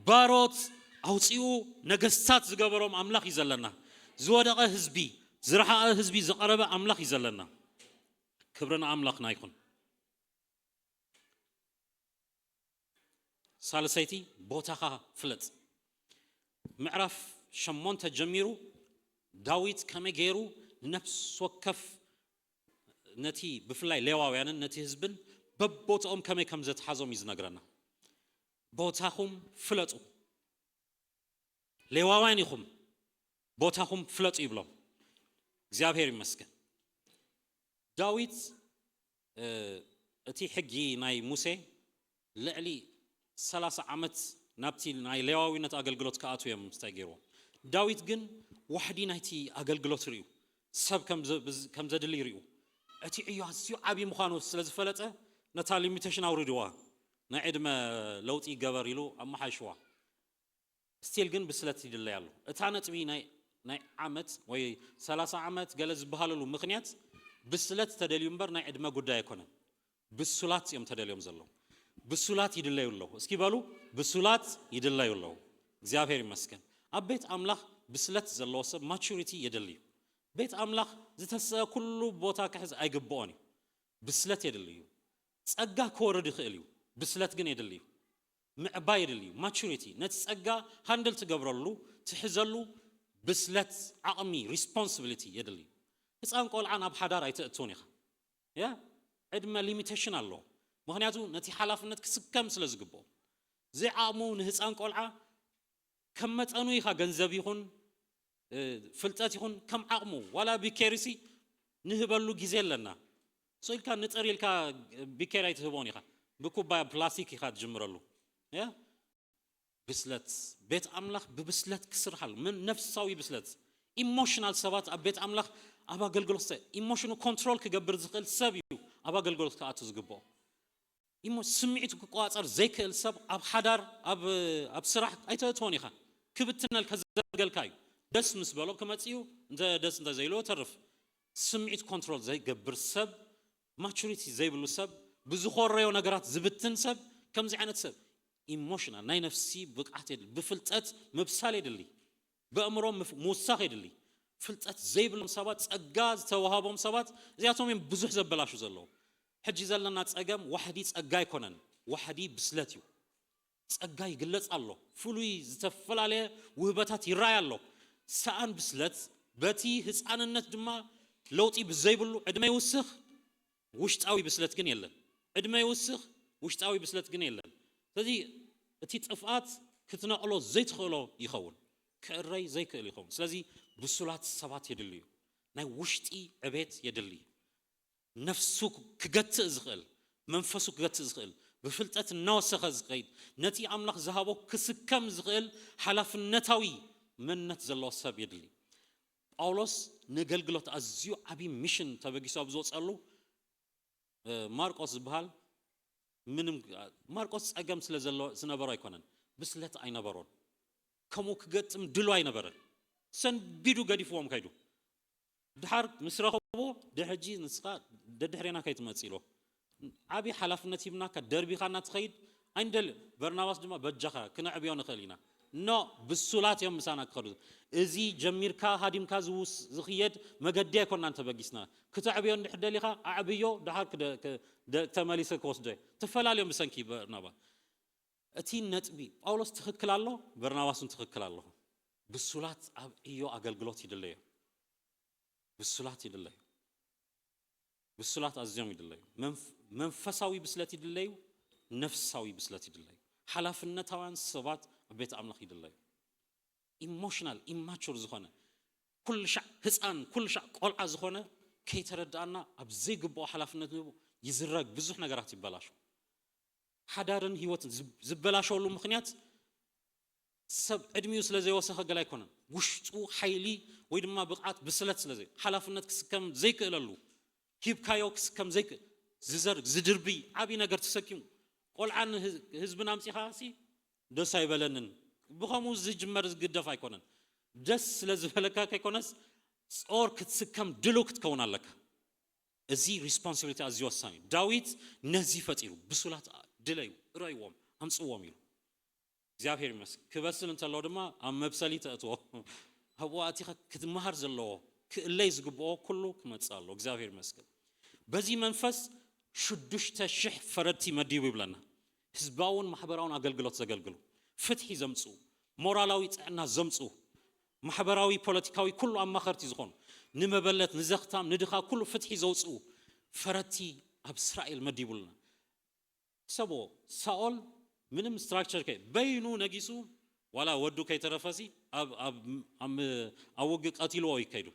ባሮት ኣውፂኡ ነገስታት ዝገበሮም ኣምላኽ እዩ ዘለና። ዝወደቐ ህዝቢ፣ ዝረሓቐ ህዝቢ ዘቐረበ ኣምላኽ እዩ ዘለና። ክብሪ ንኣምላኽና ይኹን። ሳልሰይቲ፣ ቦታኻ ፍለጥ። ምዕራፍ ሸሞንተ ጀሚሩ ዳዊት ከመይ ገይሩ ንነፍስ ወከፍ ነቲ ብፍላይ ሌዋውያንን ነቲ ህዝብን በቦታኦም ከመይ ከም ዘትሓዞም እዩ ዝነግረና። ቦታኹም ፍለጡ። ሌዋውያን ኢኹም፣ ቦታኹም ፍለጡ ይብሎም። እግዚኣብሔር ይመስገን። ዳዊት እቲ ሕጊ ናይ ሙሴ ልዕሊ ሰላሳ ዓመት ናብቲ ናይ ሌዋዊነት ኣገልግሎት ክኣትዉ እዮም እንታይ ገይርዎም። ዳዊት ግን ዋሕዲ ናይቲ ኣገልግሎት ርእዩ፣ ሰብ ከም ዘድሊ ርእዩ። እቲ ዕዮ ኣዝዩ ዓብዪ ምዃኑ ስለ ዝፈለጠ ነታ ሊሚቴሽን ኣውሪድዋ፣ ናይ ዕድመ ለውጢ ይገበር ኢሉ ኣመሓይሽዋ። ስቲል ግን ብስለት ይድለይ ኣሎ። እታ ነጥቢ ናይ ዓመት ወይ ሰላሳ ዓመት ገለ ዝበሃለሉ ምኽንያት ብስለት ተደልዩ እምበር ናይ ዕድመ ጉዳይ ኣይኮነን። ብሱላት እዮም ተደልዮም ዘለዉ። ብሱላት ይድለዩ ኣለዉ። እስኪ በሉ፣ ብሱላት ይድለዩ ኣለዉ። እግዚኣብሔር ይመስገን። ኣብ ቤት ኣምላኽ ብስለት ዘለዎ ሰብ ማቹሪቲ የደልዩ። ቤት ኣምላኽ ዝተሰአ ኩሉ ቦታ ክሕዝ ኣይግብኦን እዩ። ብስለት የድልዩ። ጸጋ ክወርድ ይኽእል እዩ፣ ብስለት ግን የድልዩ። ምዕባይ የድልዩ። ማቹሪቲ፣ ነቲ ጸጋ ሃንድል ትገብረሉ፣ ትሕዘሉ ብስለት፣ ዓቕሚ፣ ሪስፖንሲቢሊቲ የድልዩ። ህፃን ቆልዓ ናብ ሓዳር ኣይተእትውን ኢኻ። ያ ዕድመ ሊሚቴሽን ኣለዎ። ምክንያቱ ነቲ ሓላፍነት ክስከም ስለ ዝግብኦ። ዘይዓቕሙ ንህፃን ቆልዓ ከም መጠኑ ኢኻ ገንዘብ ይኹን ፍልጠት ይኹን ከም ዓቕሙ ዋላ ቢኬሪሲ ንህበሉ ግዜ ኣለና። ሶ ኢልካ ንጥር ኢልካ ቢኬሪ ኣይትህቦን ኢኻ። ብኩባያ ፕላስቲክ ኢኻ ትጅምረሉ። ያ ብስለት ቤት ኣምላኽ ብብስለት ክስርሓሉ ምን ነፍሳዊ ብስለት። ኢሞሽናል ሰባት ኣብ ቤት ኣምላኽ ኣብ ኣገልግሎት ኢሞሽኑ ኮንትሮል ክገብር ዝኽእል ሰብ እዩ ኣብ ኣገልግሎት ክኣቱ ዝግብኦ። ኢሞ ስምዒቱ ክቆጻጸር ዘይክእል ሰብ ኣብ ሓዳር ኣብ ኣብ ስራሕ ኣይተእትዎን ኢኻ። ክብትነልካ ዘገልገልካ እዩ። ደስ ምስ በሎ ክመጽእ እዩ፣ እንተ ደስ እንተ ዘይሎ ተርፍ። ስምዒት ኮንትሮል ዘይገብር ሰብ፣ ማቹሪቲ ዘይብሉ ሰብ፣ ብዝኾረዮ ነገራት ዝብትን ሰብ፣ ከምዚ ዓይነት ሰብ ኢሞሽናል ናይ ነፍሲ ብቕዓት የድሊ፣ ብፍልጠት ምብሳል የድሊ፣ ብኣእምሮ ምፍ- ምውሳኽ የድሊ። ፍልጠት ዘይብሎም ሰባት፣ ጸጋ ዝተዋሃቦም ሰባት እዚኣቶም እዮም ብዙሕ ዘበላሹ ዘለዉ። ሕጂ ዘለና ጸገም ዋሕዲ ጸጋ ኣይኮነን፣ ዋሕዲ ብስለት እዩ። ጸጋ ይግለጽ ኣሎ፣ ፍሉይ ዝተፈላለየ ውህበታት ይረኣይ ኣሎ። ሰኣን ብስለት በቲ ህፃንነት ድማ ለውጢ ብዘይብሉ ዕድመ ይውስኽ፣ ውሽጣዊ ብስለት ግን የለን። ዕድመ ይውስኽ፣ ውሽጣዊ ብስለት ግን የለን። ስለዚ እቲ ጥፍኣት ክትነቕሎ ዘይትኽእሎ ይኸውን፣ ክእረይ ዘይክእል ይኸውን። ስለዚ ብሱላት ሰባት የድልዩ፣ ናይ ውሽጢ ዕቤት የድልዩ። ነፍሱ ክገትእ ዝኽእል፣ መንፈሱ ክገትእ ዝኽእል፣ ብፍልጠት እናወሰኸ ዝኸይድ፣ ነቲ ኣምላኽ ዝሃቦ ክስከም ዝኽእል ሓላፍነታዊ መንነት ዘለዎ ሰብ የድሊ። ጳውሎስ ነገልግሎት ኣዝዩ ዓብዪ ሚሽን ተበጊሱ ኣብ ዝወፀሉ ማርቆስ ዝበሃል ምንም ማርቆስ ፀገም ስለ ዝነበሮ ኣይኮነን፣ ብስለት ኣይነበሮን። ከምኡ ክገጥም ድሉ ኣይነበረን። ሰንቢዱ ገዲፍዎም ከይዱ። ድሓር ምስ ረኸቦ ድሕጂ ንስኻ ደድሕሬና ከይትመጽእ ኢሎ። ዓብዪ ሓላፍነት ሂብናካ ደርቢኻ እናትኸይድ ኣይንደልን። በርናባስ ድማ በጃኻ ክነዕብዮ ንኽእል ኢና። ኖ ብሱላት እዮም ምሳና ክኸዱ። እዚ ጀሚርካ ሃዲምካ ዝውስ ዝኽየድ መገዲ ኣይኮናን ተበጊስና። ክተዕብዮ እንድሕር ደሊኻ ኣዕብዮ፣ ድሓር ክደ- ክደ- ተመሊሰ ክወስዶ እየ። ተፈላልዮም ብሰንኪ በርናባስ። እቲ ነጥቢ ጳውሎስ ትኽክል ኣሎ፣ በርናባስ እውን ትኽክል ኣለኹ። ብሱላት ኣብ ዕዮ ኣገልግሎት ይድለዩ። ብሱላት ይድለዩ። ብሱላት ኣዝዮም ይድለዩ። መንፈሳዊ ብስለት ይድለዩ፣ ነፍሳዊ ብስለት ይድለዩ። ሓላፍነታውያን ሰባት ኣብ ቤት ኣምላኽ ይድለዩ። ኢሞሽናል ኢማቹር ዝኾነ ኩሉ ሻዕ ህፃን ኩሉ ሻዕ ቆልዓ ዝኾነ ከይተረድኣና ኣብ ዘይግብኦ ሓላፍነት ንህቡ ይዝረግ፣ ብዙሕ ነገራት ይበላሹ። ሓዳርን ህይወትን ዝብ- ዝበላሸወሉ ምኽንያት ሰብ ዕድሚኡ ስለ ዘይወሰኸ ገላ ኣይኮነን፣ ውሽጡ ሓይሊ ወይ ድማ ብቕዓት ብስለት ስለ ዘይ ሓላፍነት ክስከም ዘይክእለሉ፣ ሂብካዮ ክስከም ዘይክእል ዝዘር ዝድርቢ ዓብዪ ነገር ተሰኪሙ። ቆልዓ ንህዝብና ኣምፂኻ ሲ ደስ ኣይበለንን። ብኸምኡ ዝጅመር ዝግደፍ ኣይኮነን። ደስ ስለ ዝበለካ ከይኮነስ ጾር ክትስከም ድሉ ክትከውን ኣለካ። እዚ ሪስፖንሲቢሊቲ ኣዝዩ ወሳኝ እዩ። ዳዊት ነዚ ፈጢሩ ብሱላት ድለዩ፣ እረይዎም፣ ኣምፅዎም ኢሉ። እግዚኣብሔር ይመስገን። ክበስል እንተሎ ድማ ኣብ መብሰሊ ተእትዎ። ኣብኡ ኣቲኻ ክትመሃር ዘለዎ ክእለይ ዝግብኦ ኩሉ ክመጽእ ኣሎ። እግዚኣብሔር ይመስገን። በዚ መንፈስ ሽዱሽተ ሽሕ ፈረድቲ መዲቡ ይብለና። ህዝባውን ማሕበራውን ኣገልግሎት ዘገልግሉ፣ ፍትሒ ዘምጽኡ፣ ሞራላዊ ጥዕና ዘምጽኡ፣ ማሕበራዊ ፖለቲካዊ ኩሉ ኣማኸርቲ ዝኾኑ፣ ንመበለት ንዘኽታም ንድኻ ኩሉ ፍትሒ ዘውጽኡ ፈረድቲ ኣብ እስራኤል መዲቡልና። ሕሰብዎ፣ ሳኦል ምንም ስትራክቸር ከ በይኑ ነጊሱ ዋላ ወዱ ከይተረፈሲ ኣብ ኣብ ኣብ ኣብ ውግእ ቀቲልዎ እዩ ከይዱ።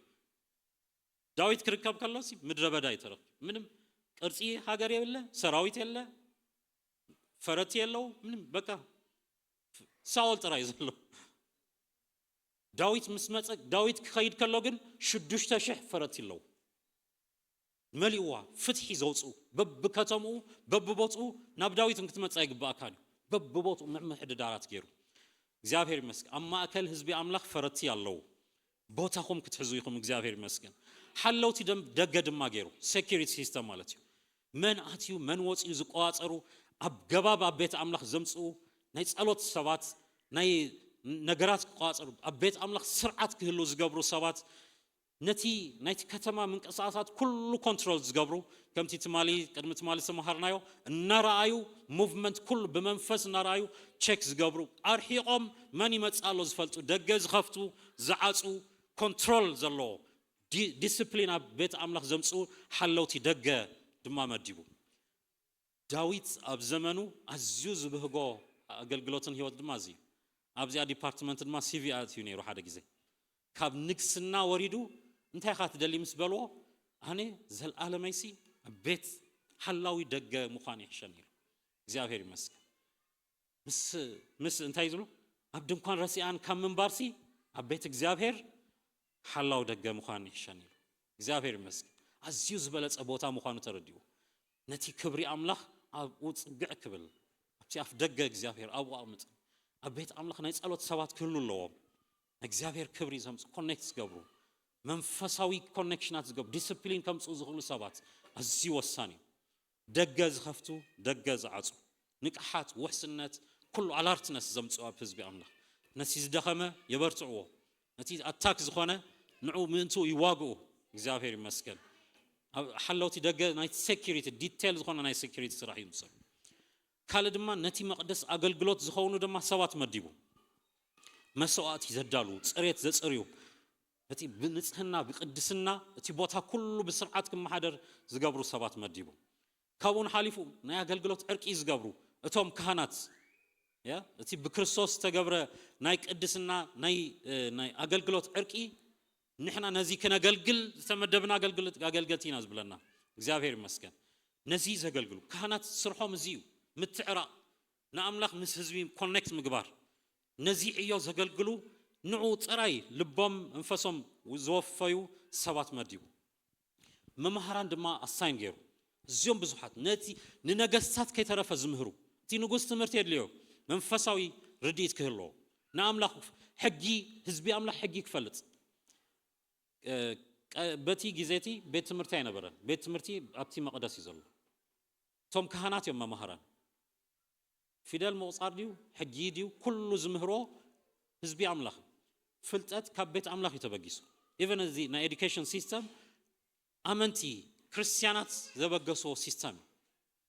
ዳዊት ክርከብ ከሎሲ ምድረ በዳ ይተረፍ። ምንም ቅርጺ ሃገር የለ፣ ሰራዊት የለ፣ ፈረቲ የለው፣ ምንም በቃ ሳኦል ጥራይ ዘሎ። ዳዊት ምስ መጸ፣ ዳዊት ክኸይድ ከሎ ግን ሽዱሽተ ሽሕ ፈረቲ ኣለዉ። መሊእዋ፣ ፍትሒ ዘውፅኡ በብከተምኡ በብቦትኡ ናብ ዳዊት ክትመጽእ ኣይግባእካን እዩ። በብቦትኡ ምምሕድዳራት ገይሩ። እግዚኣብሔር ይመስገን። ኣብ ማእከል ህዝቢ ኣምላኽ ፈረቲ ኣለዉ። ቦታኹም ክትሕዙ ኢኹም። እግዚኣብሔር ይመስገን። ሓለውቲ ደም-፣ ደገ ድማ ገይሩ፣ ሴኪሪቲ ሲስተም ማለት እዩ። መን ኣትዩ መን ወፅዩ ዝቆፃፀሩ፣ ኣብ ገባብ ኣብ ቤት ኣምላኽ ዘምፅኡ ናይ ጸሎት ሰባት፣ ናይ ነገራት ክቆፃፀሩ፣ ኣብ ቤት ኣምላኽ ስርዓት ክህሉ ዝገብሩ ሰባት፣ ነቲ ናይቲ ከተማ ምንቅስቃሳት ኩሉ ኮንትሮል ዝገብሩ፣ ከምቲ ትማሊ ቅድሚ ትማሊ ዝተምሃርናዮ እናረኣዩ፣ ሙቭመንት ኩሉ ብመንፈስ እናረኣዩ ቸክ ዝገብሩ፣ ኣርሒቖም መን ይመጽእ ኣሎ ዝፈልጡ፣ ደገ ዝኸፍቱ ዝዓጹ፣ ኮንትሮል ዘለዎ፣ ዲ-፣ ዲስፕሊን ኣብ ቤት ኣምላኽ ዘምጽኡ ሓለውቲ ደገ ድማ መዲቡ። ዳዊት ኣብ ዘመኑ ኣዝዩ ዝብህጎ ኣገልግሎትን ህይወት ድማ እዚ እዩ። ኣብዚኣ ዲፓርትመንት ድማ ሲቪ ኣትዩ ነይሩ ሓደ ግዜ። ካብ ንግስና ወሪዱ እንታይ ኢኻ ትደሊ ምስ በልዎ፣ ኣነ ዘልኣለመይሲ ኣብ ቤት ሓላዊ ደገ ምዃን ይሕሸኒ ኢሉ። እግዚኣብሔር ይመስገን። ምስ ምስ እንታይ ዝብሉ፣ ኣብ ድንኳን ረሲኣን ካብ ምንባርሲ ኣብ ቤት እግዚኣብሔር ሓላው ደገ ምዃን ይሕሸኒ ኢሉ። እግዚኣብሔር ይመስገን። ኣዝዩ ዝበለጸ ቦታ ምዃኑ ተረዲኡ። ነቲ ክብሪ ኣምላኽ ኣብኡ ጽግዕ ክብል፣ ኣብቲ ኣፍ ደገ እግዚኣብሔር ኣብኡ ኣቕምጥ። ኣብ ቤት ኣምላኽ ናይ ጸሎት ሰባት ክህሉ ኣለዎም። እግዚኣብሔር ክብሪ ዘምጽ ኮኔክት ዝገብሩ፣ መንፈሳዊ ኮኔክሽናት ዝገብሩ፣ ዲስፕሊን ከምጽኡ ዝኽእሉ ሰባት ኣዝዩ ወሳኒ እዩ። ደገ ዝኸፍቱ፣ ደገ ዝዓጹ፣ ንቅሓት፣ ውሕስነት፣ ኩሉ ኣላርትነስ ዘምጽኡ ኣብ ህዝቢ ኣምላኽ። ነቲ ዝደኸመ የበርትዕዎ፣ ነቲ ኣታክ ዝኾነ ንዑ ምእንትኡ ይዋግኡ። እግዚኣብሔር ይመስገን። ኣብ ሓለውቲ ደገ ናይ ሴኪሪቲ፣ ዲቴል ዝኾነ ናይ ሴኪሪቲ ስራሕ እዩ ዝሰርሑ። ካልእ ድማ ነቲ መቕደስ ኣገልግሎት ዝኸውን ድማ ሰባት መዲቡ። መስዋእቲ ዘዳሉ፣ ጽሬት ዘጽርዩ፣ ነቲ ብንጽህና ብቅድስና እቲ ቦታ ኩሉ ብስርዓት ክመሓደር ዝገብሩ ሰባት መዲቡ። ካብኡ ሓሊፉ ናይ ኣገልግሎት ዕርቂ ዝገብሩ እቶም ካህናት፣ ያ፣ እቲ ብክርስቶስ ዝተገብረ ናይ ቅድስና ናይ፣ እ፣ ናይ ኣገልግሎት ዕርቂ፣ ንሕና ነዚ ክነገልግል ዝተመደብና ኣገልግሎት፣ ኣገልገልቲ ኢና ዝብለና። እግዚኣብሔር ይመስገን። ነዚ ዘገልግሉ ካህናት ስርሖም እዚ እዩ፣ ምትዕራቕ፣ ንኣምላኽ ምስ ህዝቢ ኮኔክት ምግባር። ነዚ ዕዮ ዘገልግሉ ንዑ ጥራይ ልቦም መንፈሶም ዝወፈዩ ሰባት መዲቡ። መማህራን ድማ ኣሳይን ገይሩ። እዚኦም ብዙሓት ነቲ ንነገስታት ከይተረፈ ዝምህሩ። እቲ ንጉስ ትምህርቲ የድልዮ፣ መንፈሳዊ ርድኢት ክህልዎ። ንኣምላኽ ሕጊ፣ ህዝቢ ኣምላኽ ሕጊ ክፈልጥ። እ፣ ቀ-፣ በቲ ግዜ እቲ ቤት ትምህርቲ ኣይነበረን። ቤት ትምህርቲ ኣብቲ መቕደስ እዩ ዘሎ። እቶም ካህናት እዮም መማህራን። ፊደል ምቑጻር ድዩ፣ ሕጊ ድዩ፣ ኩሉ ዝምህሮ ህዝቢ ኣምላኽ። ፍልጠት ካብ ቤት ኣምላኽ እዩ ተበጊሱ። ኢቨን እዚ ናይ ኤዱኬሽን ሲስተም ኣመንቲ ክርስትያናት ዘበገስዎ ሲስተም እዩ።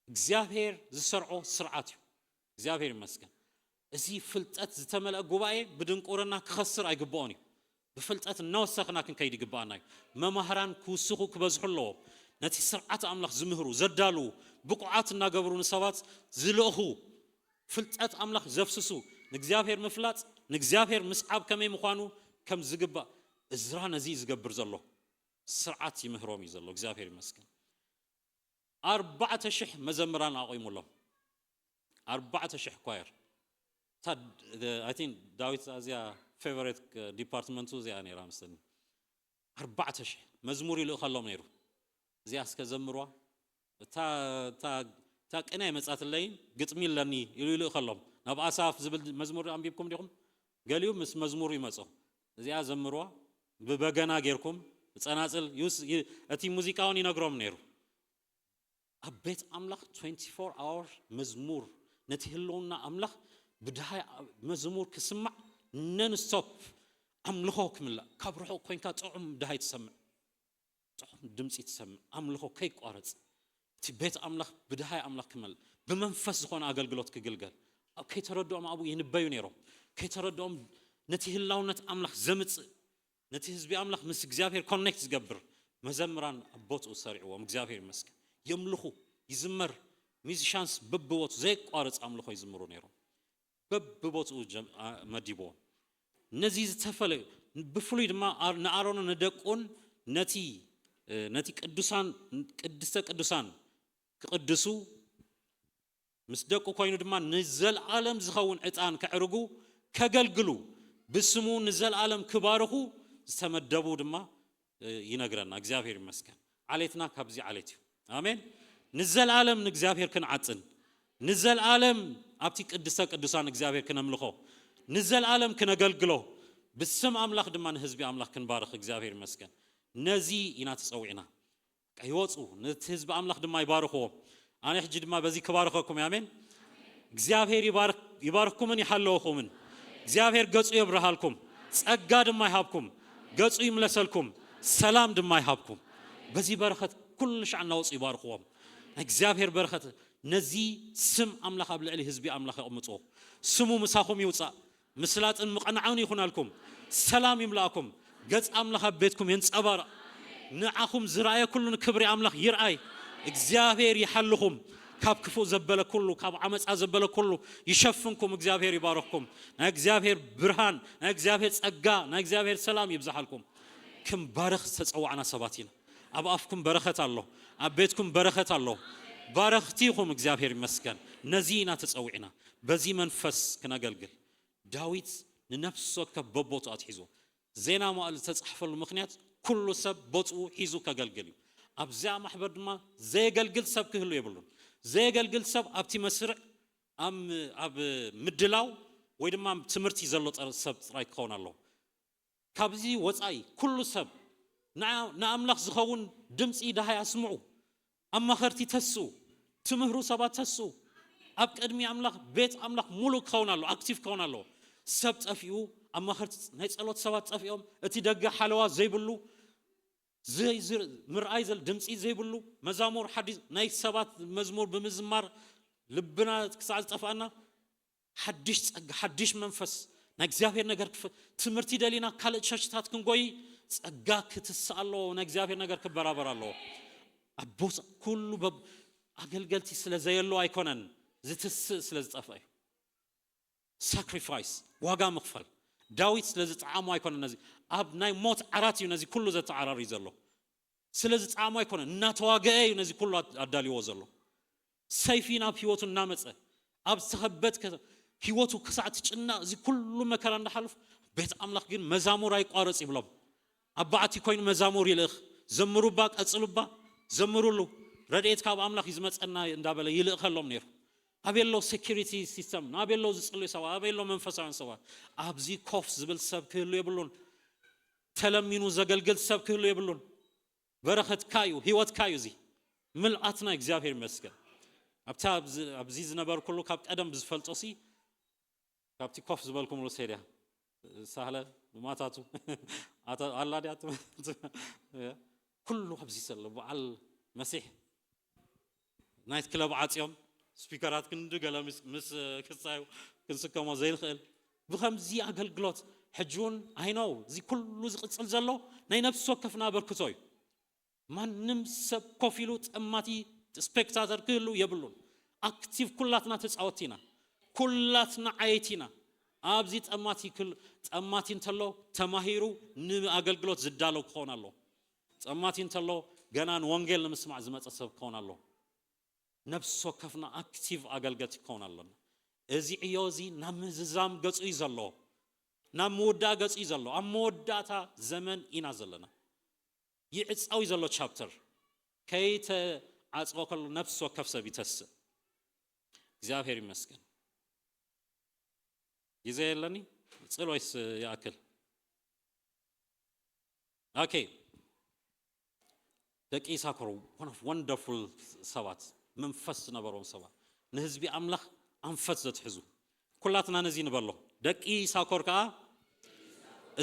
እግዚኣብሔር ዝሰርዖ ስርዓት እዩ። እግዚኣብሔር ይመስገን። እዚ ፍልጠት ዝተመልአ ጉባኤ ብድንቁርና ክኸስር ኣይግብኦን እዩ። ብፍልጠት እናወሰኽና ክንከይድ ይግብኣና እዩ። መማህራን ክውስኹ ክበዝሑ ኣለዎም። ነቲ ስርዓት ኣምላኽ ዝምህሩ፣ ዘዳልዉ፣ ብቑዓት እናገበሩ ንሰባት ዝልእኹ፣ ፍልጠት ኣምላኽ ዘፍስሱ፣ ንእግዚኣብሔር ምፍላጥ፣ ንእግዚኣብሔር ምስዓብ ከመይ ምዃኑ ከም ዝግባእ እዝራ ነዚ እዩ ዝገብር ዘሎ። ስርዓት ይምህሮም እዩ ዘሎ። እግዚኣብሔር ይመስገን። ኣርባዕተ ሽሕ መዘምራን ኣቑሙሎም። ኣርባዕተ ሽሕ ኳየር። እታ፣ I think ዳዊት እዚኣ ፌቨሬት ዲፓርትመንቱ እዚኣ ነይራ መስለኒ። ኣርባዕተ ሽሕ መዝሙር ይልእኸሎም ነይሩ። እዚኣ እስከ ዘምርዋ፣ እታ፣ እታ፣ እታ ቅነ መጻትለይ፣ ግጥሚ ኣለኒ ኢሉ ይልእኸሎም። ናብ ኣሳፍ ዝብል መዝሙር ኣንቢብኩም ዲኹም? ገሊኡ ምስ መዝሙሩ ይመጾ። እዚኣ ዘምርዋ፣ ብበገና ጌርኩም፣ ብጸናጽል፣ ይውስ-፣ ይ-፣ እቲ ሙዚቃ እውን ይነግሮም ነይሩ። ኣብ ቤት ኣምላኽ ትዌንቲ ፎር ኣወር መዝሙር፣ ነቲ ህልውና ኣምላኽ ብድሃይ መዝሙር ክስማዕ፣ ነን ስቶፕ ኣምልኾ ክምላእ፣ ካብ ርሑቕ ኮይንካ ጥዑም ድሃይ ትሰምዕ፣ ጥዑም ድምፂ ትሰምዕ፣ ኣምልኾ ከይቋረጽ፣ እቲ ቤት ኣምላኽ ብድሃይ ኣምላኽ ክመልእ፣ ብመንፈስ ዝኾነ ኣገልግሎት ክግልገል፣ ኣብ ከይተረድኦም ኣብኡ ይንበዩ ነይሮም። ከይተረድኦም ነቲ ህላውነት ኣምላኽ ዘምጽእ፣ ነቲ ህዝቢ ኣምላኽ ምስ እግዚኣብሔር ኮኔክት ዝገብር መዘምራን ኣብ ቦትኡ ሰሪዕዎም። እግዚኣብሔር ይመስገን። የምልኹ፣ ይዝመር፣ ሚዚሻንስ በብቦቱ ዘየቋርጽ ኣምልኾ ይዝምሩ ነይሮም። በብቦትኡ ጀም- ኣ- መዲብዎ። ነዚ ዝተፈለዩ ብፍሉይ ድማ ኣር- ንኣሮንን ንደቁን ነቲ እ፣ ነቲ ቅዱሳን ቅድስተ ቅዱሳን ክቕድሱ ምስ ደቁ ኮይኑ ድማ ንዘለኣለም ዝኸውን ዕጣን ከዕርጉ ከገልግሉ ብስሙ ንዘለኣለም ክባርኹ ዝተመደቡ ድማ እ፣ ይነግረና። እግዚኣብሔር ይመስገን። ዓሌትና ካብዚ ዓሌት እዩ። ኣሜን። ንዘለኣለም ንእግዚኣብሔር ክንዓጥን ንዘለኣለም ኣብቲ ቅድስተ ቅዱሳን እግዚኣብሔር ክነምልኾ ንዘለኣለም ክነገልግሎ ብስም ኣምላኽ ድማ ንህዝቢ ኣምላኽ ክንባርኽ እግዚኣብሔር ይመስገን። ነዚ ኢና ተጸዊዕና። በቃ ይወፁ፣ ነቲ ህዝቢ ኣምላኽ ድማ ይባርኽዎም። ኣነ ሕጂ ድማ በዚ ክባርኸኩም እየ። ኣሜን። እግዚኣብሔር ይባርክ- ይባርክኩምን ይሓለወኩምን። እግዚኣብሔር ገጹ የብርሃልኩም፣ ጸጋ ድማ ይሃብኩም፣ ገጹ ይምለሰልኩም፣ ሰላም ድማ ይሃብኩም። በዚ በረኸት ኩሉ ሻዕ እናወፁ ይባርኽዎም። ናይ እግዚኣብሔር በረኸት ነዚ ስም ኣምላኽ ኣብ ልዕሊ ህዝቢ ኣምላኽ የቕምጥዎ። ስሙ ምሳኹም ይውፃእ። ምስላጥን ምቕናዕን ይኹነልኩም። ሰላም ይምላእኩም። ገጽ ኣምላኽ ኣብ ቤትኩም የንጸባርቕ። ንዓኹም ዝረኣየ ኩሉ ንክብሪ ኣምላኽ ይርኣይ። እግዚኣብሔር ይሓልኹም። ካብ ክፉእ ዘበለ ኩሉ፣ ካብ ዓመጻ ዘበለ ኩሉ ይሸፍንኩም። እግዚኣብሔር ይባርኽኩም። ናይ እግዚኣብሔር ብርሃን፣ ናይ እግዚኣብሔር ጸጋ፣ ናይ እግዚኣብሔር ሰላም ይብዝሓልኩም። ክንባረኽ ዝተጸዋዕና ሰባት ኢና። ኣብ ኣፍኩም በረኸት ኣሎ፣ ኣብ ቤትኩም በረኸት ኣሎ። ባረኽቲ ኢኹም። እግዚኣብሔር ይመስገን። ነዚ ኢና ተጸዊዕና። በዚ መንፈስ ክነገልግል ዳዊት ንነፍሲ ወከፍ በቦቱ ኣትሒዙ። ዜና መዋዕል ዝተጻሕፈሉ ምኽንያት ኩሉ ሰብ ቦትኡ ሒዙ ከገልግል እዩ። ኣብዚኣ ማሕበር ድማ ዘየገልግል ሰብ ክህሉ የብሉን። ዘየገልግል ሰብ ኣብቲ መስርዕ ኣብ ኣብ ምድላው ወይ ድማ ኣብ ትምህርቲ ዘሎ ጥር- ሰብ ጥራይ ክኸውን ኣለዎ። ካብዚ ወጻኢ ኩሉ ሰብ ንኣ- ንኣምላኽ ዝኸውን ድምጺ ደሃይ ኣስምዑ። ኣማኸርቲ ተስኡ፣ ትምህሩ ሰባት ተስኡ። ኣብ ቅድሚ ኣምላኽ ቤት ኣምላኽ ሙሉእ ክኸውን ኣለዎ፣ ኣክቲቭ ክኸውን ኣለዎ። ሰብ ጠፊኡ፣ ኣማኸርቲ ናይ ጸሎት ሰባት ጠፊኦም፣ እቲ ደገ ሓለዋ ዘይብሉ፣ ዘይ- ዝ- ምርኣይ ዘል ድምጺ ዘይብሉ መዛሙር ሓዲስ ናይ ሰባት መዝሙር ብምዝማር ልብና ክሳዕ ዝጠፍኣና ሓድሽ ጸጋ ሓድሽ መንፈስ ናይ እግዚኣብሔር ነገር ክፍ ትምህርቲ ደሊና ካልእ ቸርችታት ክንጎይ ጸጋ ክትስእ ኣለዎ። ናይ እግዚኣብሔር ነገር ክበራበር ኣለዎ። ኣቦ ኩሉ በብ ኣገልገልቲ ስለ ዘየሎ ኣይኮነን፣ ዝትስእ ስለ ዝጠፍአ እዩ። ሳክሪፋይስ ዋጋ ምኽፋል ዳዊት ስለ ዝጠዓሞ ኣይኮነን። ነዚ ኣብ ናይ ሞት ዓራት እዩ ነዚ ኩሉ ዘተዓራሪ ዘሎ። ስለ ዝጠዓሞ ኣይኮነን፣ እናተዋገአ እዩ ነዚ ኩሉ ኣድ- ኣዳልዎ ዘሎ። ሰይፊ ናብ ህይወቱ እናመፀ ኣብ ዝተኸበት ከ- ህይወቱ ክሳዕ ትጭናቕ እዚ ኩሉ መከራ እንዳሓለፉ ቤት ኣምላኽ ግን መዛሙር ኣይቋረጽ ይብሎም። ኣብ በዓቲ ኮይኑ መዛሙር ይልእኽ። ዘምሩባ፣ ቀጽሉባ፣ ዘምሩሉ፣ ረድኤት ካብ ኣምላኽ እዩ ዝመጸና እንዳበለ ይልእኸሎም ነይሩ። ኣበየሎ ሴኪሪቲ ሲስተም፣ ኣበየሎ ዝጽልዩ ሰባት፣ ኣበየሎ መንፈሳውያን ሰባት። ኣብዚ ኮፍ ዝብል ሰብ ክህሉ የብሉን። ተለሚኑ ዘገልግል ሰብ ክህሉ የብሉን። በረኸትካ እዩ፣ ህይወትካ እዩ። እዚ ምልኣትና እግዚኣብሔር ይመስገን። ኣብታ ኣብዚ- ኣብዚ ዝነበርኩሉ ካብ ቀደም ብዝፈልጦ ሲ ካብቲ ኮፍ ዝበልኩምሉ ሴድያ ሳህለ ማታቱ ኣታ- ኣላ ድያ ትም- ትም- ኩሉ ኣብዚ ዘሎ በዓል መሲሕ ናይት ክለብ ዓፅዮም ስፒከራት ክንዲ ገለ ምስ- ምስ ክሳዩ ክንስከሞ ዘይንኽእል ብከምዚ ኣገልግሎት ሕጂ እውን ኣይነው እዚ ኩሉ ዝቕፅል ዘሎ ናይ ነፍሲ ወከፍና ኣበርክቶ እዩ። ማንም ሰብ ኮፍ ኢሉ ጠማቲ ስፔክታተር ክህሉ የብሉን። ኣክቲቭ ኩላትና ተፃወቲ ኢና፣ ኩላትና ዓየይቲ ኢና። ኣብዚ ጠማቲ ክል- ጠማቲ እንተሎ ተማሂሩ ንኣገልግሎት ዝዳለው ክኸውን ኣለዎ። ጠማቲ እንተሎ ገና ንወንጌል ንምስማዕ ዝመፀ ሰብ ክኸውን ኣለዎ። ነብሲ ወከፍና ኣክቲቭ ኣገልገልቲ ክኸውን ኣለና። እዚ ዕዮ እዚ ናብ ምዝዛም ገፁ እዩ ዘሎ፣ ናብ ምውዳእ ገፁ እዩ ዘሎ። ኣብ መወዳእታ ዘመን ኢና ዘለና። ይዕፀው እዩ ዘሎ ቻፕተር ከይተዓፀወ ከሎ ነብሲ ወከፍ ሰብ ይተስእ። እግዚኣብሔር ይመስገን። ግዜ የለኒ ጽል ወይስ ይኣክል? ኦኬ። ደቂ ይሳኮር one of wonderful ሰባት፣ መንፈስ ዝነበሮም ሰባት፣ ንህዝቢ ኣምላኽ ኣንፈት ዘትሕዙ። ኩላትና ነዚ ንበሎ። ደቂ ይሳኮር ከኣ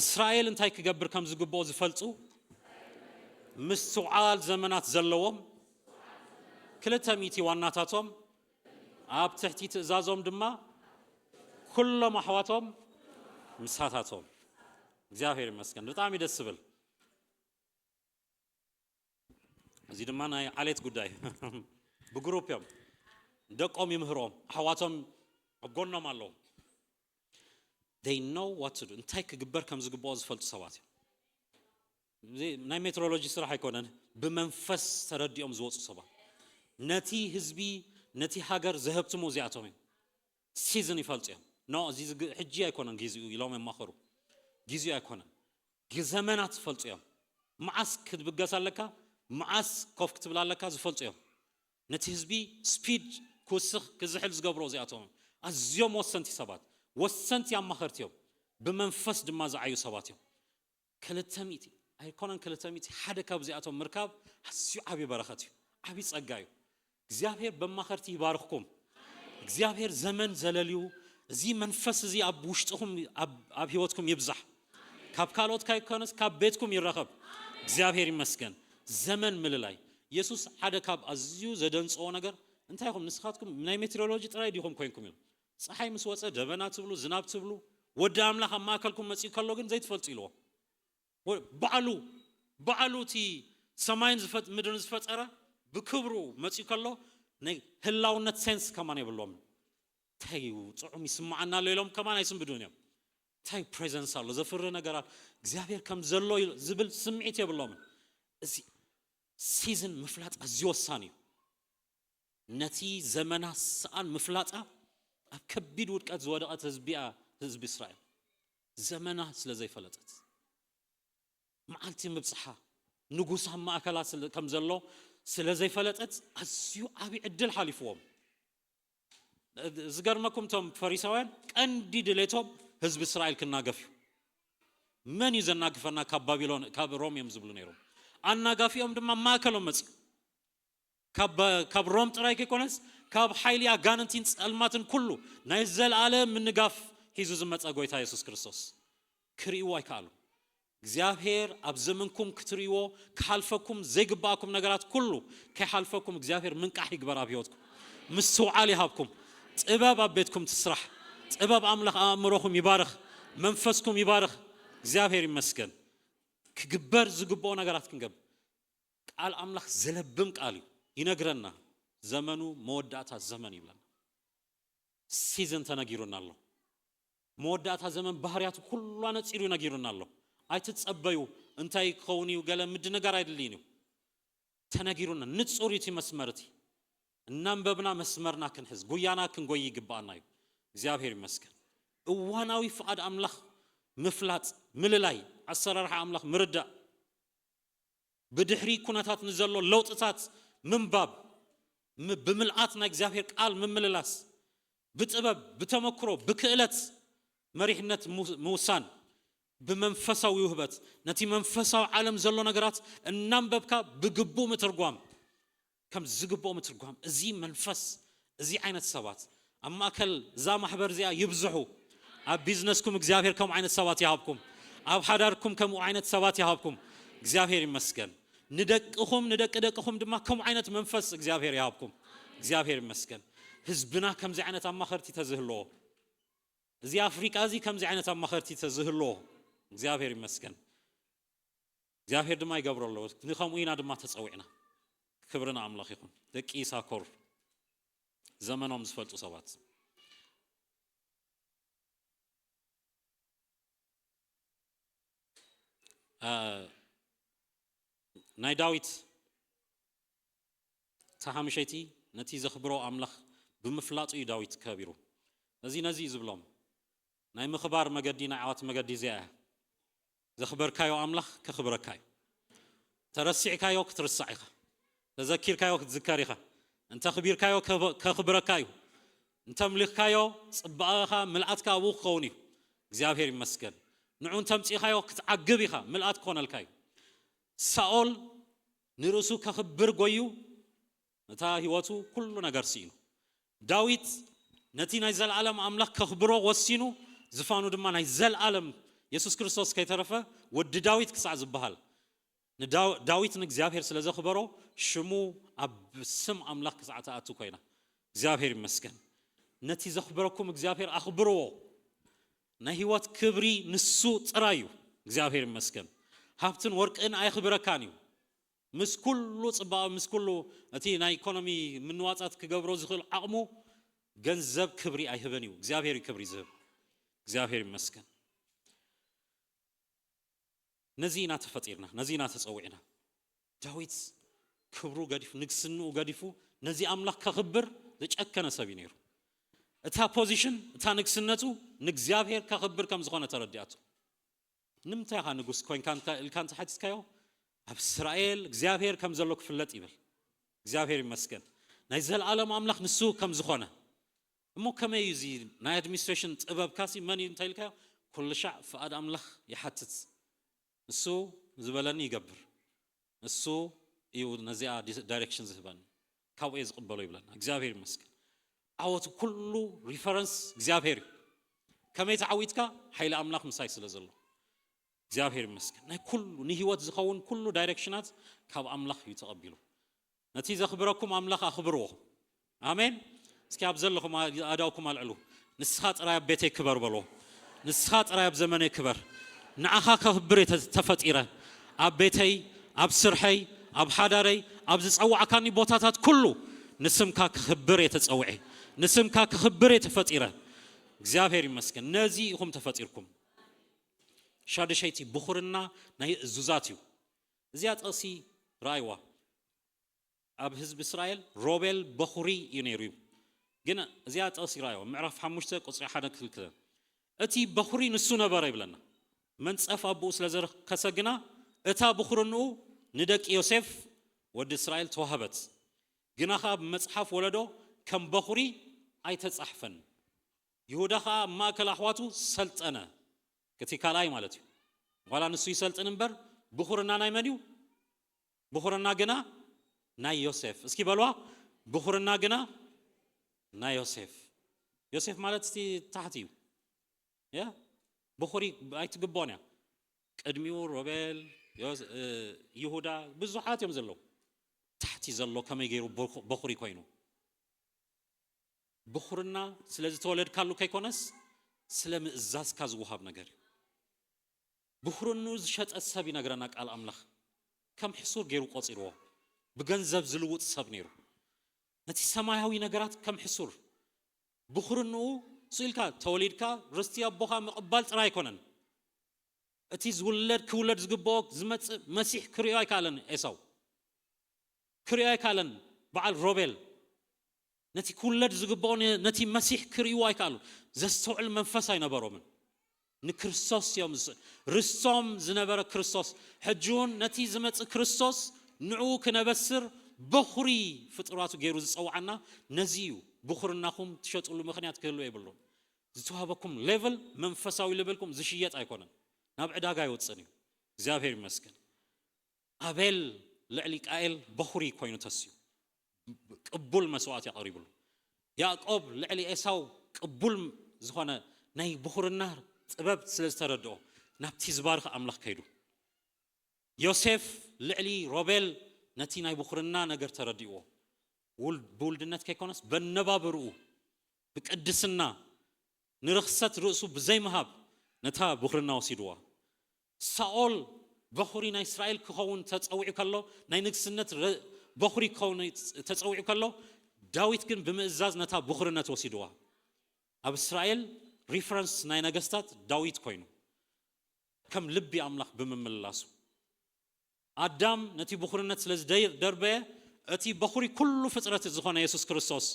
እስራኤል እንታይ ክገብር ከም ዝግብኦ ዝፈልጡ፣ ምስትውዓል ዘመናት ዘለዎም፣ ክልተ ሚእቲ ዋናታቶም፣ ኣብ ትሕቲ ትእዛዞም ድማ ኩሎም ኣሕዋቶም ምሳታቶም። እግዚኣብሔር ይመስገን። ብጣዕሚ ደስ ዝብል። እዚ ድማ ናይ ዓሌት ጉዳይ። ብግሩፕ እዮም። ደቆም ይምህሮም፣ ኣሕዋቶም ኣብ ጎኖም ኣለዉ። they know what to do፣ እንታይ ክግበር ከም ዝግብኦ ዝፈልጡ ሰባት እዮም። እዚ ናይ ሜትሮሎጂ ስራሕ ኣይኮነን፣ ብመንፈስ ተረዲኦም ዝወፁ ሰባት። ነቲ ህዝቢ፣ ነቲ ሃገር ዘህብትሙ እዚኣቶም እዮም። ሲዝን ይፈልጡ እዮም። ኖ፣ እዚ ዝግ- ሕጂ ኣይኮነን ግዚኡ ኢሎም የማኸሩ። ግዚኡ ኣይኮነን። ግዘመናት ዝፈልጡ እዮም። መዓስ ክትብገስ ኣለካ፣ መዓስ ኮፍ ክትብል ኣለካ ዝፈልጡ እዮም። ነቲ ህዝቢ ስፒድ ክውስኽ ክዝሕል ዝገብሮ እዚኣቶም እዮም። ኣዝዮም ወሰንቲ ሰባት፣ ወሰንቲ ኣማኸርቲ እዮም። ብመንፈስ ድማ ዝዓዩ ሰባት እዮም። ክልተ ሚእቲ ኣይኮነን፣ ክልተ ሚእቲ ሓደ ካብዚኣቶም ምርካብ ኣዝዩ ዓብዪ በረኸት እዩ፣ ዓብዪ ጸጋ እዩ። እግዚኣብሔር በማኸርቲ ይባርኽኩም። እግዚኣብሔር ዘመን ዘለልዩ እዚ መንፈስ እዚ ኣብ ውሽጥኹም ኣብ ኣብ ህይወትኩም ይብዛሕ። ካብ ካልኦት ካይኮነስ ካብ ቤትኩም ይረኸብ። እግዚኣብሔር ይመስገን። ዘመን ምልላይ። የሱስ ሓደ ካብ ኣዝዩ ዘደንጽዎ ነገር እንታይ ኢኹም ንስኻትኩም ናይ ሜትሮሎጂ ጥራይ ዲኹም ኮይንኩም ኢሉ። ፀሓይ ምስ ወፀ ደበና ትብሉ፣ ዝናብ ትብሉ፣ ወዲ ኣምላኽ ኣብ ማእከልኩም መፂኡ ከሎ ግን ዘይትፈልጡ ኢልዎ። ወ- ባዕሉ ባዕሉ እቲ ሰማይን ዝፈጥ- ምድርን ዝፈጠረ ብክብሩ መፂኡ ከሎ ናይ ህላውነት ሴንስ ከማን የብሎምን። እንታይ እዩ ጥዑም ይስማዓና ኣሎ ኢሎም ከማን ኣይስንብዱን እዮም። እንታይ ፕሬዘንስ ኣሎ ዘፍርህ ነገር ኣሎ እግዚኣብሔር ከም ዘሎ ኢሉ ዝብል ስምዒት የብሎምን። እዚ ሲዝን ምፍላጥ ኣዝዩ ወሳኒ እዩ። ነቲ ዘመና ሰኣን ምፍላጣ ኣብ ከቢድ ውድቀት ዝወደቐት ህዝቢያ ህዝቢ እስራኤል ዘመና ስለ ዘይፈለጠት መዓልቲ ምብፅሓ ንጉስ ኣብ ማእከላ ስለ- ከም ዘሎ ስለ ዘይፈለጠት ኣዝዩ ዓብዪ ዕድል ሓሊፍዎም። ዝገርመኩም እቶም ፈሪሳውያን ቀንዲ ድሌቶም ህዝቢ እስራኤል ክናገፍ እዩ። መን እዩ ዘናግፈና ካብ ባቢሎን ካብ ሮም እዮም ዝብሉ ነይሮም። ኣናጋፊኦም ድማ ማእከሎም መፅኡ። ካብ ካብ ሮም ጥራይ ከይኮነስ ካብ ሓይሊ ኣጋንንቲን ፀልማትን ኩሉ ናይ ዘለኣለም ምንጋፍ ሒዙ ዝመፀ ጎይታ የሱስ ክርስቶስ ክርእይዎ ኣይከኣሉ። እግዚኣብሔር ኣብ ዘመንኩም ክትርእይዎ ክሓልፈኩም ዘይግባኣኩም ነገራት ኩሉ ከይሓልፈኩም እግዚኣብሔር ምንቃሕ ይግበር ኣብ ህይወትኩም። ምስትውዓል ይሃብኩም። ጥበብ ኣብ ቤትኩም ትስራሕ። ጥበብ ኣምላኽ ኣእምሮኹም ይባርኽ። መንፈስኩም ይባርኽ። እግዚኣብሔር ይመስገን። ክግበር ዝግብኦ ነገራት ክንገብር ቃል ኣምላኽ ዘለብም ቃል እዩ። ይነግረና። ዘመኑ መወዳእታ ዘመን ይብለና። ሲዝን ተነጊሩና ኣሎ። መወዳእታ ዘመን ባህርያቱ ኩሉ ኣነጺሩ ነጊሩና ኣሎ። ኣይትጸበዩ። እንታይ ክኸውን እዩ ገለ ምድንጋር ኣይድልይን እዩ። ተነጊሩና ንጹር እዩ እቲ መስመር እቲ። እናንበብና መስመርና ክንሕዝ ጉያና ክንጎይ ይግባኣና እዩ። እግዚኣብሔር ይመስገን። እዋናዊ ፍቓድ ኣምላኽ ምፍላጥ ምልላይ ኣሰራርሓ ኣምላኽ ምርዳእ ብድሕሪ ኩነታት ንዘሎ ለውጥታት ምንባብ፣ ም- ብምልኣት ናይ እግዚኣብሔር ቃል ምምልላስ፣ ብጥበብ ብተመክሮ ብክእለት መሪሕነት ምው- ምውሳን፣ ብመንፈሳዊ ውህበት ነቲ መንፈሳዊ ዓለም ዘሎ ነገራት እናንበብካ ብግቡእ ምትርጓም፣ ከም ዝግብኦ ምትርጓም። እዚ መንፈስ እዚ ዓይነት ሰባት ኣብ ማእከል እዛ ማሕበር እዚኣ ይብዝሑ። ኣብ ቢዝነስኩም እግዚኣብሔር ከምኡ ዓይነት ሰባት ይሃብኩም። ኣብ ሓዳርኩም ከምኡ ዓይነት ሰባት ይሃብኩም። እግዚኣብሔር ይመስገን። ንደቅኹም ንደቂ ደቅኹም ድማ ከምኡ ዓይነት መንፈስ እግዚኣብሔር ይሃብኩም። እግዚኣብሔር ይመስገን። ህዝብና ከምዚ ዓይነት ኣማኸርቲ ተዝህልዎ፣ እዚ ኣፍሪቃ እዚ ከምዚ ዓይነት ኣማኸርቲ ተዝህልዎ እግዚኣብሔር ይመስገን። እግዚኣብሔር ድማ ይገብሮ ኣሎ። ንከምኡ ኢና ድማ ተጸዊዕና። ክብሪ ንኣምላኽ ይኹን። ደቂ ይሳኮር ዘመኖም ዝፈልጡ ሰባት። አ፣ ናይ ዳዊት ተሓምሸይቲ ነቲ ዘኽብሮ ኣምላኽ ብምፍላጡ እዩ ዳዊት ከቢሩ። እዚ ነዚ እዩ ዝብሎም። ናይ ምኽባር መገዲ ናይ ዓዋት መገዲ እዚኣ እያ። ዘኽበርካዮ ኣምላኽ ከኽብረካ እዩ። ተረሲዕካዮ ክትርሳዕ ኢኻ። ተዘኪርካዮ ክትዝከር ኢኻ። እንተኽቢርካዮ ከኽብረካ እዩ። እንተምሊኽካዮ ጽባቐኻ ምልኣትካ ኣብኡ ክኸውን እዩ። እግዚኣብሔር ይመስገን። ንዑ እንተምጺኻዮ ክትዓግብ ኢኻ፣ ምልኣት ክኾነልካ እዩ። ሳኦል ንርእሱ ከኽብር ጎዩ ነታ ህይወቱ ኩሉ ነገር ስኢኑ። ዳዊት ነቲ ናይ ዘለኣለም ኣምላኽ ከኽብሮ ወሲኑ፣ ዝፋኑ ድማ ናይ ዘለኣለም የሱስ ክርስቶስ ከይተረፈ ወዲ ዳዊት ክሳዕ ዝበሃል ንዳው- ዳዊት ንእግዚኣብሔር ስለ ዘኽበሮ ሽሙ ኣብ ስም ኣምላኽ ክሳዕ ትኣቱ ኮይና። እግዚኣብሔር ይመስገን። ነቲ ዘኽበረኩም እግዚኣብሔር ኣኽብርዎ። ናይ ህይወት ክብሪ ንሱ ጥራይ እዩ። እግዚኣብሔር ይመስገን። ሃብትን ወርቅን ኣየኽብረካን እዩ። ምስ ኩሉ ጽባቐ ምስ ኩሉ እቲ ናይ ኢኮኖሚ ምንዋጻት ክገብሮ ዝኽእል ዓቕሙ ገንዘብ ክብሪ ኣይህብን እዩ። እግዚኣብሔር እዩ ክብሪ ዝህብ። እግዚኣብሔር ይመስገን። ነዚ ኢና ተፈጢርና፣ ነዚ ኢና ተጸዊዕና። ዳዊት ክብሩ ገዲፉ፣ ንግስንኡ ገዲፉ፣ ነዚ ኣምላኽ ከኽብር ዝጨከነ ሰብ እዩ ነይሩ። እታ ፖዚሽን፣ እታ ንግስነቱ ንእግዚኣብሔር ከኽብር ከም ዝኾነ ተረዲኣቱ። ንምንታይ ኢኻ ንጉስ ኮንካ እንተ-፣ ኢልካ እንተሓቲትካዮ፣ ኣብ እስራኤል እግዚኣብሔር ከም ዘሎ ክፍለጥ ይብል። እግዚኣብሔር ይመስገን። ናይ ዘለኣለም ኣምላኽ ንሱ ከም ዝኾነ። እሞ ከመይ እዩ እዚ ናይ ኣድሚኒስትሬሽን ጥበብካሲ መን እዩ እንተ ኢልካዮ፣ ኩሉ ሻዕ ፍቓድ ኣምላኽ ይሓትት። ንሱ ዝበለኒ ይገብር። ንሱ እዩ ነዚኣ ዲ-፣ ዳይሬክሽን ዝህበኒ። ካብኡ እየ ዝቕበሎ ይብለና። እግዚኣብሔር ይመስገን። ዓወቱ ኩሉ ሪፈረንስ እግዚኣብሔር እዩ። ከመይ ተዓዊትካ? ሓይሊ ኣምላኽ ምሳይ ስለ ዘሎ። እግዚኣብሔር ይመስገን። ናይ ኩሉ ንህይወት ዝኸውን ኩሉ ዳይሬክሽናት ካብ ኣምላኽ እዩ ተቐቢሉ። ነቲ ዘኽብረኩም ኣምላኽ ኣኽብርዎ። ኣሜን። እስኪ ኣብ ዘለኹም ኣእዳውኩም ኣልዕሉ። ንስኻ ጥራይ ኣብ ቤተይ ክበር በሎ። ንስኻ ጥራይ ኣብ ዘመነይ ክበር። ንዓኻ ከኽብር እየ ተ-፣ ተፈጢረ። ኣብ ቤተይ፣ ኣብ ስርሐይ፣ ኣብ ሓዳረይ፣ ኣብ ዝጸዋዕካኒ ቦታታት ኩሉ ንስምካ ክኽብር እየ ተጸውዔ። ንስምካ ክኽብር እየ ተፈጢረ። እግዚኣብሔር ይመስገን። ነዚ ኢኹም ተፈጢርኩም። ሻድሸይቲ ብኹርና ናይ እዙዛት እዩ። እዚኣ ጥቕሲ ረኣይዋ። ኣብ ህዝቢ እስራኤል ሮቤል በኹሪ እዩ ነይሩ እዩ። ግን እዚኣ ጥቕሲ ረኣይዋ። ምዕራፍ ሓሙሽተ ቁጽሪ ሓደ ክልተ። እቲ በኹሪ ንሱ ነበረ ይብለና። መንጸፍ ኣቦኡ ስለ ዘረከሰ ግና እታ ብኹርንኡ ንደቂ ዮሴፍ ወዲ እስራኤል ተዋህበት። ግና ኸኣ ብመጽሓፍ ወለዶ ከም በኹሪ ኣይተጻሕፈን። ይሁዳ ኸኣ ኣብ ማእከል ኣሕዋቱ ሰልጠነ። እቲ ካልኣይ ማለት እዩ። ዋላ ንሱ ይሰልጥን እምበር፣ ብኹርና ናይ መን እዩ? ብኹርና ግና ናይ ዮሴፍ። እስኪ በልዋ፣ ብኹርና ግና ናይ ዮሴፍ። ዮሴፍ ማለት እቲ ታሕቲ እዩ። ያ፣ ብኹሪ ኣይትግብኦን እያ። ቅድሚኡ ሮቤል፣ ዮስ-፣ እ፣ ይሁዳ፣ ብዙሓት እዮም ዘለዉ። ታሕቲ ዘሎ ከመይ ገይሩ በኹ-፣ በኹሪ ኮይኑ? ብኹርና ስለ ዝተወለድካሉ ከይኮነስ፣ ስለ ምእዛዝካ ዝወሃብ ነገር እዩ። ብኹርንኡ ዝሸጠ ሰብ ይነግረና ቃል ኣምላኽ። ከም ሕሱር ገይሩ ቆጺርዎ። ብገንዘብ ዝልውጥ ሰብ ነይሩ። ነቲ ሰማያዊ ነገራት ከም ሕሱር። ብኹርንኡ ስኢልካ ተወሊድካ ርስቲ ኣቦኻ ምቕባል ጥራይ ኣይኮነን። እቲ ዝውለድ፣ ክውለድ ዝግብኦ ዝመጽእ መሲሕ ክርእዮ ኣይከኣለን ኤሳው። ክርእዮ ኣይከኣለን በዓል ሮቤል። ነቲ ክውለድ ዝግብኦ ነ-፣ ነቲ መሲሕ ክርእይዎ ኣይከኣሉ። ዘስተውዕል መንፈስ ኣይነበሮምን። ንክርስቶስ እዮም ዝስ-፣ ርስቶም ዝነበረ ክርስቶስ። ሕጂ እውን ነቲ ዝመጽእ ክርስቶስ ንዕኡ ክነበስር በኹሪ ፍጡራቱ ገይሩ ዝጸውዓና ነዚ እዩ። ብኹርናኹም ትሸጥሉ ምኽንያት ክህሉ የብሉን። ዝተዋህበኩም ሌቭል መንፈሳዊ ሌቭልኩም ዝሽየጥ ኣይኮነን። ናብ ዕዳጋ ኣይወጽእን እዩ። እግዚኣብሔር ይመስገን። ኣቤል ልዕሊ ቃኤል በኹሪ ኮይኑ ተስዩ። ቅቡል መስዋዕት ኣቕሪብሉ። ያዕቆብ ልዕሊ ኤሳው ቅቡል ዝኾነ ናይ ብኹርና ጥበብ ስለ ዝተረድኦ ናብቲ ዝባርኽ ኣምላኽ ከይዱ። ዮሴፍ ልዕሊ ሮቤል ነቲ ናይ ብኹርና ነገር ተረዲእዎ። ውል-፣ ብውልድነት ከይኮነስ በነባብርኡ ብቅድስና ንርኽሰት ርእሱ ብዘይምሃብ ነታ ብኹርና ወሲድዋ። ሳኦል በኹሪ ናይ እስራኤል ክኸውን ተጸዊዑ ከሎ፣ ናይ ንግስነት ረ-፣ በኹሪ ክኸውን ተጸዊዑ ከሎ፣ ዳዊት ግን ብምእዛዝ ነታ ብኹርነት ወሲድዋ። ኣብ እስራኤል ሪፈረንስ ናይ ነገስታት ዳዊት ኮይኑ፣ ከም ልቢ ኣምላኽ ብምምልላሱ። ኣዳም ነቲ ብኹርነት ስለ ዝደርበየ፣ እቲ በኹሪ ኩሉ ፍጥረት ዝኾነ የሱስ ክርስቶስ፣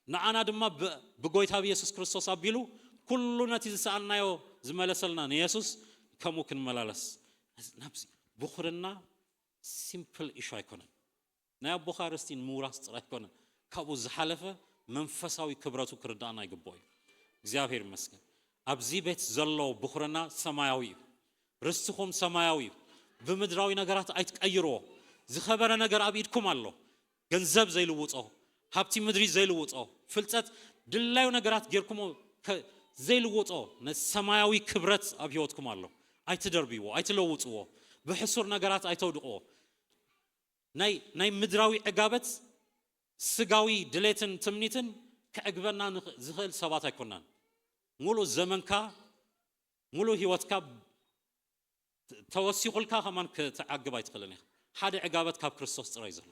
ንዓና ድማ ብ-፣ ብጎይታ ብየሱስ ክርስቶስ ኣቢሉ ኩሉ ነቲ ዝሰኣልናዮ ዝመለሰልና ንየሱስ ከምኡ ክንመላለስ። ናብዚ ብኹርና ሲምፕል ኢሹ ኣይኮነን። ናይ ኣቦኻ ርስቲ ንምውራስ ጥራይ ኣይኮነን። ካብኡ ዝሓለፈ መንፈሳዊ ክብረቱ ክርዳእና ይግብኦ እዩ። እግዚኣብሔር ይመስገን። ኣብዚ ቤት ዘሎ ብኹርና ሰማያዊ እዩ። ርስትኹም ሰማያዊ እዩ። ብምድራዊ ነገራት ኣይትቀይርዎ። ዝኸበረ ነገር ኣብ ኢድኩም ኣሎ። ገንዘብ ዘይልውጦ፣ ሃብቲ ምድሪ ዘይልውጦ፣ ፍልጠት ድላዩ ነገራት ጌርኩሞ ከ-፣ ዘይልውጦ፣ ነቲ ሰማያዊ ክብረት ኣብ ህይወትኩም ኣሎ። ኣይትደርብይዎ፣ ኣይትለውጥዎ። ብሕሱር ነገራት ኣይተውድቕዎ። ናይ፣ ናይ ምድራዊ ዕጋበት ስጋዊ ድሌትን ትምኒትን ክዕግበና ንኽ-፣ ዝኽእል ሰባት ኣይኮናን። ሙሉእ ዘመንካ፣ ሙሉእ ህይወትካ ተወሲኹልካ ከማን ክትዓግብ ኣይትኽእልን ኢኻ። ሓደ ዕጋበት ካብ ክርስቶስ ጥራይ ዘሎ።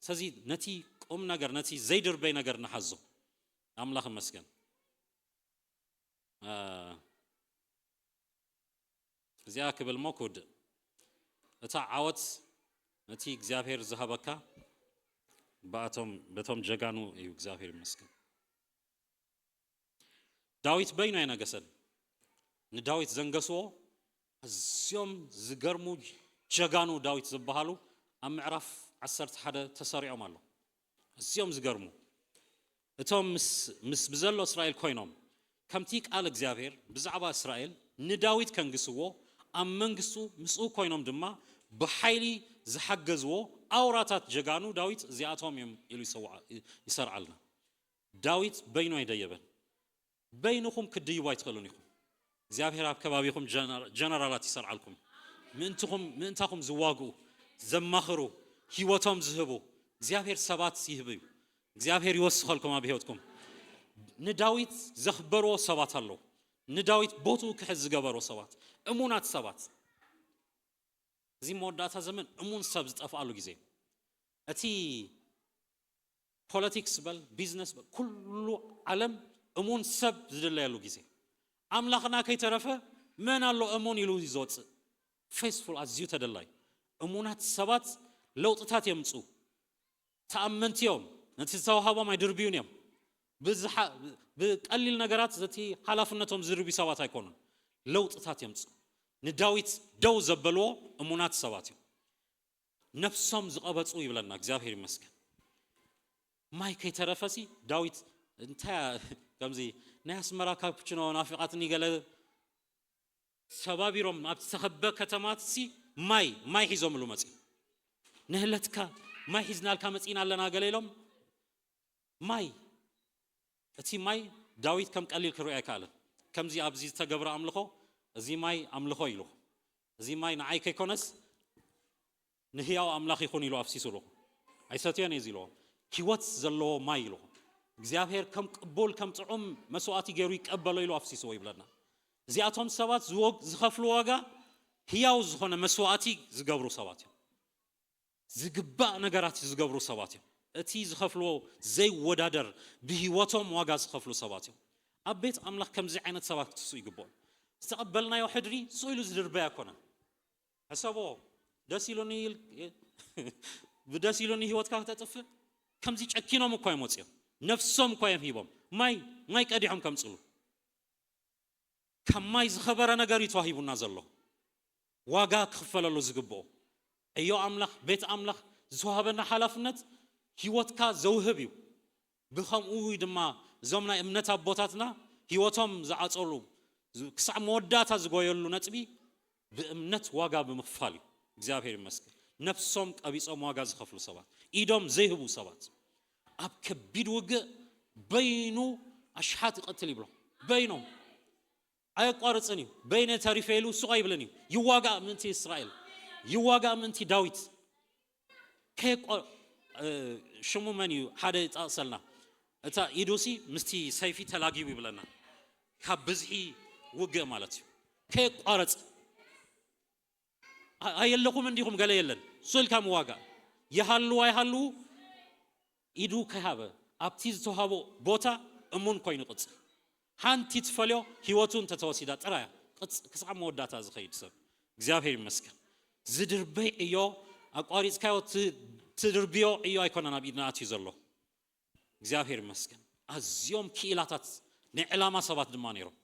ስለዚ ነቲ ቁም ነገር፣ ነቲ ዘይድርበይ ነገር ንሓዞ። ኣምላኽ ይመስገን። እዚኣ ክብል እሞ ክውድእ። እታ ዓወት ነቲ እግዚኣብሔር ዝሃበካ ብኣቶም በቶም ጀጋኑ እዩ። እግዚኣብሔር ይመስገን። ዳዊት በይኑ ኣይነገሰን። ንዳዊት ዘንገስዎ ኣዝዮም ዝገርሙ ጀጋኑ ዳዊት ዝበሃሉ ኣብ ምዕራፍ ዓሰርተ ሓደ ተሰሪዖም ኣሎ። ኣዝዮም ዝገርሙ እቶም ምስ ምስ ብዘሎ እስራኤል ኮይኖም ከምቲ ቃል እግዚኣብሔር ብዛዕባ እስራኤል ንዳዊት ከንግስዎ ኣብ መንግስቱ ምስኡ ኮይኖም ድማ ብሓይሊ ዝሓገዝዎ ኣውራታት ጀጋኑ ዳዊት እዚኣቶም እዮም ኢሉ ይሰውዓ- ይሰርዓልና። ዳዊት በይኑ ኣይደየበን። በይንኹም ክትድይቡ ኣይትኽእሉን ኢኹም። እግዚኣብሔር ኣብ ከባቢኹም ጀነራላት ይሰርዓልኩም። ምእንትኹም ምእንታኹም ዝዋግኡ፣ ዘማኽሩ፣ ህይወቶም ዝህቡ እግዚኣብሔር ሰባት ይህብ እዩ። እግዚኣብሔር ይወስኸልኩም ኣብ ህይወትኩም። ንዳዊት ዘኽበርዎ ሰባት ኣለዉ። ንዳዊት ቦትኡ ክሕዝ ዝገበርዎ ሰባት፣ እሙናት ሰባት። እዚ መወዳእታ ዘመን እሙን ሰብ ዝጠፍኣሉ ግዜ። እቲ ፖለቲክስ በል ቢዝነስ በል ኩሉ ዓለም እሙን ሰብ ዝድለየሉ ግዜ። ኣምላኽና ከይተረፈ መን ኣሎ እሙን ኢሉ እዩ ዝወፅእ። ፌስፉል ኣዝዩ ተደላይ። እሙናት ሰባት ለውጥታት የምፁ። ተኣመንቲ እዮም። ነቲ ዝተዋህቦም ኣይድርብዩን እዮም። ብዝሓ- ብቀሊል ነገራት እቲ ሓላፍነቶም ዝድርብዩ ሰባት ኣይኮኑን። ለውጥታት የምፁ። ንዳዊት ደው ዘበልዎ እሙናት ሰባት እዮም። ነፍሶም ዝቐበፁ ይብለና እግዚኣብሔር ይመስገን። ማይ ከይተረፈሲ ዳዊት እንታይ ከምዚ ናይ ኣስመራ ካፕችኖ ናፊቓትኒ ገለ ሰባቢሮም ኣብ ዝተኸበ ከተማትሲ ማይ ማይ ሒዞምሉ መፂ ንህለትካ ማይ ሒዝናልካ መፂና ኣለና ገለ ኢሎም ማይ እቲ ማይ ዳዊት ከም ቀሊል ክርኢ ኣይከኣልን። ከምዚ ኣብዚ ዝተገብረ ኣምልኾ እዚ ማይ ኣምልኾ ኢሉ እዚ ማይ ንዓይ ከይኮነስ ንህያው ኣምላኽ ይኹን ኢሉ ኣፍሲሱ ኣለኹ። ኣይሰትዮን እየ ኢልዎ። ህይወት ዘለዎ ማይ ኢልኹ እግዚኣብሔር ከም ቅቡል ከም ጥዑም መስዋዕቲ ገይሩ ይቀበሎ ኢሉ ኣፍሲስዎ ይብለና። እዚኣቶም ሰባት ዝወግ- ዝኸፍሉ ዋጋ ህያው ዝኾነ መስዋዕቲ ዝገብሩ ሰባት እዮም። ዝግባእ ነገራት ዝገብሩ ሰባት እዮም። እቲ ዝኸፍልዎ ዘይወዳደር ብህይወቶም ዋጋ ዝኸፍሉ ሰባት እዮም። ኣብ ቤት ኣምላኽ ከምዚ ዓይነት ሰባት ክትስኡ ይግብኦም። ዝተቐበልናዮ ሕድሪ ስኡ ኢሉ ዝድርበይ ኣይኮነን። ሕሰቦ ደስ ኢሉኒ ኢል- ብደስ ኢሉኒ ህይወትካ ክተጥፍእ ከምዚ ጨኪኖም እኳ እዮም ወፂኦም። ነፍሶም እኳ እዮም ሂቦም ማይ ማይ ቀዲሖም ከምፅሉ ካብ ማይ ዝኸበረ ነገር እዩ ተዋሂቡና ዘሎ። ዋጋ ክኽፈለሉ ዝግብኦ ዕዮ ኣምላኽ ቤት ኣምላኽ ዝተዋህበና ሓላፍነት ህይወትካ ዘውህብ እዩ። ብኸምኡ ድማ እዞም ናይ እምነት ኣቦታትና ህይወቶም ዝዓፀሉ ክሳዕ መወዳእታ ዝጎየሉ ነጥቢ ብእምነት ዋጋ ብምኽፋል እዩ። እግዚኣብሔር ይመስገን። ነፍሶም ቀቢፆም ዋጋ ዝኸፍሉ ሰባት ኢዶም ዘይህቡ ሰባት ኣብ ከቢድ ውግእ በይኑ ኣሽሓት ይቐትል ይብሎም በይኖም ኣየቋርፅን እዩ። በይነ ተሪፈ ኢሉ ስቕ ኣይብልን እዩ። ይዋጋእ ምእንቲ እስራኤል ይዋጋእ ምእንቲ ዳዊት ከየቋ- ሽሙ መን እዩ ሓደ ይጠቕሰልና እታ ኢዱሲ ምስቲ ሰይፊ ተላጊቡ ይብለና። ካብ ብዝሒ ውግእ ማለት እዩ። ከየቋረፅ ኣየለኹም እንዲኹም ገለ የለን ሶልካ ምዋጋ ይሃሉ ኣይሃሉ ኢዱ ከሃበ ኣብቲ ዝተዋሃቦ ቦታ እሙን ኮይኑ ቅጽል ሓንቲ ትፈልዮ ህይወቱ እንተተወሲዳ ጥራያ ክሳብ መወዳእታ ዝኸይድ ሰብ እግዚኣብሔር ይመስገን። ዝድርበይ ዕዮ ኣቋሪፅካዮ ትድርብዮ ዕዮ ኣይኮነን ኣብ ኢድና ኣትዩ ዘሎ እግዚኣብሔር ይመስገን። ኣዝዮም ክኢላታት ናይ ዕላማ ሰባት ድማ ነይሮም።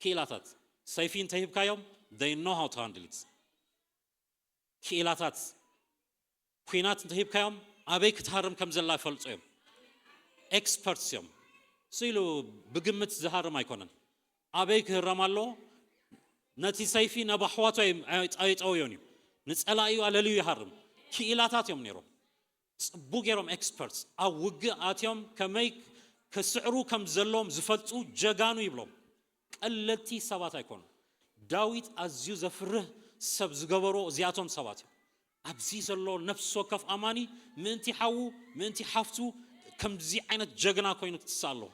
ክኢላታት ሰይፊ እንተሂብካዮም they know how to handle it። ክኢላታት ኩናት እንተሂብካዮም ኣበይ ክትሃርም ከም ዘላ ይፈልጡ እዮም። ኤክስፐርትስ እዮም። ስኢሉ ብግምት ዝሃርም ኣይኮነን። ኣበይ ክህረም ኣለዎ ነቲ ሰይፊ ነባሕዋቱ ኣይጠውዮን እዩ። ንፀላእዩ ኣለልዩ ይሃርም። ክኢላታት እዮም ነይሮም። ፅቡ ገይሮም ኤክስፐርትስ ኣብ ውግእ ኣትዮም ከመይ ክስዕሩ ከም ዘለዎም ዝፈልጡ ጀጋኑ ይብሎም። ቀለልቲ ሰባት ኣይኮኑ። ዳዊት ኣዝዩ ዘፍርህ ሰብ ዝገበሮ እዚኣቶም ሰባት እዮም። ኣብዚ ዘሎ ነፍሲ ወከፍ ኣማኒ ምእንቲ ሓዉ ምእንቲ ሓፍቱ ከምዚ ዓይነት ጀግና ኮይኑ ክትስእ ኣለዎ።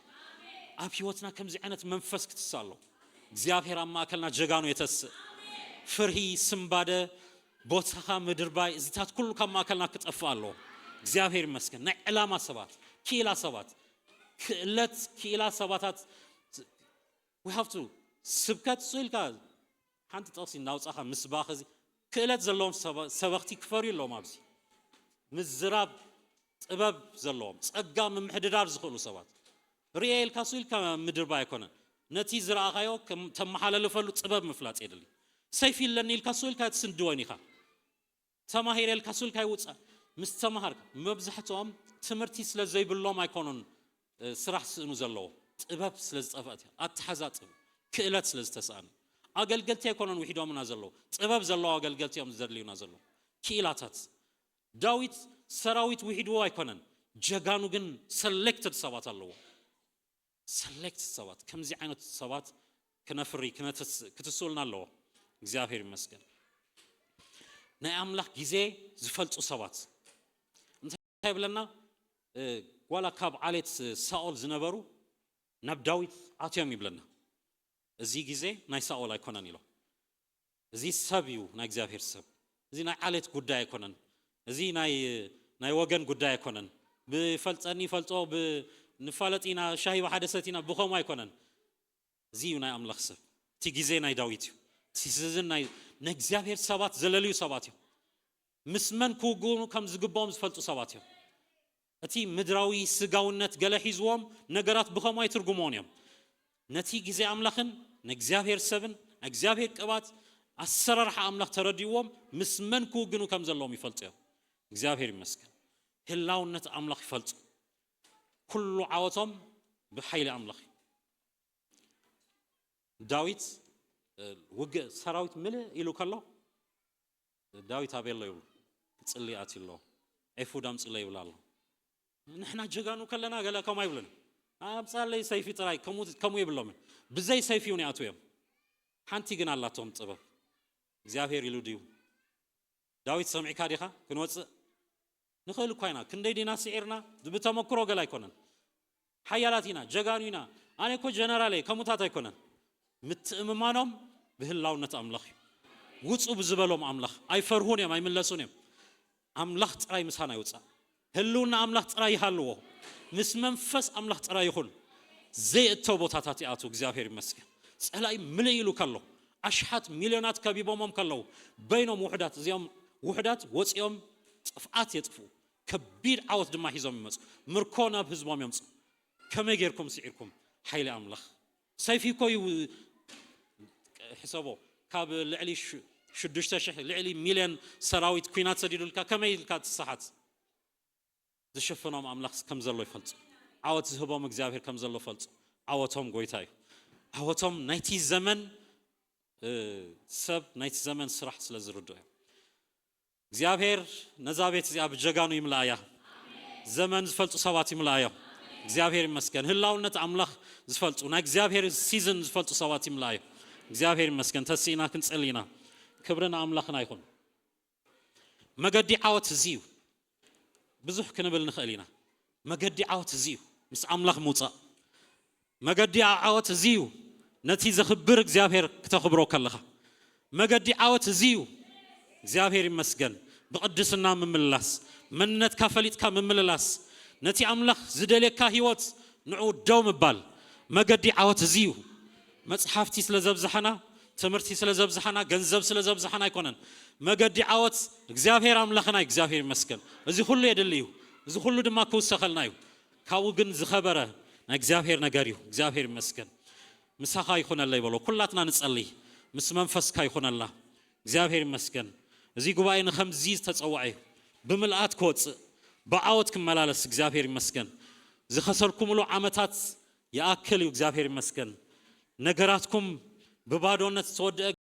ኣብ ህይወትና ከምዚ ዓይነት መንፈስ ክትስእ ኣለዎ። እግዚኣብሔር ኣብ ማእከልና ጀጋኑ የተስእ። ፍርሂ፣ ስምባደ፣ ቦታኻ ምድርባይ እዚታት ኩሉ ካብ ማእከልና ክጠፍእ ኣለዎ። እግዚኣብሔር ይመስገን። ናይ ዕላማ ሰባት፣ ክኢላ ሰባት፣ ክእለት ክኢላ ሰባታት We have to ስብከት እሱ ኢልካ ሓንቲ ጥቕሲ እናውፃኻ ምስባኽ እዚ ክእለት ዘለዎም ሰበኽቲ ክፈርዩ ኣለዎም። ኣብዚ ምዝራብ ጥበብ ዘለዎም ጸጋ ምምሕድዳር ዝኽእሉ ሰባት ርኤ ኢልካ እሱ ኢልካ ምድርባ ኣይኮነን። ነቲ ዝረኣኻዮ ተመሓላልፈሉ ጥበብ ምፍላጥ የድሊ። ሰይፊ ኣለኒ ኢልካ እሱ ኢልካ ትስንድወን ኢኻ። ተማሂረ ኢልካ እሱ ኢልካ ይውጻእ። ምስ ተማሃርካ መብዛሕትኦም ትምህርቲ ስለ ዘይብሎም ኣይኮኑን ስራሕ ስእኑ ዘለዎ ጥበብ ስለ ዝጠፍአት እያ። ኣተሓዛ ጥበብ ክእለት ስለ ዝተሰኣነ ኣገልገልቲ ኣይኮነን ውሒዶምና ዘለዉ። ጥበብ ዘለዉ ኣገልገልቲ እዮም ዘድልዩና ዘለዉ። ክኢላታት ዳዊት ሰራዊት ውሒድዎ ኣይኮነን። ጀጋኑ ግን ሰሌክትድ ሰባት ኣለዎ። ሰሌክትድ ሰባት ከምዚ ዓይነት ሰባት ክነፍሪ ክትስኡልና ኣለዎ። እግዚኣብሔር ይመስገን። ናይ ኣምላኽ ግዜ ዝፈልጡ ሰባት እንታይ ይብለና? ዋላ ካብ ዓሌት ሳኦል ዝነበሩ ናብ ዳዊት ኣትዮም ይብለና። እዚ ግዜ ናይ ሳኦል ኣይኮነን ኢሎም። እዚ ሰብ እዩ ናይ እግዚኣብሔር ሰብ። እዚ ናይ ዓሌት ጉዳይ ኣይኮነን። እዚ ናይ ወገን ጉዳይ ኣይኮነን። ብፈልጠኒ ይፈልጦ ንፋለጥ ኢና ሻሂ ብሓደ ሰቲና ብኸምኡ ኣይኮነን። እዚ እዩ ናይ ኣምላኽ ሰብ። እቲ ግዜ ናይ ዳዊት እዩ። እቲ ስዝን ናይ እግዚኣብሔር ሰባት ዘለልዩ ሰባት እዮም። ምስ መን ክውግኑ ከም ዝግብኦም ዝፈልጡ ሰባት እዮም። እቲ ምድራዊ ስጋውነት ገለ ሒዝዎም ነገራት ብኸምኡ ኣይትርጉምዎን እዮም። ነቲ ግዜ ኣምላኽን ንእግዚኣብሔር ሰብን እግዚኣብሔር ቅባት ኣሰራርሓ ኣምላኽ ተረዲእዎም ምስ መን ክውግኑ ከም ዘለዎም ይፈልጡ እዮም። እግዚኣብሔር ይመስገን። ህላውነት ኣምላኽ ይፈልጡ። ኩሉ ዓወቶም ብሓይሊ ኣምላኽ እዩ። ዳዊት ውግእ ሰራዊት ምልእ ኢሉ ከሎ ዳዊት ኣበይ ኣሎ ይብሉ። ክጽሊ ኣትዩ ኣሎ። ኤፉድ ኣምጽለ ይብል ኣሎ። ንሕና ጀጋኑ ከለና ገለ ከምኡ ኣይብሉን። ኣምጻለይ ሰይፊ ጥራይ ከምኡ የብሎምን። ብዘይ ሰይፊ እውን ይኣትዉ እዮም። ሓንቲ ግን ኣላቶም ጥበብ። እግዚኣብሔር ኢሉ ድዩ? ዳዊት ሰሚዕካ ዲኻ? ክንወጽእ ንኽእል እኳ ኢና። ክንደይ ዲና ስዒርና? ብተመክሮ ገለ ኣይኮነን። ሓያላት ኢና፣ ጀጋኑ ኢና። ኣነ እኮ ጀነራል እየ፣ ከምኡታት ኣይኮነን። ምትእምማኖም ብህላውነት ኣምላኽ እዩ። ውጹ ብዝበሎም ኣምላኽ ኣይፈርሁን እዮም፣ ኣይምለሱን እዮም። ኣምላኽ ጥራይ ምሳና ይውጻእ። ህልውና ኣምላኽ ጥራይ ይሃልዎ። ምስ መንፈስ ኣምላኽ ጥራይ ይኹን። ዘየእተው ቦታታት ይኣትዉ። እግዚኣብሔር ይመስገን። ጸላኢ ምልእ ኢሉ ከሎ ኣሽሓት ሚልዮናት ከቢቦሞም ከለዉ በይኖም ውሑዳት፣ እዚኦም ውሑዳት ወጺኦም ጥፍኣት የጥፍኡ። ከቢድ ዓወት ድማ ሒዞም ይመጹ። ምርኮ ናብ ህዝቦም የምጹ። ከመይ ጌርኩም ስዒርኩም? ሓይሊ ኣምላኽ። ሰይፊ እኮ እዩ። ሕሰቦ፣ ካብ ልዕሊ ሽዱሽተ ሽሕ ልዕሊ ሚልዮን ሰራዊት ኲናት ሰዲዱልካ ከመይ ኢልካ ትሰሓት? ዝሽፍኖም ኣምላኽ ከም ዘሎ ይፈልጹ። ዓወት ዝህቦም እግዚኣብሔር ከም ዘሎ ፈልጹ። ዓወቶም ጎይታ እዩ። ዓወቶም ናይቲ ዘመን ሰብ ናይቲ ዘመን ስራሕ ስለ ዝርድኦ እዮም። እግዚኣብሔር ነዛ ቤት እዚኣ ብጀጋኑ ይምልኣያ። ዘመን ዝፈልጡ ሰባት ይምልኣዮ። እግዚኣብሔር ይመስገን። ህላውነት ኣምላኽ ዝፈልጡ ናይ እግዚኣብሔር ሲዝን ዝፈልጡ ሰባት ይምልኣዮ። እግዚኣብሔር ይመስገን። ተስኢና ክንጸሊ ኢና። ክብሪ ንኣምላኽና ይኹን። መገዲ ዓወት እዚ እዩ። ብዙሕ ክንብል ንኽእል ኢና። መገዲ ዓወት እዚ እዩ። ምስ ኣምላኽ ምውጻእ። መገዲ ዓወት እዚ እዩ። ነቲ ዘኽብር እግዚኣብሔር ክተኽብሮ ከለኻ። መገዲ ዓወት እዚ እዩ። እግዚኣብሔር ይመስገን። ብቕድስና ምምልላስ፣ መንነትካ ፈሊጥካ ምምልላስ፣ ነቲ ኣምላኽ ዝደልየካ ህይወት ንዑ ደው ምባል። መገዲ ዓወት እዚ እዩ። መጽሓፍቲ ስለ ዘብዝሓና፣ ትምህርቲ ስለ ዘብዝሓና፣ ገንዘብ ስለ ዘብዝሓና ኣይኮነን። መገዲ ዓወት እግዚኣብሔር ኣምላኽና እዩ። እግዚኣብሔር ይመስገን። እዚ ኩሉ የድሊ እዩ። እዚ ኩሉ ድማ ክውሰኸልና እዩ። ካብኡ ግን ዝኸበረ ናይ እግዚኣብሔር ነገር እዩ። እግዚኣብሔር ይመስገን። ምሳኻ ይኹነለይ በሎ። ኩላትና ንጸልይ። ምስ መንፈስካ ይኹነልና። እግዚኣብሔር ይመስገን። እዚ ጉባኤ ንኸምዚ ዝተጸውዐ እዩ። ብምልኣት ክወጽእ፣ ብዓወት ክመላለስ እግዚኣብሔር ይመስገን። ዝኸሰርኩምሉ ዓመታት ይኣክል እዩ። እግዚኣብሔር ይመስገን። ነገራትኩም ብባዶነት ዝተወደአ